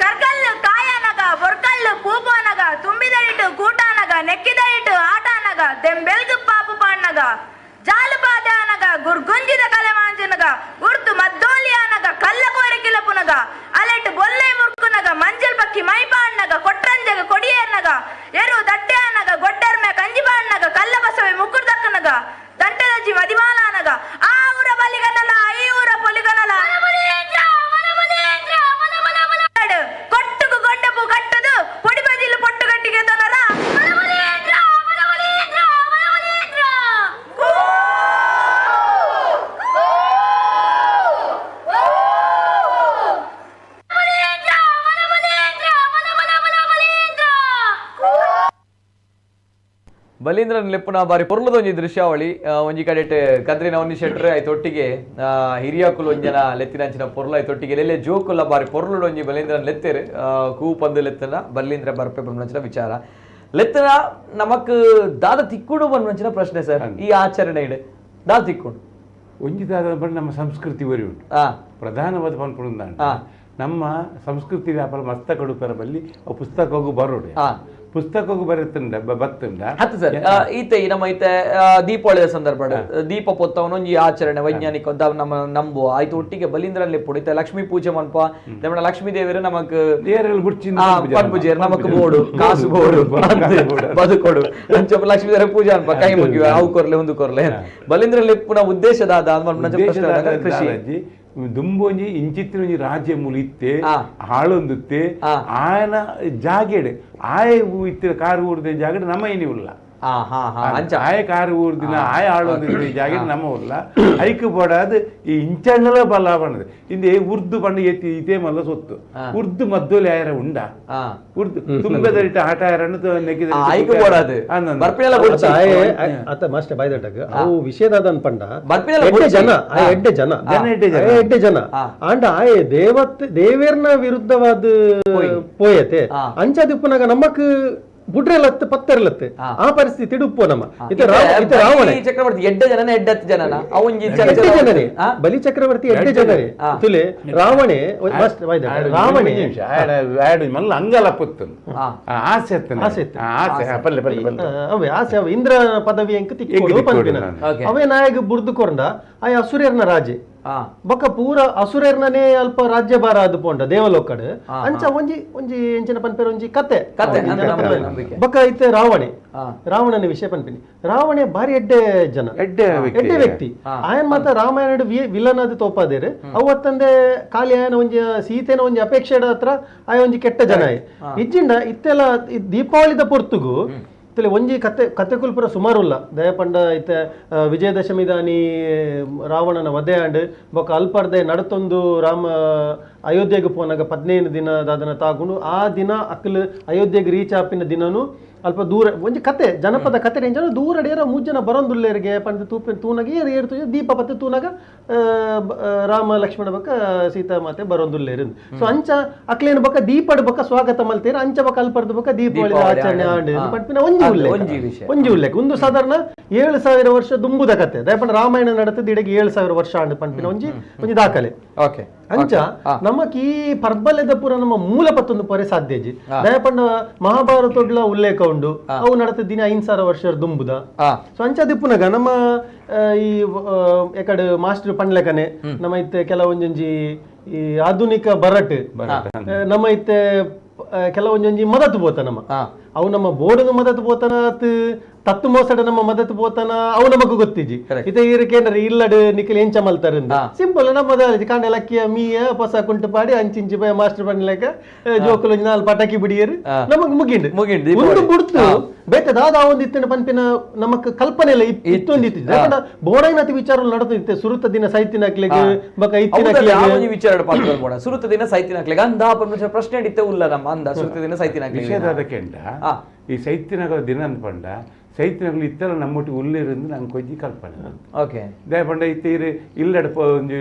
ಕರ್ಕಲ್ಲು ಕಾಯನಗ ಬೊರ್ಕಲ್ಲು ಪೂಪೋನಗ ತುಂಬಿದರಿಟು ಕೂಟಾನಗ ನೆಕ್ಕಿದರಿಟು ಆಟಾನಗ ದೆಂಬೆಲ್ಗು ಪಾಪು ಪಾಣ್ಣಗ ಜಾಲಪಾದ ಅನಗ ಗುರ್ಗುಂಜಿದ ಕಲೆಮಾಂಜನಗ ಉರ್ತು ಮದ್ದೋಲಿಯಾನಗ ಕಲ್ಲ ಕೋರಿ ಕಿಲಪುನಗ ಅಲೆಟ್ ಬೊಲ್ಲೆ ಮುರ್ಕುನಗ ಮಂಜಲ್ ಪಕ್ಕಿ ಮೈಪಾಣ್ಣಗ ಕೊಟ್ರಂಜಗ ಕೊಡಿಯೇರ್ನಗ ಎರು ದಟ್ಟೆ ಅನಗ ಗೊಡ್ಡರ್ಮೆ ಕಂಜಿಬಾಣ್ಣಗ ಕಲ್ಲ ಬಸವೆ ಮುಕ್ಕುರ್ದಕ್ಕನಗ ದಂಟದಜ್ಜಿ ಮದಿಮಾಲಾನಗ ಆ ಊರ ಬಲಿಗನಲ ಈ ಊರ ಪೊಲಿಗನಲ ಕೊಟ್ಟುಕು ಗೊಂಡಪು ಕಟ್ಟದು ಪೊಡಿ ಬಜಿಲು ಪೊಟ್ಟು ಗಟ್ಟಿಗೆ ತೊನರ. ಬಲೀಂದ್ರನ ಲೆಪ್ಪುನ ಬಾರಿ ಪೊರ್ಲದ ಒಂಜಿ ದೃಶ್ಯಾವಳಿ. ಒಂಜಿ ಕಡೆಟ್ ಕದ್ರಿನ ಒಂಜಿ ಶೆಟ್ರೆ ಆಯ್ತು ಒಟ್ಟಿಗೆ ಹಿರಿಯಕುಲು ಒಂಜನ ಲೆತ್ತಿನಂಚಿನ ಪೊರ್ಲ ಆಯ್ತು ಒಟ್ಟಿಗೆ ಲೆಲ್ಲೆ ಜೋಕುಲ ಬಾರಿ ಪೊರ್ಲುಡು ಒಂಜಿ ಬಲೀಂದ್ರನ ಲೆತ್ತೇರು ಕೂ ಪಂದು ಲೆತ್ತನ ಬಲೀಂದ್ರ ಬರ್ಪೆ ಬಂದಂಚಿನ ವಿಚಾರ ಲೆತ್ತನ ನಮಕ್ ದಾದ ತಿಕ್ಕುಡು ಬಂದಂಚಿನ ಪ್ರಶ್ನೆ ಸರ್, ಈ ಆಚರಣೆ ಇಡೆ ದಾದ ತಿಕ್ಕುಡು? ಒಂಜಿ ದಾದ ಪಂಡ ನಮ್ಮ ಸಂಸ್ಕೃತಿ ಒರಿ ಉಂಟು. ಪ್ರಧಾನವಾದ ಪನ್ಪುಂಡು ನಮ್ಮ ಸಂಸ್ಕೃತಿ ವ್ಯಾಪಾರ ಮಸ್ತ ಕಡುಪರ ಬಲ್ಲಿ ಅವು ಪುಸ್ತಕಗೂ ಬರೋಡು. ಪುಸ್ತಕಗೂ ಬರುತ್ತುಂಡ ಬತ್ತುಂಡ ಹತ್ತು ಸರ್. ಈತೆ ಈ ನಮ್ಮ ಈತೆ ದೀಪಾವಳಿಯ ಸಂದರ್ಭ ದೀಪ ಪೊತ್ತವನ ಒಂಜಿ ಆಚರಣೆ ವೈಜ್ಞಾನಿಕ ಅಂತ ನಮ್ಮ ನಂಬುವ ಆಯ್ತು ಒಟ್ಟಿಗೆ ಬಲೀಂದ್ರಲ್ಲಿ ಪುಡಿತ ಲಕ್ಷ್ಮೀ ಪೂಜೆ ಮನ್ಪ ನಮ್ಮ ಲಕ್ಷ್ಮೀ ದೇವರು ನಮಕ್ ಏರೆಲ್ಲ ಬುಡ್ಚಿಂದ ಪನ್ಪುಜೇರ್ ನಮಕ್ ಬೋಡು ಕಾಸು ಬೋಡು ಬದುಕೊಡು ಅಂಚ ಲಕ್ಷ್ಮೀ ದೇವರ ಪೂಜೆ ಅನ್ಪ ಕೈ ಮುಗಿಯುವ ಅವು ಕೊರ್ಲೆ ಒಂದು ಕೊರ್ಲೆ ಬಲೀಂದ್ರ ಲೆಪ್ಪುನ ಉದ್ದೇಶದಾದ ಕೃಷಿ ಉದ್ದೇಶದ ದುಂಬೊಂಜಿ ಇಂಚಿತ್ತಿನ ಒಂಜಿ ರಾಜ್ಯ ಮೂಲ ಇತ್ತೆ ಹಾಳೊಂದುತ್ತೆ ಆಯನ ಜಾಗೆಡ್ ಆಯ ಇತ್ತಿನ ಕಾರು ಊರ್ದ ಜಾಗಡ್ ನಮ್ಮ ಇನಿ ಉಲ್ಲ. ಹಾ ಹಾ ಹಾ ಅಂಚ ಆಯ ಕಾರು ಊರ್ದಿನ ಆಯ ಹಾಳೊಂದಿದ್ದ ಜಾಗೆಡ್ ನಮ್ಮ ಉಲ್ಲ ಐಕ್ ಬೋಡಾದ್ ಈ ಇಂಚಣ್ಣಲ ಬಲ ಬಣ್ಣದ ಇಂದೆ ಉರ್ದು ಬಣ್ಣ ಎತ್ತಿ ಇದೇ ಮಲ್ಲ ಸೊತ್ತು ಉರ್ದು ಮದ್ದೋಲಿ ಆಯರ ಉಂಡ ಉರ್ದು ತುಂಬೆದರಿಟ ಆಟ ಆಯರನ್ನು ನೆಕ್ಕಿದ ಐಕ್ ಬೋಡಾದ್ ಬರ್ಪಿನೆಲ್ಲ ಬೊಡ್ಚಿ. ಅತ್ತ ಮಾಸ್ಟರ್ ಬಾಯ್ದಟಕ್ ಅವು ವಿಷಯದಾದನ್ ಪಂಡ ಬರ್ಪಿನೆಲ್ಲ ಎಡ್ಡೆ ಬೊಡ್ಚಿ. ಜನ ಆ ಎಡ್ಡೆ ಜನ ಜನ ಎಡ್ಡೆ ಜನ. ಆಯೆ ಎಡ್ಡೆ ಜನ ಆಂಡ ಆಯೆ ದೇವತ್ ದೇವೇರ್ನ ವಿರುದ್ಧವಾದ ಪೋಯತೆ ಅಂಚಾದಿಪ್ಪುನಾಗ ನಮಕ್ ಬುಡ್ರೆಲತ್ತು ಪತ್ತೆರ್ಲತ್ತು ಆ ಪರಿಸ್ಥಿತಿ ಉಪ್ಪು ನಮ್ಮ ಇತ ಇತ ರಾವಣೆ ಬಲಿ ಚಕ್ರವರ್ತಿ ಎಡ್ಡೆ ಜನನ ಎಡ್ಡತ್ತು ಜನನ ಅವಂಜಿ ಎಡ್ಡೆ ಜನರೇ ಬಲಿ ಚಕ್ರವರ್ತಿ ಎಡ್ಡೆ ಜನರೇ ತುಲೆ ರಾವಣೆ ಮಾಸ್ಟರ್ ಬಾಯ್ದಟ ರಾವಣೆ ಮಲ್ಲ ಅಂಗಲ ಪುತ್ತು ಆಸೆ ಅತ್ತನೆ. ಆಸೆ ಇತ್ತು. ಆಸೆ ಪಲ್ಲೆ ಪಲ್ಲೆ ಪಲ್ಲೆ ಅವೇ ಆಸೆ ಅವೆ ಇಂದ್ರ ಪದವಿ ಎಂಕ್ ತಿಕ್ಕೊಡು ಎಂಕ್ ತಿಕ್ಕೊಡು ಪನ್ಪಿನ ನಾನು. ಅವೇ ನಾಯಕ ಬುರ್ದು ಕೊಂಡ ಆಯ ಅಸುರೇರ್ನ ರಾಜೆ ಬೊಕ್ಕ ಪೂರ ಅಸುರೇರ್ನನೇ ಅಲ್ಪ ರಾಜ್ಯಭಾರ ಅದು ಪೋಂಡ ದೇವಲೋಕಡ್ ಅಂಚ ಒಂಜಿ ಒಂಜಿ ಎಂಚಿನ ಪನ್ಪೇರ್ ಒಂಜಿ ಕತೆ ಕತೆ, ಒಂಜಿ ಅಂದ್ರೆ ಕತೆ. ನಂಬಿಕೆ. ಬೊಕ್ಕ ಇತ್ತೆ ರಾವಣೆ ರಾವಣನ ವಿಷಯ ಪನ್ಪಿನಿ ರಾವಣೆ ಬಾರಿ ಎಡ್ಡೆ ಜನ ಎಡ್ಡೆ ವ್ಯಕ್ತಿ. ಎಡ್ಡೆ ವ್ಯಕ್ತಿ ಆಯನ್ ಮಾತ್ರ ರಾಮಾಯಣ ವಿಲನ್ ಅದು ತೋಪಾದೇರು ಅವತ್ತಂದೆ ಖಾಲಿ ಆಯನ ಒಂಜಿ ಸೀತೆನ ಒಂಜಿ ಅಪೇಕ್ಷೆ ಹತ್ರ ಆಯ ಒಂಜಿ ಕೆಟ್ಟ ಜನ ಆಯೆ. ಇಜ್ಜಿಂಡ ಇತ್ತೆಲ್ಲ ಈ ದೀಪಾವಳಿದ ಪೊರ್ತುಗು ಇತ್ತಲೆ ಒಂಜಿ ಕತೆ ಕತೆ ಕುಲ್ಪುರ ಸುಮಾರುಲ್ಲ ದಯಪಂಡ ಇತ್ತೆ ವಿಜಯದಶಮಿ ದಾನಿ ರಾವಣನ ವಧೆ ಆಂಡ್ ಬೊಕ್ಕ ಅಲ್ಪರ್ದೆ ನಡತೊಂದು ರಾಮ ಅಯೋಧ್ಯೆಗೆ ಪೋನಾಗ 15 ದಿನ ದಾದನ ತಾಗುಂಡು ಆ ದಿನ ಅಕ್ಲು ಅಯೋಧ್ಯೆಗೆ ರೀಚ್ ಆಪಿನ ದಿನನು ಅಲ್ಪ ದೂರ ಒಂಜಿ ಕತೆ ಜನಪದ ಕತೆ ರೇಂಜನ ದೂರ ಡೇರ ಮೂರು ಜನ ಬರೋಂದುಲ್ಲೇರಿಗೆ ಪಂಡ ತೂಪಿನ ತೂನಾಗ ಏರು ಏರು ತೂಜ ದೀಪ ಪತ್ತೆ ತೂನಾಗ ರಾಮ ಲಕ್ಷ್ಮಣ ಬಕ್ಕ ಸೀತಾ ಮಾತೆ ಬರೋಂದುಲ್ಲೇರು. ಸೊ ಅಂಚ ಅಕ್ಲೇನು ಬಕ್ಕ ದೀಪಡ್ ಬಕ್ಕ ಸ್ವಾಗತ ಮಲ್ತೇರು ಅಂಚ ಬಕ್ಕ ಅಲ್ಪರ್ದ ಬಕ್ಕ ದೀಪಾವಳಿ ದೀಪಾವಳಿ ಆಚರಣೆ ಆಂಡ್. ಆಂಡ್ ಪಟ್ಪಿನ ಒಂಜಿ ಉಲ್ಲೇಖ ಒಂಜಿ ವಿಷಯ. ಒಂಜಿ ಉಲ್ಲೇಖ ಒಂದು ಸಾಧಾರಣ 7000 ವರ್ಷ ದುಂಬುದ ಕತೆ ದಯಪಂಡ ರಾಮಾಯಣ ನಡತದ ಇಡಗೆ 7000 ವರ್ಷ ಆಂಡ್ ಪನ್ಪಿನ ಒಂಜಿ ಒಂಜಿ ದಾಖಲೆ. ಅಂಚ ನಮಕ್ ಈ ಪರ್ಬಲೆದ ಪೂರ ನಮ್ಮ ಮೂಲ ಪತ್ತೊಂದು ಪೊರೆ ಸಾಧ್ಯ ಇಜ್ಜಿ. ದಯಪಂಡ ಮಹಾಭಾರತೊಡ್ಲ ಉಲ್ಲೇಖ ಉಂಡು ಅವು ನಡತ ದಿನ 5000 ವರ್ಷ ದುಂಬುದ. ಸೊ ಅಂಚ ದಿಪ್ಪುನಗ ನಮ್ಮ ಈ ಎಕಡೆ ಮಾಸ್ಟರ್ ಪಂಡ್ಲೆಕನೆ ನಮ್ಮ ಇತ್ತೆ ಕೆಲವೊಂಜೊಂಜಿ ಈ ಆಧುನಿಕ ಬರಟ್ ನಮ್ಮ ಇತ್ತೆ ಕೆಲವೊಂಜೊಂಜಿ ಮದತು ಪೋತ ನಮ್ಮ ಅವು ನಮ್ಮ ಬೋರ್ಡ್ ಮದತು ಪೋತನ ಅತ್ ತತ್ತು ಮೋಸಡ ನಮ್ಮ ಮದತ್ ಪೋತನ ಅವು ನಮಕ್ ಗೊತ್ತಿಜಿ. Correct. ಇತ್ತೆ ಈರ್ ಕೇಂದ್ರ ಇಲ್ಲಡ್ ನಿಕಲ್ ಎಂಚ ಮಲ್ತಾರ. ಸಿಂಪಲ್ ನಮ್ಮ ಕಾಂಡೆ ಲಕ್ಕಿಯ ಮೀಯ ಪೊಸ ಕುಂಟು ಪಾಡಿ ಅಂಚಿಂಚಿ ಪೋಯ ಮಾಸ್ಟರ್ ಪನ್ಲೆಕ ಜೋಕುಲು ಒಂಜಿ ನಾಲ್ ಪಟಾಕಿ ಬಿಡಿಯರು, ನಮಕ್ ಮುಗಿಂಡು. ಮುಗಿಂಡು, ಉಂದು ದೀಪಾವಳಿ. ಬುಡ್ತು ಬೇತೆ ದಾದ ಒಂದು ಇತ್ತಿನ ಪನ್ಪಿನ ನಮಕ್ ಕಲ್ಪನೆ ಇಲ್ಲ ಇತ್ತೊಂದು ಇತ್ತು. ಯಾಕಂದ್ರೆ ಬೋಡೈನತಿ ವಿಚಾರ ನಡತಿತ್ತೆ ಸುರುತ ದಿನ ಸೈತಿನಕ್ಲೆಗ್ ಬೊಕ ಹೌದಲ್ಲ, ಆ ಇತ್ತಿನಕ್ಲೆಗ್. ಒಂಜಿ ವಿಚಾರ ಪಾತ್ರ ಬೋಡ. ಸುರುತ ದಿನ ಸೈತಿನಕ್ಲೆಗ್ ಅಂದ ಪನ್ಪುನ ಪ್ರಶ್ನೆ ಇತ್ತೆ ಉಲ್ಲ ನಮ್ಮ ಅಂದ ಸುರುತ ದಿನ ಸೈತಿನಕ್ಲೆಗ್. ವಿಷಯದಾದ ಕೆಂಡ ಈ ಸೈತಿನಗಲ ದಿನ ಅಂದ್ಪಂಡ ಸೈತಿನಗಲು ಇತ್ತೆಲ್ಲ ನಮ್ಮೊಟ್ಟಿಗೆ ಉಲ್ಲಿರಿಂದ ನಂಗೆ ಕೊಜ್ಜಿ ಕಲ್ಪನೆ. ದಾಯ ಪಂಡ ಇತ್ತೆ ಇರು ಇಲ್ಲಡ ಒಂಜಿ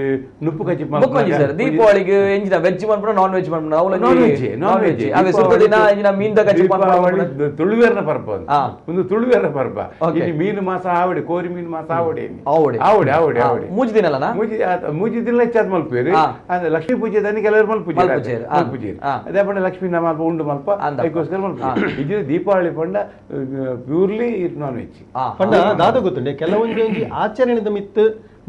ನುಪ್ಪು ಕಜ್ಜಿ. ಬೊಕ್ಕೊಂಜಿ ಸರ್, ದೀಪಾವಳಿಗೆ ಎಂಜಿನ ವೆಜ್ ಮನ್ಪುನ ನಾನ್ ವೆಜ್ ಮನ್ಪುನ? ಅವ್ಲ non veg, non veg. ಅವೇ ಸುರುತ ದಿನ ಎಂಜಿನ ಮೀನ್ದ ಕಜ್ಜಿ? ದೀಪಾವಳಿ ತುಳುವೆರ್ನ ಪರ್ಬ ಒಂದು. ಒಂದು ತುಳುವೆರ್ನ ಪರ್ಬ. ಇಲ್ಲಿ ಮೀನು ಮಾಸ ಆವಡೆ, ಕೋರಿ ಮೀನು ಮಾಸ ಆವಡೆ. ಆವಡೆ. ಆವಡೆ, ಆವಡೆ, ಆವಡೆ. ಮೂಜಿ ದಿನಲನಾ? ಮೂಜಿ ಮೂಜಿ ದಿನ ಹೆಚ್ಚಾದ್ ಮಲ್ಪುವೆರ್. ಅಂದ್ರೆ ಲಕ್ಷ್ಮೀ ಪೂಜೆ ದಾನಿ ಕೆಲವರು ಮಲ್ಪುಜೆರ್. ಮಲ್ಪುಜೆರ್. ಮಲ್ಪುಜೆರ್. ಅದೇ ಪಂಡ ಲಕ್ಷ್ಮೀ ನಮ್ಮ ಅಲ್ಪ ಉಂಡು ಮಲ್ಪ ಅದಕ್ಕೋಸ್ಕರ ಮಲ್ಪುಜೆರ್. ಇದು ದೀಪಾವಳಿ ಪಂಡ purely non veg. ಪಂಡ ದಾದ ಗೊತ್ತುಂಡೆ, ಕೆಲವೊಂಜಿ ಒಂಜಿ ಆಚರಣೆದ ಮಿತ್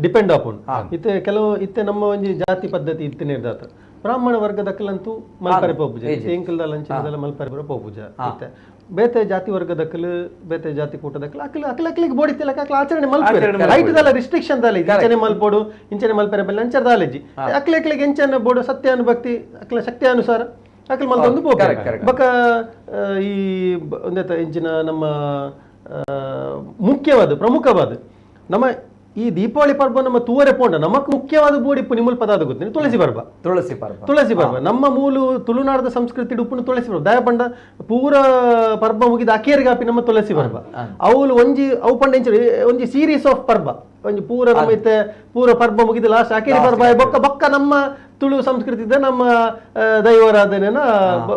ಡಿಪೆಂಡ್ ಆಪುಂಡು. ಇತ್ತೆ ಕೆಲವು ಇತ್ತೆ ನಮ್ಮ ಒಂಜಿ ಜಾತಿ ಪದ್ಧತಿ ಇತ್ತಿನ ದಾತ ಬ್ರಾಹ್ಮಣ ವರ್ಗದಕ್ಕಲಂತೂ ಮಲ್ಪರೆ ಪೋಪುಜ. ಇತ್ತೆ ಎಂಕಲ್ದಲ್ಲ ಅಂಚಿನದಲ್ಲ ಮಲ್ಪರೆ ಪೂರ ಪೋಪುಜ. ಇತ್ತೆ ಬೇತೆ ಜಾತಿ ವರ್ಗದಕ್ಕಲು, ಬೇತೆ ಜಾತಿ ಕೂಟದಕ್ಕಲು ಅಕ್ಲು ಅಕ್ಲ ಅಕ್ಲಿಗೆ ಬೋಡಿತ್ತಿಲ್ಲ, ಅಕ್ಲ ಆಚರಣೆ ಮಲ್ಪೆರ್. ಆಚರಣೆ. ರೈಟ್ ದಾಲ ರಿಸ್ಟ್ರಿಕ್ಷನ್ ದಾಲ ಇಜ್ಜಿ. ಇಂಚನೆ ಮಲ್ಪೋಡು, ಇಂಚನೆ ಮಲ್ಪೆರೆ ಬಲ್ಲ ಅಂಚರ ದಾಲೆಜ್ಜಿ. ಅಕ್ಲೆ ಅಕ್ಲಿಗೆ ಎಂಚನ ಬೋಡು ಸತ್ಯಾನುಭಕ್ತಿ ಅಕ್ಲ ಶಕ್ತಿ ಅನುಸಾರ ಅಕ್ಲ ಮಲ್ತೊಂದು ಪೋಪೆರ್. Correct, correct. ಬೊಕ ಈ ಒಂದೇತ ಇಂಚಿನ ನಮ್ಮ ಮುಖ್ಯವಾದ ಪ್ರಮುಖವಾದ ನಮ್ಮ ಈ ದೀಪಾವಳಿ ಪರ್ಬ ನಮ್ಮ ತೂವರೆ ಪೋಂಡ ನಮಕ್ ಮುಖ್ಯವಾದ ಬೋಡಿಪ್ಪು ನಿಮ್ಮಲ್ ಪದಾದ ಗೊತ್ತಿನಿ ತುಳಸಿ ಪರ್ಬ. ತುಳಸಿ ಪರ್ಬ. ತುಳಸಿ ಪರ್ಬ ನಮ್ಮ ಮೂಲು ತುಳುನಾಡದ ಸಂಸ್ಕೃತಿ ಉಪ್ಪುನು ತುಳಸಿ ಪರ್ಬ. ದಯ ಪಂಡ ಪೂರ ಪರ್ಬ ಮುಗಿದ ಅಕೇರಿಗಾಪಿ ನಮ್ಮ ತುಳಸಿ ಪರ್ಬ. ಅವುಲು ಒಂಜಿ ಅವು ಪಂಡ ಇಂಚ ಒಂಜಿ ಸೀರೀಸ್ ಆಫ್ ಪರ್ಬ ಒಂಜಿ ಪೂರ ನಮ್ಮ ಇತ್ತೆ ಪೂರ ಪರ್ಬ ಮುಗಿದ ಲಾಸ್ಟ್ ಅಕೇರಿ ಪರ್ಬ ಆಯಿ ಬೊಕ್ಕ ಬೊಕ್ಕ ನಮ್ಮ ತುಳು ಸಂಸ್ಕೃತಿದ ನಮ್ಮ ದೈವಾರಾಧನೆನ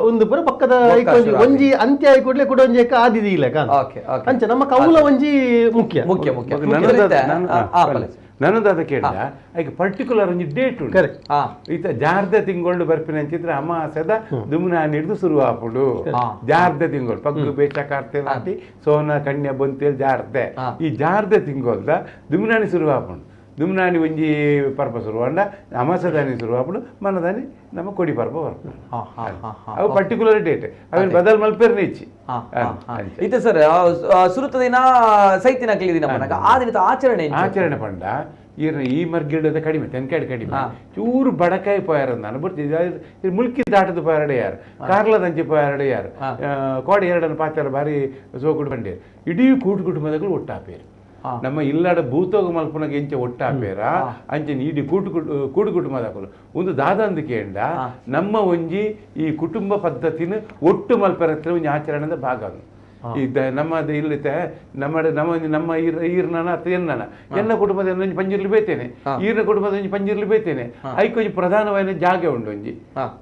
ಒಂದು ಪೂರ ಪಕ್ಕದ ಐಕ್ ಒಂಜಿ ಒಂಜಿ ಅಂತ್ಯ ಆಯಿ ಕೂಡ್ಲೆ ಕೂಡ ಒಂಜಿ ಆದಿದಿ ಇಲ್ಲ. ಓಕೆ ಓಕೆ ಅಂಚ ನಮ್ಮ ಕೌಲ ಒಂಜಿ ಮುಖ್ಯ. ಮುಖ್ಯ ಮುಖ್ಯ. ಬಲೆ. ನನ್ನದಾದ ಕೇಂದ್ರ ಐಕ್ ಪರ್ಟಿಕ್ಯುಲರ್ ಒಂಜಿ ಡೇಟ್ ಉಂಟು. ಈತ ಜಾರ್ದ ತಿಂಗಳು ಬರ್ಪಿನ ಅಂಚಿತ್ರ ಅಮಾಸೆದ ದುಮ್ನ ಹಿಡಿದು ಶುರು ಆಪುಂಡು. ಜಾರ್ದ ತಿಂಗಳು ಪಗ್ಗು ಬೇಚ ಕಾರ್ತೆ ನಾಟಿ ಸೋನ ಕನ್ಯಾ ಬೊಂತೇಲ್ ಜಾರ್ದೆ. ಈ ಜಾರ್ದ ತಿಂಗೊಲ್ದ ದುಮ್ನಾನಿ ಶುರು ಆಪುಂಡು. ದುಮ್ನಾನಿ ಒಂಜಿ ಪರ್ಬ ಶುರು ಅಂಡ ಅಮಾಸದಾನಿ ಶುರು ಆಪುಂಡು, ಮನದಾನಿ ನಮ್ಮ ಕೊಡಿ ಪರ್ಬ ಬರ್ಪುಂಡು. ಹಾ ಹಾ ಹಾ ಹಾ ಅವು ಪರ್ಟಿಕ್ಯುಲರ್ ಡೇಟ್ ಅವೇನು ಬದಲ್ ಮಲ್ಪೆರ್ನೆ ಇಚ್ಚಿ. ಹಾ, ಹಾ, ಹಾ. ಇತ್ತೆ ಸರ್, ಸುರುತ ದಿನ ಸೈತಿನ ದಿನ ಮನಗ ಆ ದಿನದ ಆಚರಣೆ ಎಂಚ? ಆಚರಣೆ ಪಂಡ ಈರ್ನ ಈ ಮರ್ಗಿಡದ ಕಡಿಮೆ, ತೆನ್ಕಾಡು ಕಡಿಮೆ, ಚೂರು ಬಡಕಾಯಿ ಪೋಯಾರ ನಾನು ಬರ್ತಿ ಮುಲ್ಕಿ ದಾಟದ ಪೋಯಾರಡೆ ಯಾರು, ಕಾರ್ಲದಂಚಿ ಪೋಯಾರಡೆ ಯಾರು, ಕೋಡೆ ಎರಡನ್ನು ಪಾಚಾರ ಬಾರಿ ಸೋಕುಡು ಬಂಡೇರು. ಇಡೀ ಕೂಟು ಕುಟುಂಬದಗಳು ಒಟ್ಟಾಪೇರು. ನಮ್ಮ ಇಲ್ಲಾಡ ಭೂತೋಗ ಮಲ್ಪುನಗ ಎಂಚ ಒಟ್ಟಾಪೇರ ಅಂಚನೆ ಇಡೀ ಕೂಟು ಕೂಡು ಕುಟುಂಬದಕುಲು. ಒಂದು ದಾದಂದು ಕೇಂಡ ನಮ್ಮ ಒಂಜಿ ಈ ಕುಟುಂಬ ಪದ್ಧತಿನ ಒಟ್ಟು ಮಲ್ಪೆರತ್ರ ಒಂಜಿ ಆಚರಣೆದ ಭಾಗ ಅದು. ಈ ನಮ್ಮದು ಇಲ್ಲಿತ್ತೆ ನಮ್ಮ ನಮ್ಮ ನಮ್ಮ ಈರ್ ಈರ್ನನ ಅಥವಾ ಎನ್ನನ ಎನ್ನ ಕುಟುಂಬದ ಒಂಜಿ ಪಂಜಿರ್ಲಿ ಬೇತೇನೆ, ಈರ್ನ ಕುಟುಂಬದ ಒಂಜಿ ಪಂಜಿರ್ಲಿ ಬೇತೇನೆ. ಐಕ್ ಒಂಜಿ ಪ್ರಧಾನವಾದ ಜಾಗೆ ಉಂಡು, ಒಂಜಿ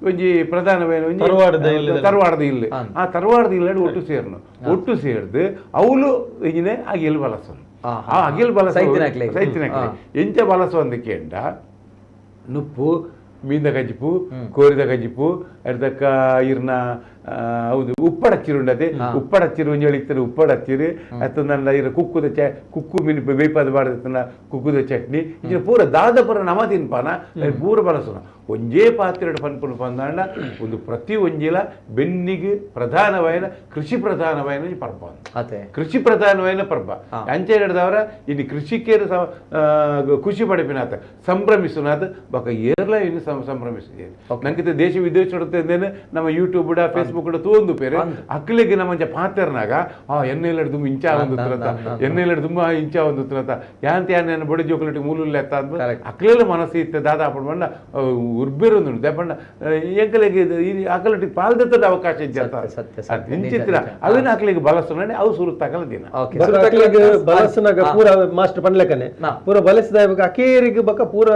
ಒಂಜಿ ಪ್ರಧಾನವಾದ ಒಂಜಿ ತರವಾಡದ ಇಲ್ಲ್. ತರವಾಡದ ಇಲ್ಲು. ಆ ತರವಾಡದ ಇಲ್ಲಡು ಒಟ್ಟು ಸೇರ್ನು, ಒಟ್ಟು ಸೇರ್ದು ಅವಳು ಇಂಜಿನೆ ಅಗಿಲ್ ಬಲಸನು. ಆ ಅಗಿಲ್ ಬಲಸ ಸೈತಿನಕ್ಲೆಗ್. ಸೈತಿನಕ್ಲೆ ಎಂಚ ಬಲಸು ಅಂದ ಕೇಂಡ ನುಪ್ಪು ಮೀಂದ ಕಜ್ಜಿಪು ಕೋರಿದ ಕಜ್ಜಿಪು ಅರ್ಧಕ್ಕ ಇರ್ನ ಹೌದು ಉಪ್ಪಡಚ್ಚಿರು ಉಂಡತೆ. ಉಪ್ಪಡಚ್ಚಿರು ಒಂಜಿ ಹೇಳಿತ್ತೇನೆ ಉಪ್ಪಡಚ್ಚಿರು ಅತ್ತ ನನ್ನ ಇರ ಕುಕ್ಕುದ ಚ ಕುಕ್ಕು ಮೀನು ಬೇಪಾದ ಬಾಡದ ಕುಕ್ಕುದ ಚಟ್ನಿ ಇಂಚಿನ ಪೂರ ದಾದ ಪೂರ ನಮ ತಿನ್ಪಾನ ಪೂರ ಬಳಸುನ ಒಂಜೇ ಪಾತ್ರೆ ಪನ್ಪುನು ಪಂದಾಂಡ ಒಂದು ಪ್ರತಿ ಒಂಜಿಲ ಬೆನ್ನಿಗೆ ಪ್ರಧಾನವಾಯಿನ ಕೃಷಿ ಪ್ರಧಾನವಾಯಿನ ಒಂಜಿ ಪರ್ಬ ಉಂದು. ಅತೆ. ಕೃಷಿ ಪ್ರಧಾನವಾಯಿನ ಪರ್ಬ ಅಂಚೆ ಹಿಡಿದವರ ಇನ್ನು ಕೃಷಿಕರು ಖುಷಿ ಪಡೆಪಿನಾತ ಸಂಭ್ರಮಿಸುನಾಥ ಬೊಕ ಏರ್ಲ ಇನ್ನು ಸಂಭ್ರಮಿಸಿದೆ. ನಂಗೆ ದೇಶ ವಿದೇಶ ನಮ್ಮ ಯೂಟ್ಯೂಬ್ ಫೇಸ್ಬುಕ್ ತೂಂದು ಪೇರೆ ಅಕ್ಲೆಗೆ ನಮ್ಮ ಒಂಜ ಪಾತೆರ್ನಾಗ ಆ ಎಣ್ಣೆ ತುಂಬ ಇಂಚ ಒಂದು ಎಣ್ಣೆ ತುಂಬ ಇಂಚ ಒಂದು ಯಾಂತ ಯಾನ್ ಬೊಡಿ ಜೋಕುಲಟಿ ಮೂಲುಲ್ಲ ಎತ್ತ ಅಂದ್ ಅಕ್ಲೆಲ್ಲ ಮನಸ್ಸು ಇತ್ತೆ ದಾದಾ ಅಪ್ಪಣ ಪಂಡ ಉರ್ಬೇರೊಂದುಂಡು ದಾಯೆ ಎಂಕಲೆಗೆ ಅಕಲಟಿ ಪಾಲ್ದೆತ್ತದ ಅವಕಾಶ ಇಜ್ಜಿ ಅಂತ. ಸತ್ಯ, ಸತ್ಯ, ನಿಜ, ಇಂಚಿತ್ತಿನ ನಿಜ. ಅವಿನ ಅಕ್ಲೆಗೆ ಬಲಸುನ ಅವು ಸುರುತ್ತಾಕಲ ದಿನ. ಬೊಕ್ಕ ಅಕ್ಲೆಗ್ ಬಲಸುನಾಗ ಪೂರ ಮಾಸ್ಟರ್ ಪನ್ಲೆಕನೆ ಪೂರ ಬಲಸಿದ ಬೊಕ್ಕ ಅಕೇರಿಗೆ ಬೊಕ್ಕ ಪೂರ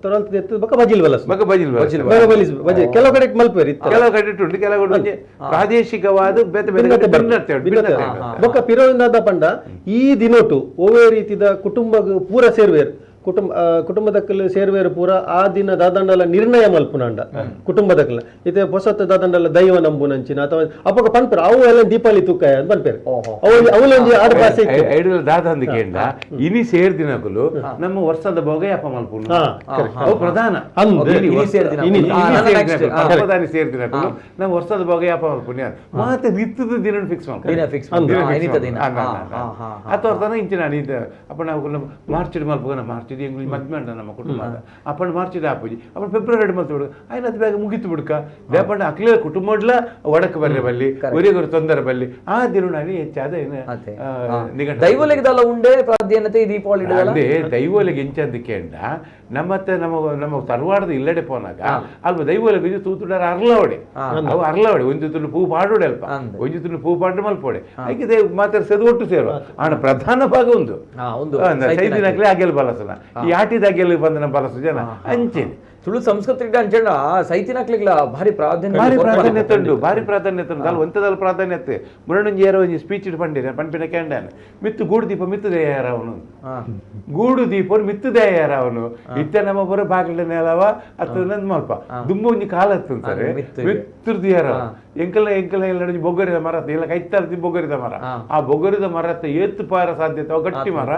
ತೊರಲ್ತದ ಎತ್ತು ಬೊಕ್ಕ ಬಜಿಲ್ ಬಲಸು. ಬೊಕ್ಕ ಬಜಿಲ್ ಬಲಸು. ಬೊಕ್ಕ ಬಲಿಸ್ ಬಜಿಲ್ ಕೆಲವು ಕಡೆ ಮಲ್ಪೇರು ಇತ್ತ. ಕೆಲವು ಕಡೆ ಉಂಟು, ಕೆಲವು ಕಡೆ ಒಂಜಿ ಪ್ರಾದೇಶಿಕವಾದ ಬೇತೆ ಬೇತೆ ಭಿನ್ನತೆ ಬರ್ತದೆ. ಭಿನ್ನತೆ ಉಂಟು, ಭಿನ್ನತೆ ಭಿನ್ನತೆ ಉಂಟು. ಬೊಕ್ಕ ಪಿರೋವಿಂದ ಪಂಡ ಈ ದಿನೊಟು ಒವ್ವೇ ರೀತಿದ ಕುಟುಂಬ ಪೂರ ಸೇರುವೇರು. ಕುಟುಂಬ ಕುಟುಂಬದಕ್ಕಲು ಸೇರ್ವೇರು ಪೂರ ಆ ದಿನ ದಾದಂಡಲ ನಿರ್ಣಯ ಮಲ್ಪುನಾಂಡ ಕುಟುಂಬದಕ್ಕಲ ಇತ್ತೆ ಪೊಸತ್ ದಾದಂಡಲ ದೈವ ನಂಬುನಂಚಿನ ಅಥವಾ ಅಪಗ ಪನ್ಪೆರ್ ಅವು ಎಲ್ಲ ದೀಪಾವಳಿ ತೂಕ ಅಂತ ಪನ್ಪೆರ್ ಅವು ಅವಲೊಂಜಿ ಆಡ್ ಭಾಷೆ ಇತ್ತು. ಐಡುಲ ದಾದ ಅಂದ್ ಕೇಂಡ ಇನಿ ಸೇರ್ದಿನಕುಲು ನಮ್ಮ ವರ್ಷದ ಭೋಗ ಯಾಪ ಮಲ್ಪುನು ಅವು ಪ್ರಧಾನ. ಅಂದ್. ಇನಿ ಇನಿ ಸೇರ್ದಿನಕುಲು. ಇನಿ ನನ್ನ next. ಸೇರ್ದಿನಕುಲು, ಪರ್ಬದಾನಿ ಸೇರ್ದಿನಕುಲು ನಮ್ಮ ವರ್ಷದ ಭೋಗ ಯಾಪ ಮಲ್ಪುನಿ ಮಾತೆ ಇತ್ತದ ದಿನ ಫಿಕ್ಸ್ ದಿನ fix ಮಲ್ಪುನು. ಇನ್ನಿತ ದಿನ. ಅಥವಾ ಇಂಚಿನ ಅಪ್ಪ ನಾವು ಮಾರ್ಚ್ ಮಲ್ಪುಗನ ಮಾರ್ಚ್ ಎಂಗ್ಲಿ ಮದ್ಮೆ ಉಂಡ ನಮ್ಮ ಕುಟುಂಬದ ಅಪ್ಪಣ ಮಾರ್ಚ್ ಆಪುಜಿ ಅಪ್ಪಣ ಫೆಬ್ರವರಿ ಮಲ್ತು ಬಿಡು ಆಯ್ನ ಅದು ಬೇಗ ಮುಗಿತು ಬಿಡ್ಕ ದೇಪಂಡ ಅಕ್ಲೆ ಕುಟುಂಬಡ್ಲ ಒಡಕ್ ಬರ್ರೆ ಬಲ್ಲಿ ಒರಿಗೊರು ತೊಂದರೆ ಬಲ್ಲಿ ಆ ದಿನ ನಾನು ಹೆಚ್ಚಾದ ಏನು ಅದೇ. ನಿಘಂಟು. ದೈವಲಿಗೆ ಉಂಡೆ ಪ್ರಾಧಾನ್ಯತೆ ಈ ದೀಪಾವಳಿ ಅದೇ ದೈವಲಿಗೆ ಎಂಚಂದ ಕೇಂಡ ನಮ್ಮತ್ತೆ ನಮ್ಮ ನಮ್ಮ ತರವಾಡದ ಇಲ್ಲಡೆ ಪೋನಾಗ ಅಲ್ಪ ದೈವಲಿಗೆ ತೂತುಡಾರ ಅರ್ಲವಡೆ ಅವು ಅರ್ಲವಡೆ ಒಂದು ತುಂಡು ಪೂ ಪಾಡೋಡೆ ಅಲ್ಪ ಅಂದೆ. ಒಂಜಿ ತುಂಡು ಪೂ ಪಾಡು ಮಲ್ಪೋಡೆ ಐಕೆ ದೇವ್ ಮಾತ್ರ ಸೆದು ಒಟ್ಟು ಸೇರುವ ಆಣ ಪ್ರಧಾನ ಭಾಗ ಒಂದು ಒಂದು ಸೈದಿನಕ್ಲೆ ಅಗೆಲ್ ಬಲಸನ ಈ ಆಟಿದ ಅಗೆಲ್ ಬಂದನ ಬಲಸು ಜನ ಅಂಚೆನೆ ತುಳು ಸಂಸ್ಕೃತಿ ಅಂಚೆಣ ಸೈತಿನಕ್ಲಿಗ್ಲ ಭಾರಿ ಪ್ರಾಧಾನ್ಯ ಭಾರಿ ಪ್ರಾಧಾನ್ಯತೆ ಉಂಟು, ಭಾರಿ ಪ್ರಾಧಾನ್ಯತೆ ಉಂಟು. ಅಲ್ಲಿ ಒಂತದಲ್ಲಿ ಪ್ರಾಧಾನ್ಯತೆ ಮುರಣಂಜಿ ಯಾರೋ ಒಂಜಿ ಸ್ಪೀಚ್ ಪಂಡಿರ ಪಂಪಿನ ಕೇಂಡಾನ ಮಿತ್ತು ಗೂಡು ದೀಪ ಮಿತ್ತು ದೇಯಾರ ಅವನು, ಗೂಡು ದೀಪ ಮಿತ್ತು ದೇಯಾರ ಅವನು. ಇತ್ತ ನಮ್ಮ ಬರೋ ಬಾಗಿಲ ನೆಲವ ಅತ್ತ ನಂದ್ ಮಲ್ಪ ದುಂಬ ಒಂಜಿ ಕಾಲ ಹತ್ತು ಸರ್ ಮಿತ್ತುರ್ದು ಯಾರ ಎಂಕಲ ಎಂಕಲ ಎಲ್ಲ ಒಂಜಿ ಬೊಗ್ಗರಿದ ಮರ ಅತ್ತ, ಇಲ್ಲ ಕೈತಾರ್ದಿ ಬೊಗ್ಗರಿದ ಮರ. ಆ ಬೊಗ್ಗರಿದ ಮರ ಅತ್ತ ಏತ್ತು ಪಾರ ಸಾಧ್ಯತೆ ಅವು ಗಟ್ಟಿ ಮರ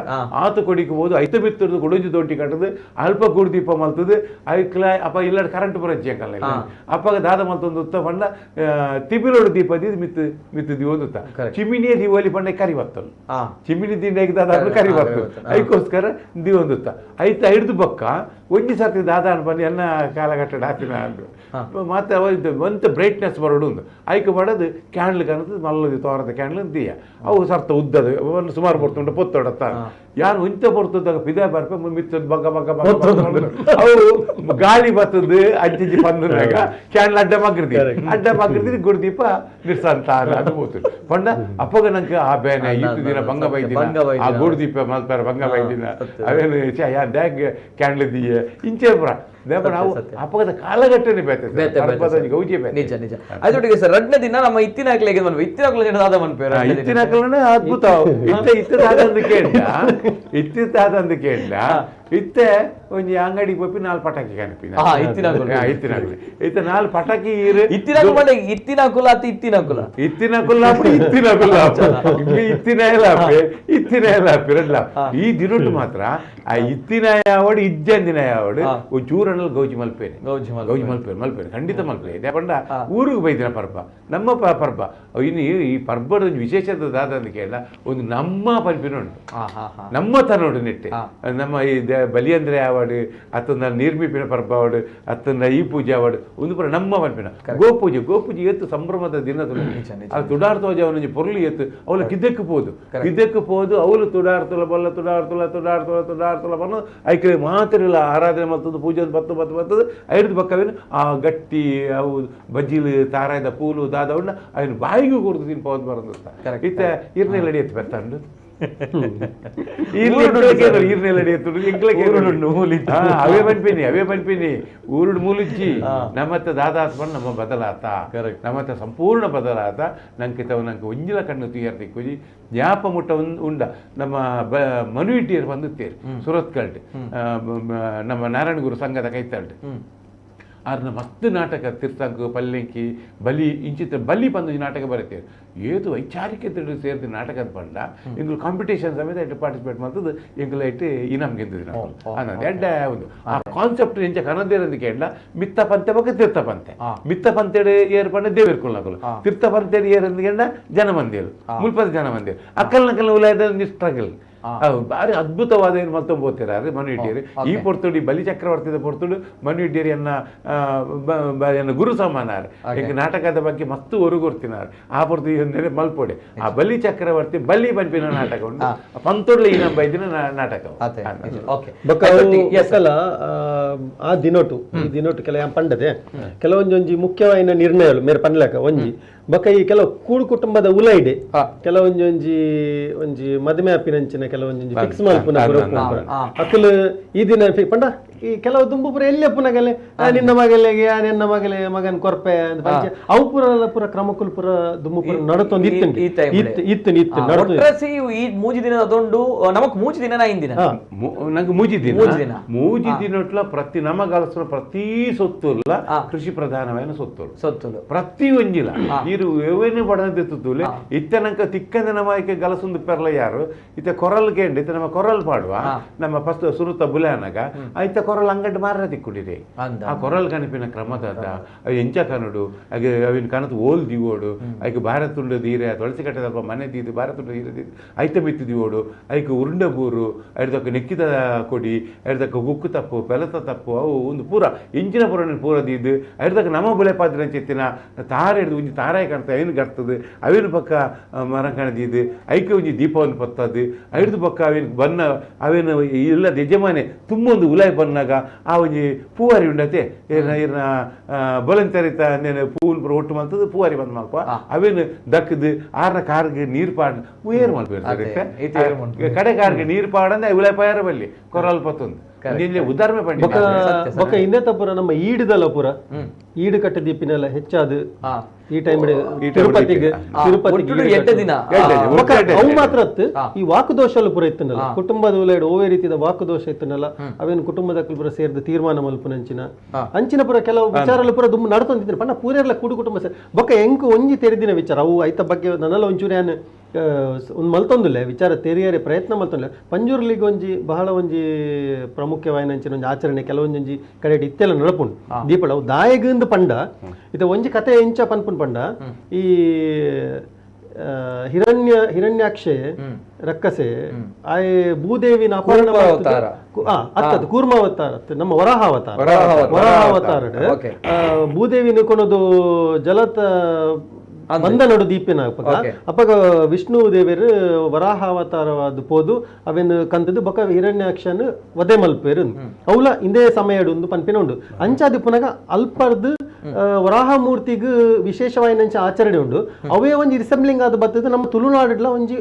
ಆತು ಕೊಡಿಕಬಹುದು ಐತ ಮಿತ್ತುರ್ದು ಕೊಡೊಂಜಿ ದೊಡ್ಡಿ ಕಟ್ಟದು ಅಲ್ಪ ಗೂಡು ದೀಪ ಮಲ್ತದು ಐಕ್ಲ ಅಪ್ಪ ಇಲ್ಲ ಕರೆಂಟ್ ಬರಜ್ಜಿ ಎಂಕಲ್ಲ ಅಪ್ಪಾಗ ದಾದ ಮಲ್ತೊಂದು ಉತ್ತ ಪಂಡ ತಿಬಿಲೋಡು ದೀಪ ದೀದ್ ಮಿತ್ತು ಮಿತ್ತು ದೀವೊಂದು ಚಿಮಿನಿಯ ದೀವಲಿ ಪಂಡ ಕರಿ ಬರ್ತನು ಚಿಮಿನಿ ದಿಂಡ ದಾದ ಕರಿ ಬರ್ತದೆ ಐಕೋಸ್ಕರ ದೀವೊಂದುತ್ತ ಐತ ಹಿಡ್ದು ಬೊಕ್ಕ ಒಂಜಿ ಸರ್ತಿ ದಾದ ಅನ್ಪಂದು ಎನ್ನ ಕಾಲಘಟ್ಟ ಹಾಪಿನ ಅಂದು ಮತ್ತೆ ಅವ ಒಂತ ಬ್ರೈಟ್ನೆಸ್ ಬರೋಡು ಒಂದು ಐಕ್ ಬಡದು ಕ್ಯಾಂಡ್ಲ್ ಕನದು ಮಲ್ಲದಿ ತೋರದ ಕ್ಯಾಂಡ್ಲ್ ದೀಯ ಅವು ಸರ್ತ ಉದ್ದದು ಒಂದು ಸುಮಾರು ಬರ್ತುಂಟು ಪೊತ್ತೊಡತ್ತ ಯಾರು ಒಂಚ ಬರ್ತದಾಗ ಪಿದ ಬರ್ಪ ಮಿತ್ತದ ಬಗ್ಗ ಬಗ್ಗ ಬಗ್ಗ ಅವು ಗಾಳಿ ಬರ್ತದೆ ಅಂಚಿಂಚಿ ಬಂದಾಗ ಕ್ಯಾಂಡ್ಲ್ ಅಡ್ಡ ಮಗ್ರದಿ ಅಡ್ಡ ಮಗ್ರದಿ ಗುರುದೀಪ ನಿರ್ಸಂತ ಅದು ಹೋತು ಪಂಡ ಅಪ್ಪಗ ನಂಗೆ ಆ ಬೇನೆ ಇತ್ತು ದಿನ ಬಂಗ ಬೈದಿನ ಆ ಗುರುದೀಪ ಮಲ್ಪಾರ ಬಂಗ ಬೈದಿನ ಅವೇನು ಯಾ ದ್ಯಾಗ್ ಕ್ಯಾಂಡ್ಲ್ ದೀಯ ಇಂಚೆ ಪುರ ದೇಪ ನಾವು ಅಪ್ಪಗದ ಕಾಲಘಟ್ಟನೆ ಬೇತೆ ಗೌಜಿ ಬೇತೆ. ನಿಜ ನಿಜ ಅದೊಟ್ಟಿಗೆ ಸರ್ ರಡ್ನ ದಿನ ನಮ್ಮ ಇತ್ತಿನಾಕ್ಲೆಗೆ ಮನ್ಪು ಇತ್ತಿನಾಕ್ಲೆ ದಾದ ಮನ್ಪು ಇತ್ತಿನಾಕ್ಲನೆ ಅದ್ಭುತ ಇತ್ತ ಇತ್ತದಾದಂದು ಕೇಳ್ದ ಇತ್ತಿತ್ತಾದಂದು ಕೇಳ್ದ ಇತ್ತೆ ಒಂಜಿ ಅಂಗಡಿಗೆ ಪೋಪಿ ನಾಲ್ ಪಟಾಕಿ ಕನಪಿ ಇತ್ತಿನಾಕುಲು ಇತ್ತಿನಾಕುಲು ಇತ್ತ ನಾಲ್ ಪಟಾಕಿ ಇರು ಇತ್ತಿನಾಕುಲ ಇತ್ತಿನಾಕುಲ ಅತಿ ಇತ್ತಿನಾಕುಲ ಇತ್ತಿನಕುಲ್ಲ ಇತ್ತಿನಕುಲ್ಲ ಇತ್ತಿನ ಎಲ್ಲ ಇತ್ತಿನ ಎಲ್ಲ ರಡ್ಲ ಈ ದಿನೊಟ್ಟು ಮಾತ್ರ ಆ ಇತ್ತಿನ ಯಾವಡು ಇಜ್ಜಂದಿನ ಯಾವಡು ಚೂರನಲ್ಲಿ ಗೌಜಿ ಮಲ್ಪೇನೆ ಗೌಜಿ ಮಲ್ಪೇನೆ ಮಲ್ಪೇನೆ ಖಂಡಿತ ಮಲ್ಪೇನೆ ಯಾಕಂಡ ಊರಿಗೆ ಬೈದಿನ ಪರ್ಬ ನಮ್ಮ ಪರ್ಬ ಇನ್ನು ಈ ಪರ್ಬದ ಒಂದು ವಿಶೇಷತೆ ದಾದ ಕೇಳ ಒಂದು ನಮ್ಮ ಪಲ್ಪಿನ ಉಂಟು ನಮ್ಮ ತನೋಡು ನೆಟ್ಟೆ ನಮ್ಮ ಈ ಬಲಿಯಂದ್ರೆ ಯಾವಡು ಅತ್ತಂದ ನಿರ್ಮಿಪಿನ ಪರ್ಬ ಅವಡು ಅತ್ತಂದ ಈ ಪೂಜೆ ಅವಡು ಒಂದು ಪುರ ನಮ್ಮ ಪಲ್ಪಿನ ಗೋಪೂಜೆ ಗೋಪೂಜೆ ಎತ್ತು ಸಂಭ್ರಮದ ದಿನ ಅದು ತುಡಾರ್ತೋಜ ಅವನೊಂಜಿ ಪೊರ್ಲು ಎತ್ತು ಅವಳು ಗಿದ್ದಕ್ಕೆ ಪೋದು ಗಿದ್ದಕ್ಕೆ ಪೋದು ಅವಳು ತುಡಾರ್ತುಲ ಬಲ್ಲ ತುಡಾರ್ತುಲ ತುಡಾರ್ತುಲ ತುಡಾರ್ತುಲ ಬಲ್ಲ ಐಕೆ ಮಾತ್ರ ಆರಾಧನೆ ಮತ್ತದು ಪೂಜೆ ಬತ್ತು ಬತ್ತು ಬತ್ತದು ಐದು ಬಕ್ಕವೇನು ಆ ಗಟ್ಟಿ ಅವು ಬಜ್ಜಿಲು ತಾರಾಯದ ಪೂಲು ದಾದವನ್ನ ಅವನು ಬಾಯಿಗೂ ಕೊಡ್ದು ತಿನ್ಪೋದು ಬರೋದು ಇತ್ತ ಇರ್ನೆಲ್ಲ ಎತ್ತು ಬೆತ್ತಂಡು ಅವೇ ಪನ್ಪಿನಿ ಅವೇ ಪನ್ಪಿನಿ ಊರುಡು ಮೂಲಿಚ್ಚಿ ನಮ್ಮತ್ತ ದಾದಾತ್ಮನ್ ನಮ್ಮ ಬದಲಾತ ನಮ್ಮತ್ತ ಸಂಪೂರ್ಣ ಬದಲಾತ ನಂಗೆ ತವ ನಂಗೆ ಒಂಜಿಲ ಕಣ್ಣು ತುಯರ್ ತಿಕ್ಕುಜಿ ಜ್ಞಾಪ ಮುಟ್ಟ ಉಂಡ ನಮ್ಮ ಮನು ಇಟ್ಟಿಯರ್ ಬಂದುತ್ತೇರಿ ಸುರತ್ಕಲ್ಟ್ ನಮ್ಮ ನಾರಾಯಣ ಗುರು ಸಂಘದ ಕೈತಲ್ಟ್ ಆರ್ನ ಮಸ್ತ್ ನಾಟಕ ತಿರ್ಸಂಕು ಪಲ್ಲೆಂಕಿ ಬಲಿ ಇಂಚಿತ ಬಲಿ ಬಂದು ನಾಟಕ ಬರುತ್ತೆ ಏದು ವೈಚಾರಿಕ ಸೇರಿದ ನಾಟಕ ಪಂಡ ಎಂಗ್ಲು ಕಾಂಪಿಟೇಷನ್ ಸಮೇತ ಇಟ್ಟು ಪಾರ್ಟಿಸಿಪೇಟ್ ಮಾಡ್ತದೆ ಎಂಗ್ಲು ಇಟ್ಟು ಇನಾಮ್ ಗೆದ್ದಿದ್ದು ನಾವು ಎಡ್ಡ ಒಂದು ಆ ಕಾನ್ಸೆಪ್ಟ್ ಎಂಚ ಕನದೇರಂದು ಕೇಂಡ ಮಿತ್ತ ಪಂತೆ ಬೊಕ್ಕ ತೀರ್ಥ ಪಂತೆ ಮಿತ್ತ ಪಂತೆಡು ಏರ್ ಪಂಡ ದೇವೇರ್ ಕುಲ್ನಕುಲು ತೀರ್ಥ ಪಂತೆಡು ಏರ್ ಕೇಂಡ ಜನಮಂದಿರು ಮುಲ್ಪದ ಜನಮಂದಿರು ಅಕ್ಕಲ್ ನಕಲ್ ಉಲಾಯದ ಸ್ಟ್ರಗಲ್ ಭಾರಿ ಅದ್ಭುತವಾದ ಏನು ಮಲ್ತೊಂದು ಹೋಗ್ತೀರ ಮನು ಇಟ್ಟಿಯರು ಈ ಪೊರ್ತುಡಿ ಬಲಿ ಚಕ್ರವರ್ತಿದ ಪೊರ್ತುಡು ಮನು ಇಟ್ಟಿಯರಿಯನ್ನ ಗುರು ಸಮಾನಾರ್ ಈಗ ನಾಟಕದ ಬಗ್ಗೆ ಮಸ್ತು ಒರುಗೊರ್ತಿನಾರ್ ಆ ಪೊರ್ತು ನೆನೆ ಮಲ್ಪೊಡೆ ಆ ಬಲಿ ಚಕ್ರವರ್ತಿ ಬಲಿ ಪನ್ಪಿನ ನಾಟಕ ಉಂಟು ಪಂತೊಡ್ಲ ಈ ನಮ್ಮ ಬೈದಿನ ನಾಟಕ ಆ ದಿನೊಟು ಈ ದಿನೊಟು ಕೆಲ ಪಂಡದೆ ಕೆಲವೊಂಜೊಂಜಿ ಮುಖ್ಯವಾಯಿನ ನಿರ್ಣಯಗಳು ಮೇರೆ ಪನ್ಲಕ ಒಂಜಿ ಬೊಕ್ಕ ಈ ಕೆಲವು ಕೂಡು ಕುಟುಂಬದ ಉಲೈಡೆ ಕೆಲವೊಂಜಿ ಒಂಜಿ ಒಂಜಿ ಮದುವೆ ಆಪಿನಂಚಿನ ಕೆಲವೊಂಜಿ ಫಿಕ್ಸ್ ಮಲ್ಪುನ ಅಕುಲು ಈ ದಿನ ಪಂಡ ಈ ಕೆಲವು ದುಂಬು ಪೂರ ಎಲ್ಲಿ ಅಪ್ಪುನಗಲೆ ನಿನ್ನ ಮಗಲೆಗೆ ನಿನ್ನ ಮಗಲೆ ಮಗನ್ ಕೊರ್ಪೆ ಅಂತ ಪಂಚೆ ಅವು ಪೂರ ಪೂರ ಕ್ರಮಕ್ಕುಲು ಪೂರ ದುಂಬು ಪೂರ ನಡತೊಂದು ಇತ್ತು ಈ time ಇತ್ತು ಇತ್ತು ಇತ್ತು ನಡತು ಒಟ್ರಾಸಿ ಈ ಮೂಜಿ ದಿನ ಅದೊಂಡು ನಮಕ್ ಮೂಜಿ ದಿನ ಐದು ದಿನ ನಂಗೆ ಮೂಜಿ ದಿನ ಮೂಜಿ ದಿನ. ಮೂಜಿ ದಿನಟ್ಲ ಪ್ರತಿ ನಮ್ಮ ಗಲಸುನ ಪ್ರತಿ ಸೊತ್ತುಲ್ಲ ಕೃಷಿ ಪ್ರಧಾನమైన ಸೊತ್ತುಲು ಸೊತ್ತುಲು ಪ್ರತಿ ಒಂಜಿಲ ನೀರು ಏವೇನು ಬಡದಿತ್ತುಲೆ ಇತ್ತ ನಂಕ ತಿಕ್ಕಂದ ನಮ್ಮ ಐಕೆ ಗಲಸುಂದು ಪೆರ್ಲ ಯಾರು ಇತ್ತ ಕೊರಲ್ ಕೇಂಡ್ ಇತ್ತ ನಮ್ಮ ಕೊರಲ್ ಪಾಡುವ ನಮ್ಮ ಫಸ್ಟ್ ಸುರುತ ಬುಲೆ ಅನಗ ಐತ ಕೊರಲ್ ಅಂಗಡಿ ಮಾರ ತಿಕ್ಕುಡಿದೆ ಅಂದ. ಆ ಕೊರಲ್ ಕನಪಿನ ಕ್ರಮದಾದ ಅವು ಎಂಚ ಕನಡು ಹಾಗೆ ಅವಿನ ಕನತು ಓಲ್ ದಿವೋಡು ಐಕ್ ಭಾರತುಂಡ ದೀರೆ ತುಳಸಿ ಕಟ್ಟದಲ್ಪ ಮನೆ ದೀದು ಭಾರತುಂಡ ದೀರೆ ದೀದು ಐತ ಮಿತ್ತು ದಿವೋಡು ಐಕ್ ಉರುಂಡ ಬೂರು ಐದಕ್ಕ ನೆಕ್ಕಿದ ಕೊಡಿ ಐದಕ್ಕ ಗುಕ್ಕು ತಪ್ಪು ಪೆಲತ ತಪ್ಪು ಅವು ಒಂದು ಪೂರ ಇಂಚಿನ ಪೂರ ಪೂರ ದೀದು ಐದಕ್ಕ ನಮ್ಮ ಬುಲೆ ಪಾತ್ರ ಚೆತ್ತಿನ ತಾರೆ ಹಿಡ್ದು ಒಂಜಿ ತಾರಾಯಿ ಕಾಣ್ತದೆ ಅವಿನ ಕರ್ತದೆ ಅವಿನ ಪಕ್ಕ ಮರ ಕಾಣದಿದ್ದು ಐಕೆ ಒಂಜಿ ದೀಪವನ್ನು ಪತ್ತದು ಐದು ಪಕ್ಕ ಅವಿನ ಬನ್ನ ಅವಿನ ಇಲ್ಲದ ಯಜಮಾನೆ ತುಂಬೊಂದು ಉಲಾಯ್ ಬನ್ನಾಗ ಆ ಒಂಜಿ ಪೂವಾರಿ ಉಂಡತೆ ಏನ ಏನ ಬೊಲಂತರಿತ ನೇನು ಪೂವಿನ ಪೂರ ಒಟ್ಟು ಮಂತದ್ದು ಪೂವಾರಿ ಬಂದ್ ಮಲ್ಪ ಅವೇನು ದಕ್ಕದು ಆರ್ನ ಕಾರ್ಗೆ ನೀರು ಪಾಡ್ ಏರು ಅದೇ, ಈತ ಏರು ಮಲ್ಪು. ಕಡೆ ಕಾರ್ಗೆ ನೀರು ಪಾಡಂದ್ರೆ ಉಲಾಯ್ ಪಾಯರ ಬಲ್ಲಿ ಕೊರಲ್ ಪತ್ತೊಂದು ಇಲ್ಲಿ ಉದಾಹರಣೆ ಪಂಡಿ ಬೊಕ ಬೊಕ ಇನ್ನೇ ಪೂರ ನಮ್ಮ ಈಡುದಲ್ಲ ಪೂರ ಈಡು ಕಟ್ಟ ದೀಪಿನೆಲ್ಲ ಹೆಚ್ಚಾದ ಈ ಟೈಮ್ ತಿರುಪತಿಗೆ ತಿರುಪತಿಗೆ ಒಟ್ಟು ಈಡು ಎಡ್ಡೆ ಕಟ್ಟು. ದಿನ. ಎಡ್ಡೆ ದಿನ. ಬೊಕ ಎಡ್ಡೆ ಅವು ದಿನ. ಮಾತ್ರ ಅತ್ತು ಈ ವಾಕುದೋಷಲು ಪೂರ ಇತ್ತನಲ್ಲ ಕುಟುಂಬದ ಉಲೈಡ್ ಓವೇ ರೀತಿಯ ವಾಕುದೋಷ ಇತ್ತನಲ್ಲ ಅವೇನು ಕುಟುಂಬದ ಪೂರ ಸೇರಿದ ತೀರ್ಮಾನ ಮಲ್ಪುನಂಚಿನ ಅಂಚಿನ ಪೂರ ಕೆಲವು ವಿಚಾರಲು ಪೂರ ದುಂಬು ನಡ್ತೊಂದಿದ್ದೀನಿ ಪಂಡ ಪೂರೆಲ್ಲ ಕೂಡು ಕುಟುಂಬ ಸೇರಿ ಬೊಕ ಎಂಕ್ ಒಂಜಿ ತೆರಿದಿನ ವಿಚಾರ ಅವು ಐತ ಬಗ್ಗೆ ನನ್ನೆಲ್ಲ ಒಂಚೂರು ಯಾನ್ ಒಂದು ಮಲ್ತೊಂದುಲ್ಲೆ ವಿಚಾರ ತೆರಿಯರೆ ಪ್ರಯತ್ನ ಮಲ್ತೊಂದಿಲ್ಲ ಪಂಜುರ್ಲಿಗೆ ಒಂಜಿ ಬಹಳ ಒಂಜಿ ಪ್ರಾಮುಖ್ಯವಾಯಿನ ಅಂಚಿನ ಒಂಜಿ ಆಚರಣೆ ಕೆಲವೊಂಜೊಂಜಿ ಕಡೆ ಇತ್ತೆಲ್ಲ ನಡಪುಂಡು ದೀಪಳ ಅವು ದಾಯಗಂದು ಪಂಡ ಇದು ಒಂಜಿ ಕತೆ ಎಂಚ ಪನ್ಪುನ್ ಪಂಡ ಈ ಹಿರಣ್ಯಾಕ್ಷೆ ರಕ್ಕಸೆ ಆಯೆ ಭೂದೇವಿನ ಅಪಹರಣ ಕೂರ್ಮಾವತಾರ. ಅತ್ತದು ಕೂರ್ಮಾವತಾರ ಅತ್ತು ನಮ್ಮ ವರಾಹಾವತಾರ ವರಾಹಾವತಾರ. ವರಾಹಾವತಾರ Okay. ಭೂದೇವಿನ ಕೊನದು ಜಲತ ಬಂದನಡು ದೀಪಿನ ಅಪಗ ಅಪಗ ವಿಷ್ಣು ದೇವರು ವರಾಹಾವತಾರವಾದ ಪೋದು ಅವೇನು ಕಂತದ್ದು ಬೊಕ ಹಿರಣ್ಯಾಕ್ಷನ್ ವಧೆ ಮಲ್ಪೇರು ಅವಲ ಇಂದೇ ಸಮಯಡು ಒಂದು ಪನ್ಪಿನ ಉಂಡು ಅಂಚಾದಿ ಪುನಗ ಅಲ್ಪರ್ದು ವರಾಹ ಮೂರ್ತಿಗ್ ವಿಶೇಷವಾಯಿನಂಚ ಆಚರಣೆ ಉಂಡು ಅವೇ ಒಂಜಿ ರಿಸೆಂಬ್ಲಿಂಗ್ ಆದ ಬತ್ತದು ನಮ್ಮ ತುಳುನಾಡುಡ್ಲ ಒಂಜಿ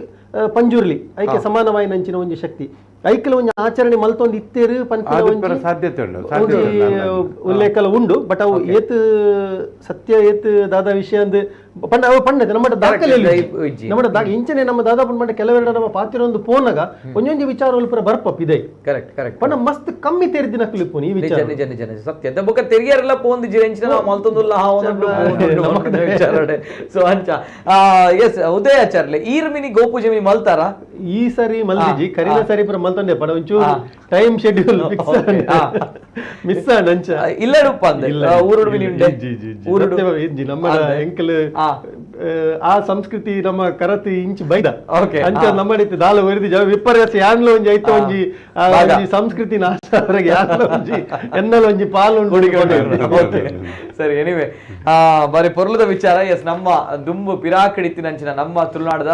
ಪಂಜುರ್ಲಿ ಐಕೆ ಸಮಾನವಾಯಿನಂಚಿನ ಒಂಜಿ ಶಕ್ತಿ ಐಕೆಲ ಒಂಜಿ ಆಚರಣೆ ಮಲ್ತೊಂದು ಇತ್ತೇರು ಪನ್ಪಿನ ಅದು ಒಂಜಿ ಪರ ಸಾಧ್ಯತೆ ಉಂಡು ಒಂಜಿ ಸಾಧ್ಯತೆ ಉಂಡು. ಉಲ್ಲೇಖಲ ಉಂಡು ಬಟ್ ಅವು ಏತ್ ಸತ್ಯ ಏತ್ ದಾದ ವಿಷಯ ಅಂದ್ ಪಂಡ ಅವು ಪಂಡ ನಮ್ಮ ದಾಖಲೆ ಇಲ್ಲ, ಇಜ್ಜಿ. ನಮ್ಮ ಇಂಚನೆ ನಮ್ಮ ದಾದಾ ಪಂಡ ಕೆಲವೆರಡ ನಮ್ಮ ಪಾತಿರೊಂದು ಪೋನಗ ಒಂಜೊಂಜಿ ವಿಚಾರ ಪೂರ ಬರ್ಪಪ್ ಇದೆ ಕರೆಕ್ಟ್ ಕರೆಕ್ಟ್ ಪಂಡ ಮಸ್ತ್ ಕಮ್ಮಿ ತೆರಿದಿನ ಕ್ಲಿಪ್ಪು ಈ ನಿಜ ವಿಚಾರ ನಿಜ ನಿಜ ನಿಜ ಸತ್ಯ ಬೊಕ ತೆರಿಯರೆಲ್ಲ ಪೋಂದು ಜಿರೆಂಚಿನ ನಾವು ಮಲ್ತೊಂದುಲ್ಲ ಹಾವೊಂದುಂಡು ವಿಚಾರ ಸೊ ಅಂಚ ಎಸ್ ಉದಯಾಚಾರ್ಲೆ ಈರ್ಮಿನಿ ಗೋಪೂಜೆ ಮಿನಿ ಮಲ್ತಾರ ಈ ಸರಿ ಮಲ್ದಿಜಿ ಕರಿನ ಸರಿ ಪೂರ ಮಲ್ತೊಂಡೆ ಪಡ ಒಂಚೂರು time schedule fix miss ಅಂಚ ಇಲ್ಲಡುಪ್ಪ ಅಂದೆ ಊರುಡು ಮಿನಿ ಉಂಡೆ G, G, G. ಊರುಡು ಸತ್ಯವಾಗಿ ಇಜ್ಜಿ ನಮ್ಮ ಎಂಕಲ್ ಆ ಸಂಸ್ಕೃತಿ ನಮ್ಮ ಕರತಿ ಇಂಚು ಬೈದ Okay. ಅಂಚ ನಮ್ಮ ರೀತಿ ದಾಲ ಒರಿದಿ ಜವ ವಿಪರ್ಯಾಸ ಯಾನ್ಲ ಒಂಜಿ ಐತ ಒಂಜಿ ಆ ಭಾಗ. ಒಂಜಿ ಸಂಸ್ಕೃತಿ ನಾಶ ಅವರಿಗೆ ಯಾನ್ಲ ಒಂಜಿ ಎನ್ನಲ ಒಂಜಿ ಪಾಲು ಉಂಡು Okay. ಸರಿ ಎನಿವೆ ಬಾರಿ ಪೊರ್ಲುದ ವಿಚಾರ ಎಸ್ ನಮ್ಮ ದುಂಬು ಪಿರಾಕಡಿತ್ತಿನಂಚಿನ ನಮ್ಮ ತುಳುನಾಡದ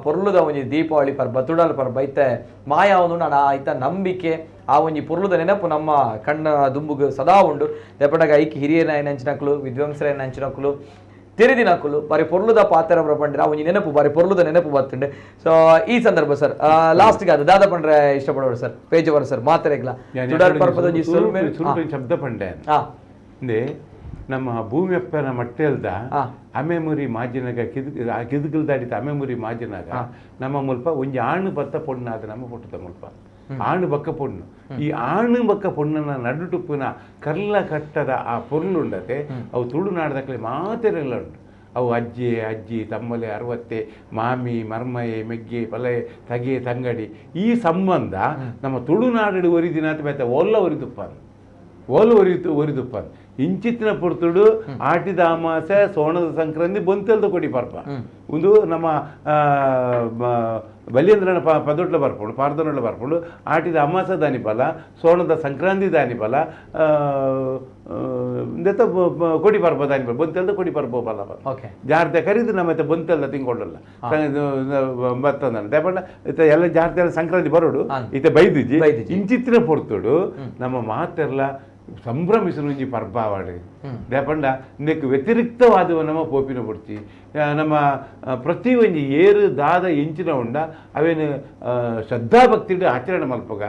ಪೊರ್ಲುದ ಒಂಜಿ ದೀಪಾವಳಿ ಪರ್ಬ ತುಡಲ್ ಪರ್ಬ ಐತೆ ಮಾಯ ಒಂದು ನಾಡ ಐತ ನಂಬಿಕೆ ಆ ಒಂಜಿ ಪೊರ್ಲುದ ನೆನಪು ನಮ್ಮ ಕಣ್ಣ ದುಂಬುಗು ಸದಾ ಉಂಡು ದೆಪಟಗ ಐಕ್ ಹಿರಿಯರ ನಂಚಿನಕ್ಲು ವಿದ್ವಾಂಸರ ನಂಚಿನಕ್ಲು ತೆರೆದಿನಕುಲು ಬಾರಿ ಪೊರ್ಲುದ ಪಾತ್ರ ಪಂಡ್ರೆ ಆ ಒಂಜಿ ನೆನಪು ಬಾರಿ ಪೊರ್ಲುದ ನೆನಪು ಬತ್ತುಂಡೆ. ಸೊ ಈ ಸಂದರ್ಭ ಸರ್ ಲಾಸ್ಟ್ಗೆ ಅದು ದಾದ ಪಂಡ್ರೆ ಇಷ್ಟಪಡೋರು ಸರ್ ಪೇಜವರ್ ಸರ್ ಮಾತೆರೆಗ್ಲ ತುಡಲ್ ಪರ್ಬದ ಒಂಜಿ ಸೊಲ್ಮೆ ಸುರುಟು ಶಬ್ದ ಪಂಡೆ ಅಂದೆ ನಮ್ಮ ಭೂಮಿಯಪ್ಪನ ಮಟ್ಟೆಲ್ದ ಅಮೆಮುರಿ ಮಾಜಿನಾಗ ಕಿದು ಕಿದುಕಲ್ದಾಡಿತ ಅಮೆಮುರಿ ಮಾಜಿನಾಗ ನಮ್ಮ ಮುಲ್ಪ ಒಂಜಿ ಆಣು ಬತ್ತ ಪೊಣ್ಣಾದ ನಮ್ಮ ಪುಟ್ಟದ ಮುಲ್ಪ ಆಣು ಬಕ್ಕ ಪೊಣ್ಣು ಈ ಆಣು ಬಕ್ಕ ಪೊಣ್ಣನ ನಡುಟುಪ್ಪುನ ಕರ್ಲ ಕಟ್ಟದ ಆ ಪೊರ್ಲುಂಡತೆ ಅವು ತುಳುನಾಡದಕ್ಕಲೆ ಮಾತೆರೆಲ್ಲ ಉಂಟು. ಅವು ಅಜ್ಜಿ ಅಜ್ಜಿ ತಮ್ಮಲೆ ಅರವತ್ತೆ ಮಾಮಿ ಮರ್ಮಯೆ ಮೆಗ್ಗೆ ಪಲಯೆ ತಗೆ ತಂಗಡಿ ಈ ಸಂಬಂಧ ನಮ್ಮ ತುಳುನಾಡು ಒರಿದಿನಾತ ಬೇತ ಓಲ್ಲ ಒರಿದುಪ್ಪ ಓಲು ಒರಿತು ಒರಿದುಪ್ಪ ಇಂಚಿತ್ತಿನ ಪುರ್ತುಡು ಆಟಿದ ಅಮಾಸೆ ಸೋಣದ ಸಂಕ್ರಾಂತಿ ಬೊಂತೆಲ್ದ ಕೊಡಿ ಪರ್ಪ ಒಂದು ನಮ್ಮ ಬಲಿಯಂದ್ರನ ಪದೊಟ್ಲ ಬರ್ಪುಂಡು ಪಾರ್ದನೊಟ್ಲ ಬರ್ಪುಂಡು ಆಟಿದ ಅಮಾಸೆ ದಾನಿ ಫಲ ಸೋಣದ ಸಂಕ್ರಾಂತಿ ದಾನಿ ಫಲ ಇಂದೆತ್ತ ಕೊಡಿ ಪರ್ಬ ದಾನಿ ಫಲ ಬೊಂತೆಲ್ದ ಕೊಡಿ ಪರ್ಬ ಫಲ ಜಾರ್ದೆ ಕರಿದು ನಮ್ಮ ಬೊಂತೆಲ್ದ ತಿಂಕೊಳ್ಳಲ್ಲ ಬತ್ತಂದ ದೇಪಂಡ ಇತ್ತ ಎಲ್ಲ ಜಾರ್ದೆ ಸಂಕ್ರಾಂತಿ ಬರೋಡು ಇತ್ತ ಬೈದಿಜಿ ಇಂಚಿತ್ತಿನ ಪೊರ್ತುಡು ನಮ್ಮ ಮಾತೆಲ್ಲ ಸಂಭ್ರಮಿಸುನ ಒಂಜಿ ಪರ್ಬ ಆವಡ್ ದಾಯೆ ಇಂದೆಕ್ ವ್ಯತಿರಿಕ್ತವಾದ ನಮ್ಮ ಪೋಪಿನ ಪೊಡ್ಚಿ ನಮ್ಮ ಪ್ರತಿ ಒಂಜಿ ಏರು ದಾದ ಎಂಚಿನ ಉಂಡ ಅವೇನು ಶ್ರದ್ಧಾಭಕ್ತಿಡ್ ಆಚರಣೆ ಮಲ್ಪಗ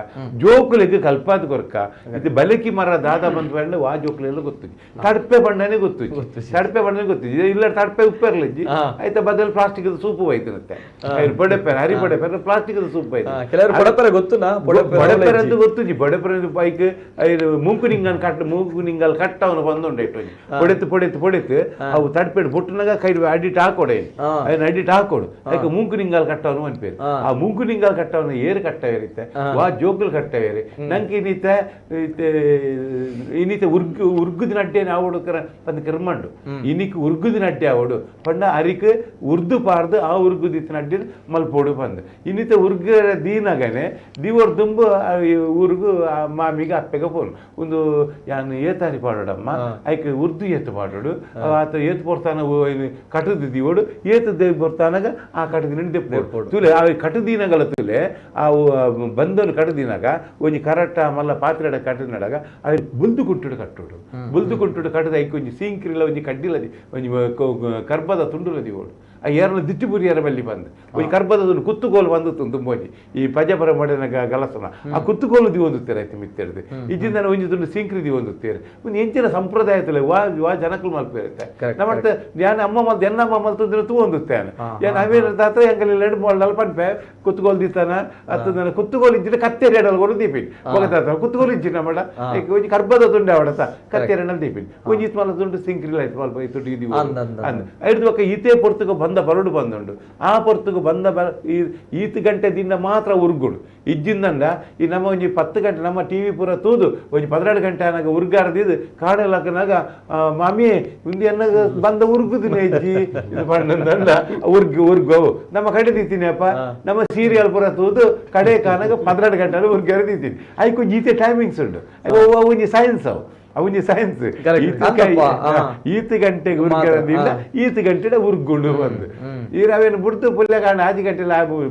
ಜೋಕುಲೆಗ್ ಕಲ್ಪಾದ ಕೊರ್ಕ ಇದು ಬಲಕಿ ಮರ ದಾದ ಬಂದ್ ಪಂಡ ವಾ ಜೋಕುಲೆಲ್ಲ ಗೊತ್ತು ತಡ್ಪೆ ಬಣ್ಣನೇ ಗೊತ್ತು ತಡ್ಪೆ ಬಣ್ಣನೇ ಗೊತ್ತು ಇಲ್ಲ ತಡ್ಪೆ ಉಪ್ಪೆರ್ಲಿಜ್ಜಿ ಆಯ್ತಾ ಬದಲು ಪ್ಲಾಸ್ಟಿಕ್ ಸೂಪು ಬೈತಿರುತ್ತೆ ಬಡೆಪೆರೆ ಹರಿ ಬಡೆಪೆರೆ ಪ್ಲಾಸ್ಟಿಕ್ ಸೂಪ್ ಬೈತು ಕೆಲವರು ಬಡಪೆರೆ ಗೊತ್ತುನಾ ಬಡೆಪೆರೆ ಅಂತ ಗೊತ್ತುಜಿ ಬಡೆಪೆರೆ ಬೈಕ್ ಮೂಕು ನಿಂಗನ್ ಕಟ್ ಮೂಕು ನಿಂಗಲ್ ಕಟ್ಟವನು ಬಂದುಂಡು ಇಟ್ಟು ಪೊಡೆತು ಪೊಡೆತು ಪೊಡೆತು ಅವು ತಡ್ಪೆಡ್ ಬೊಟ್ಟುನಾಗ ಕೈ ಅಡಿಟ್ ಹಾಕೊಡೆ ಅದನ್ನ ಅಡಿಟ್ ಹಾಕೊಡು ಅದಕ್ಕೆ ಮೂಂಕು ನಿಂಗಲ್ ಕಟ್ಟವನು ಅನ್ಪೇರು ಆ ಮೂಂಕು ನಿಂಗಲ್ ಕಟ್ಟವನು ಏರು ಕಟ್ಟವೇರಿತ್ತೆ ವಾ ಜೋಕುಲು ಕಟ್ಟವೇರಿ ನಂಗೆ ಇನ್ನಿತ ಇನ್ನಿತ ಉರ್ಗು ಉರ್ಗುದಿನ ಅಡ್ಡೆ ಆವಡು ಪಂದ್ ಕಿರ್ಮಂಡು ಇನಿಕ್ ಉರ್ಗುದಿನ ಅಡ್ಡೆ ಆವಡು ಪಂಡ ಅರಿಕ್ ಉರ್ದು ಪಾರ್ದು ಆ ಉರ್ಗುದಿತ್ತಿನ ಅಡ್ಡಿ ಮಲ್ಪೋಡು ಪಂದ್ ಇನ್ನಿತ ಉರ್ಗ ದೀನಗನೆ ದೀವರ್ ದುಂಬು ಊರುಗು ಮಾಮಿಗೆ ಅಪ್ಪೆಗೆ ಪೋನು ಒಂದು ಯಾನ್ ಏತಾರಿ ಪಾಡೋಡಮ್ಮ ಐಕ್ ಉರ್ದು ಏತು ಪಾಡೋಡು ಆತ ಏತು ಪೊರ್ತಾನ ಕಟದು ದೀವೋಡು ಏತು they ಪೊರ್ತಾನಾಗ ಆ ಕಟದಿನ ದೆಪ್ಪೋಡು ತುಲೆ ಆ ಕಟದೀನಗಲ ತುಲೆ ಆ ಬಂದನು ಕಟದಿನಾಗ ಒಂಜಿ ಕರಟ ಮಲ್ಲ ಪಾತ್ರೆಡ ಕಟದಿನಡಗ ಅವು ಬುಲ್ದು ಕುಟ್ಟುಡು ಕಟ್ಟೋಡು ಬುಲ್ದು ಕುಟ್ಟುಡು ಕಟ್ಟದ ಐಕ್ ಒಂಜಿ ಸೀಂಕ್ರಿಲ ಒಂಜಿ ಕಡ್ಡಿಲ ಒಂಜಿ ಕರ್ಬದ ತುಂಡುಲ ದೀವೋಡು ಆ ಏರ್ನ ದಿಟ್ಟಿ ಪುರಿಯರ ಬಲ್ಲಿ ಬಂದು ಒಂಜಿ ಕರ್ಬದ ತುಂಡು ಕುತ್ತುಗೋಲು ಬಂದು ತುಂಬೊಂಜಿ ಈ ಪಜಪರ ಮಡಿನ ಗಲಸನ ಆ ಕುತ್ತುಗೋಲು ದಿವೊಂದುತ್ತೀರ ಆಯ್ತು ಮಿತ್ತೆರ್ದು ಇಜ್ಜಿಂದ ಒಂಜಿ ತುಂಡು ಸೀಂಕ್ರಿ ದಿವೊಂದುತ್ತೀರ ಒಂದು ಎಂಚಿನ ಸಂಪ್ರದಾಯ ತುಲೆ ವಾ ವಾ ಜನಕಲು ಮಲ್ಪಿರುತ್ತೆ ನಮ್ಮ ಯಾನ್ ಅಮ್ಮ ಮಲ್ತು ಎನ್ನ ಅಮ್ಮ ಮಲ್ತಂದ್ರೆ ತೂವೊಂದುತ್ತೇನೆ ಯಾನ್ ಅವೇನ ತಾತ ಎಂಕಲ್ ಎರಡು ಮಲ್ಡಲ್ ಪನ್ಪೆ ಕುತ್ತುಗೋಲು ದಿತ್ತಾನ ಅತ್ತ ಕುತ್ತುಗೋಲು ಇಜ್ಜಿನ ಕತ್ತೇರಿ ಎಡಲ್ ಕೊಡು ದೀಪಿನ್ ತಾತ ಕುತ್ತುಗೋಲು ಇಜ್ಜಿನ ಮಡ ಒಂಜಿ ಕರ್ಬದ ತುಂಡೆ ಅವಡತ ಕತ್ತೇರಿ ದೀಪಿನ್ ಒಂಜಿ ಇತ್ತು ಮಲ್ಲ ತುಂಡು ಸಿಂಕ್ರಿಲ ಇತ್ತು ಮಲ್ಪ ತುಂಡು ಇದು ಅಂದ್ ಐದು ಬೊಕ್ಕ ಈತೇ ಪೊರ್ತುಗು ಬಂದ ಬರಡು ಬಂದುಂಡು ಆ ಪೊರ್ತುಗು ಬಂದ ಬ ಈತ್ ಗಂಟೆ ದಿನ ಮಾತ್ರ ಉರ್ಗುಡು ಇಜ್ಜಿಂದಂಡ ಈ ನಮ್ಮ ಒಂಜಿ 10 ಗಂಟೆ ನಮ್ಮ ಟಿ ವಿ ಪೂರ ತೂದು ಒಂಜಿ 12 ಗಂಟೆ ಆನಾಗ ಉರ್ಗಾರದಿದ್ದು ಕಾಡಲಾಕನಾಗ ಮಾಮಿ ಉಂದಿ ಅನ್ನಾಗ ಬಂದ ಉರ್ಗುದಿನ ಇಜ್ಜಿ ಇದು ಪಂಡಂದಂಡ ಉರ್ಗು ಉರ್ಗು ನಮ್ಮ ಕಡೆ ದೀತೀನಿ ಅಪ್ಪ ನಮ್ಮ ಸೀರಿಯಲ್ ಪೂರ ತೂದು ಕಡೆ ಕಾನಾಗ 12 ಗಂಟೆ ಉರ್ಗಾರ ದೀತೀನಿ ಐಕು ಈತೆ ಟೈಮಿಂಗ್ಸ್ ಉಂಡು ಅವು ಒಂಜಿ ಸೈನ್ಸ್ ಅವು ಅವನಿ ಸೈನ್ಸ್ ಈತ್ ಗಂಟೆಗೆ ಉರ್ಗರದಿಲ್ಲ ಈತ್ ಗಂಟೆ ಉರ್ಗುಂಡು ಬಂದು ಈ ರವೇನು ಬುಡ್ತು ಪುಲ್ಯ ಕಾರಣ ಆಜಿ ಗಂಟೆ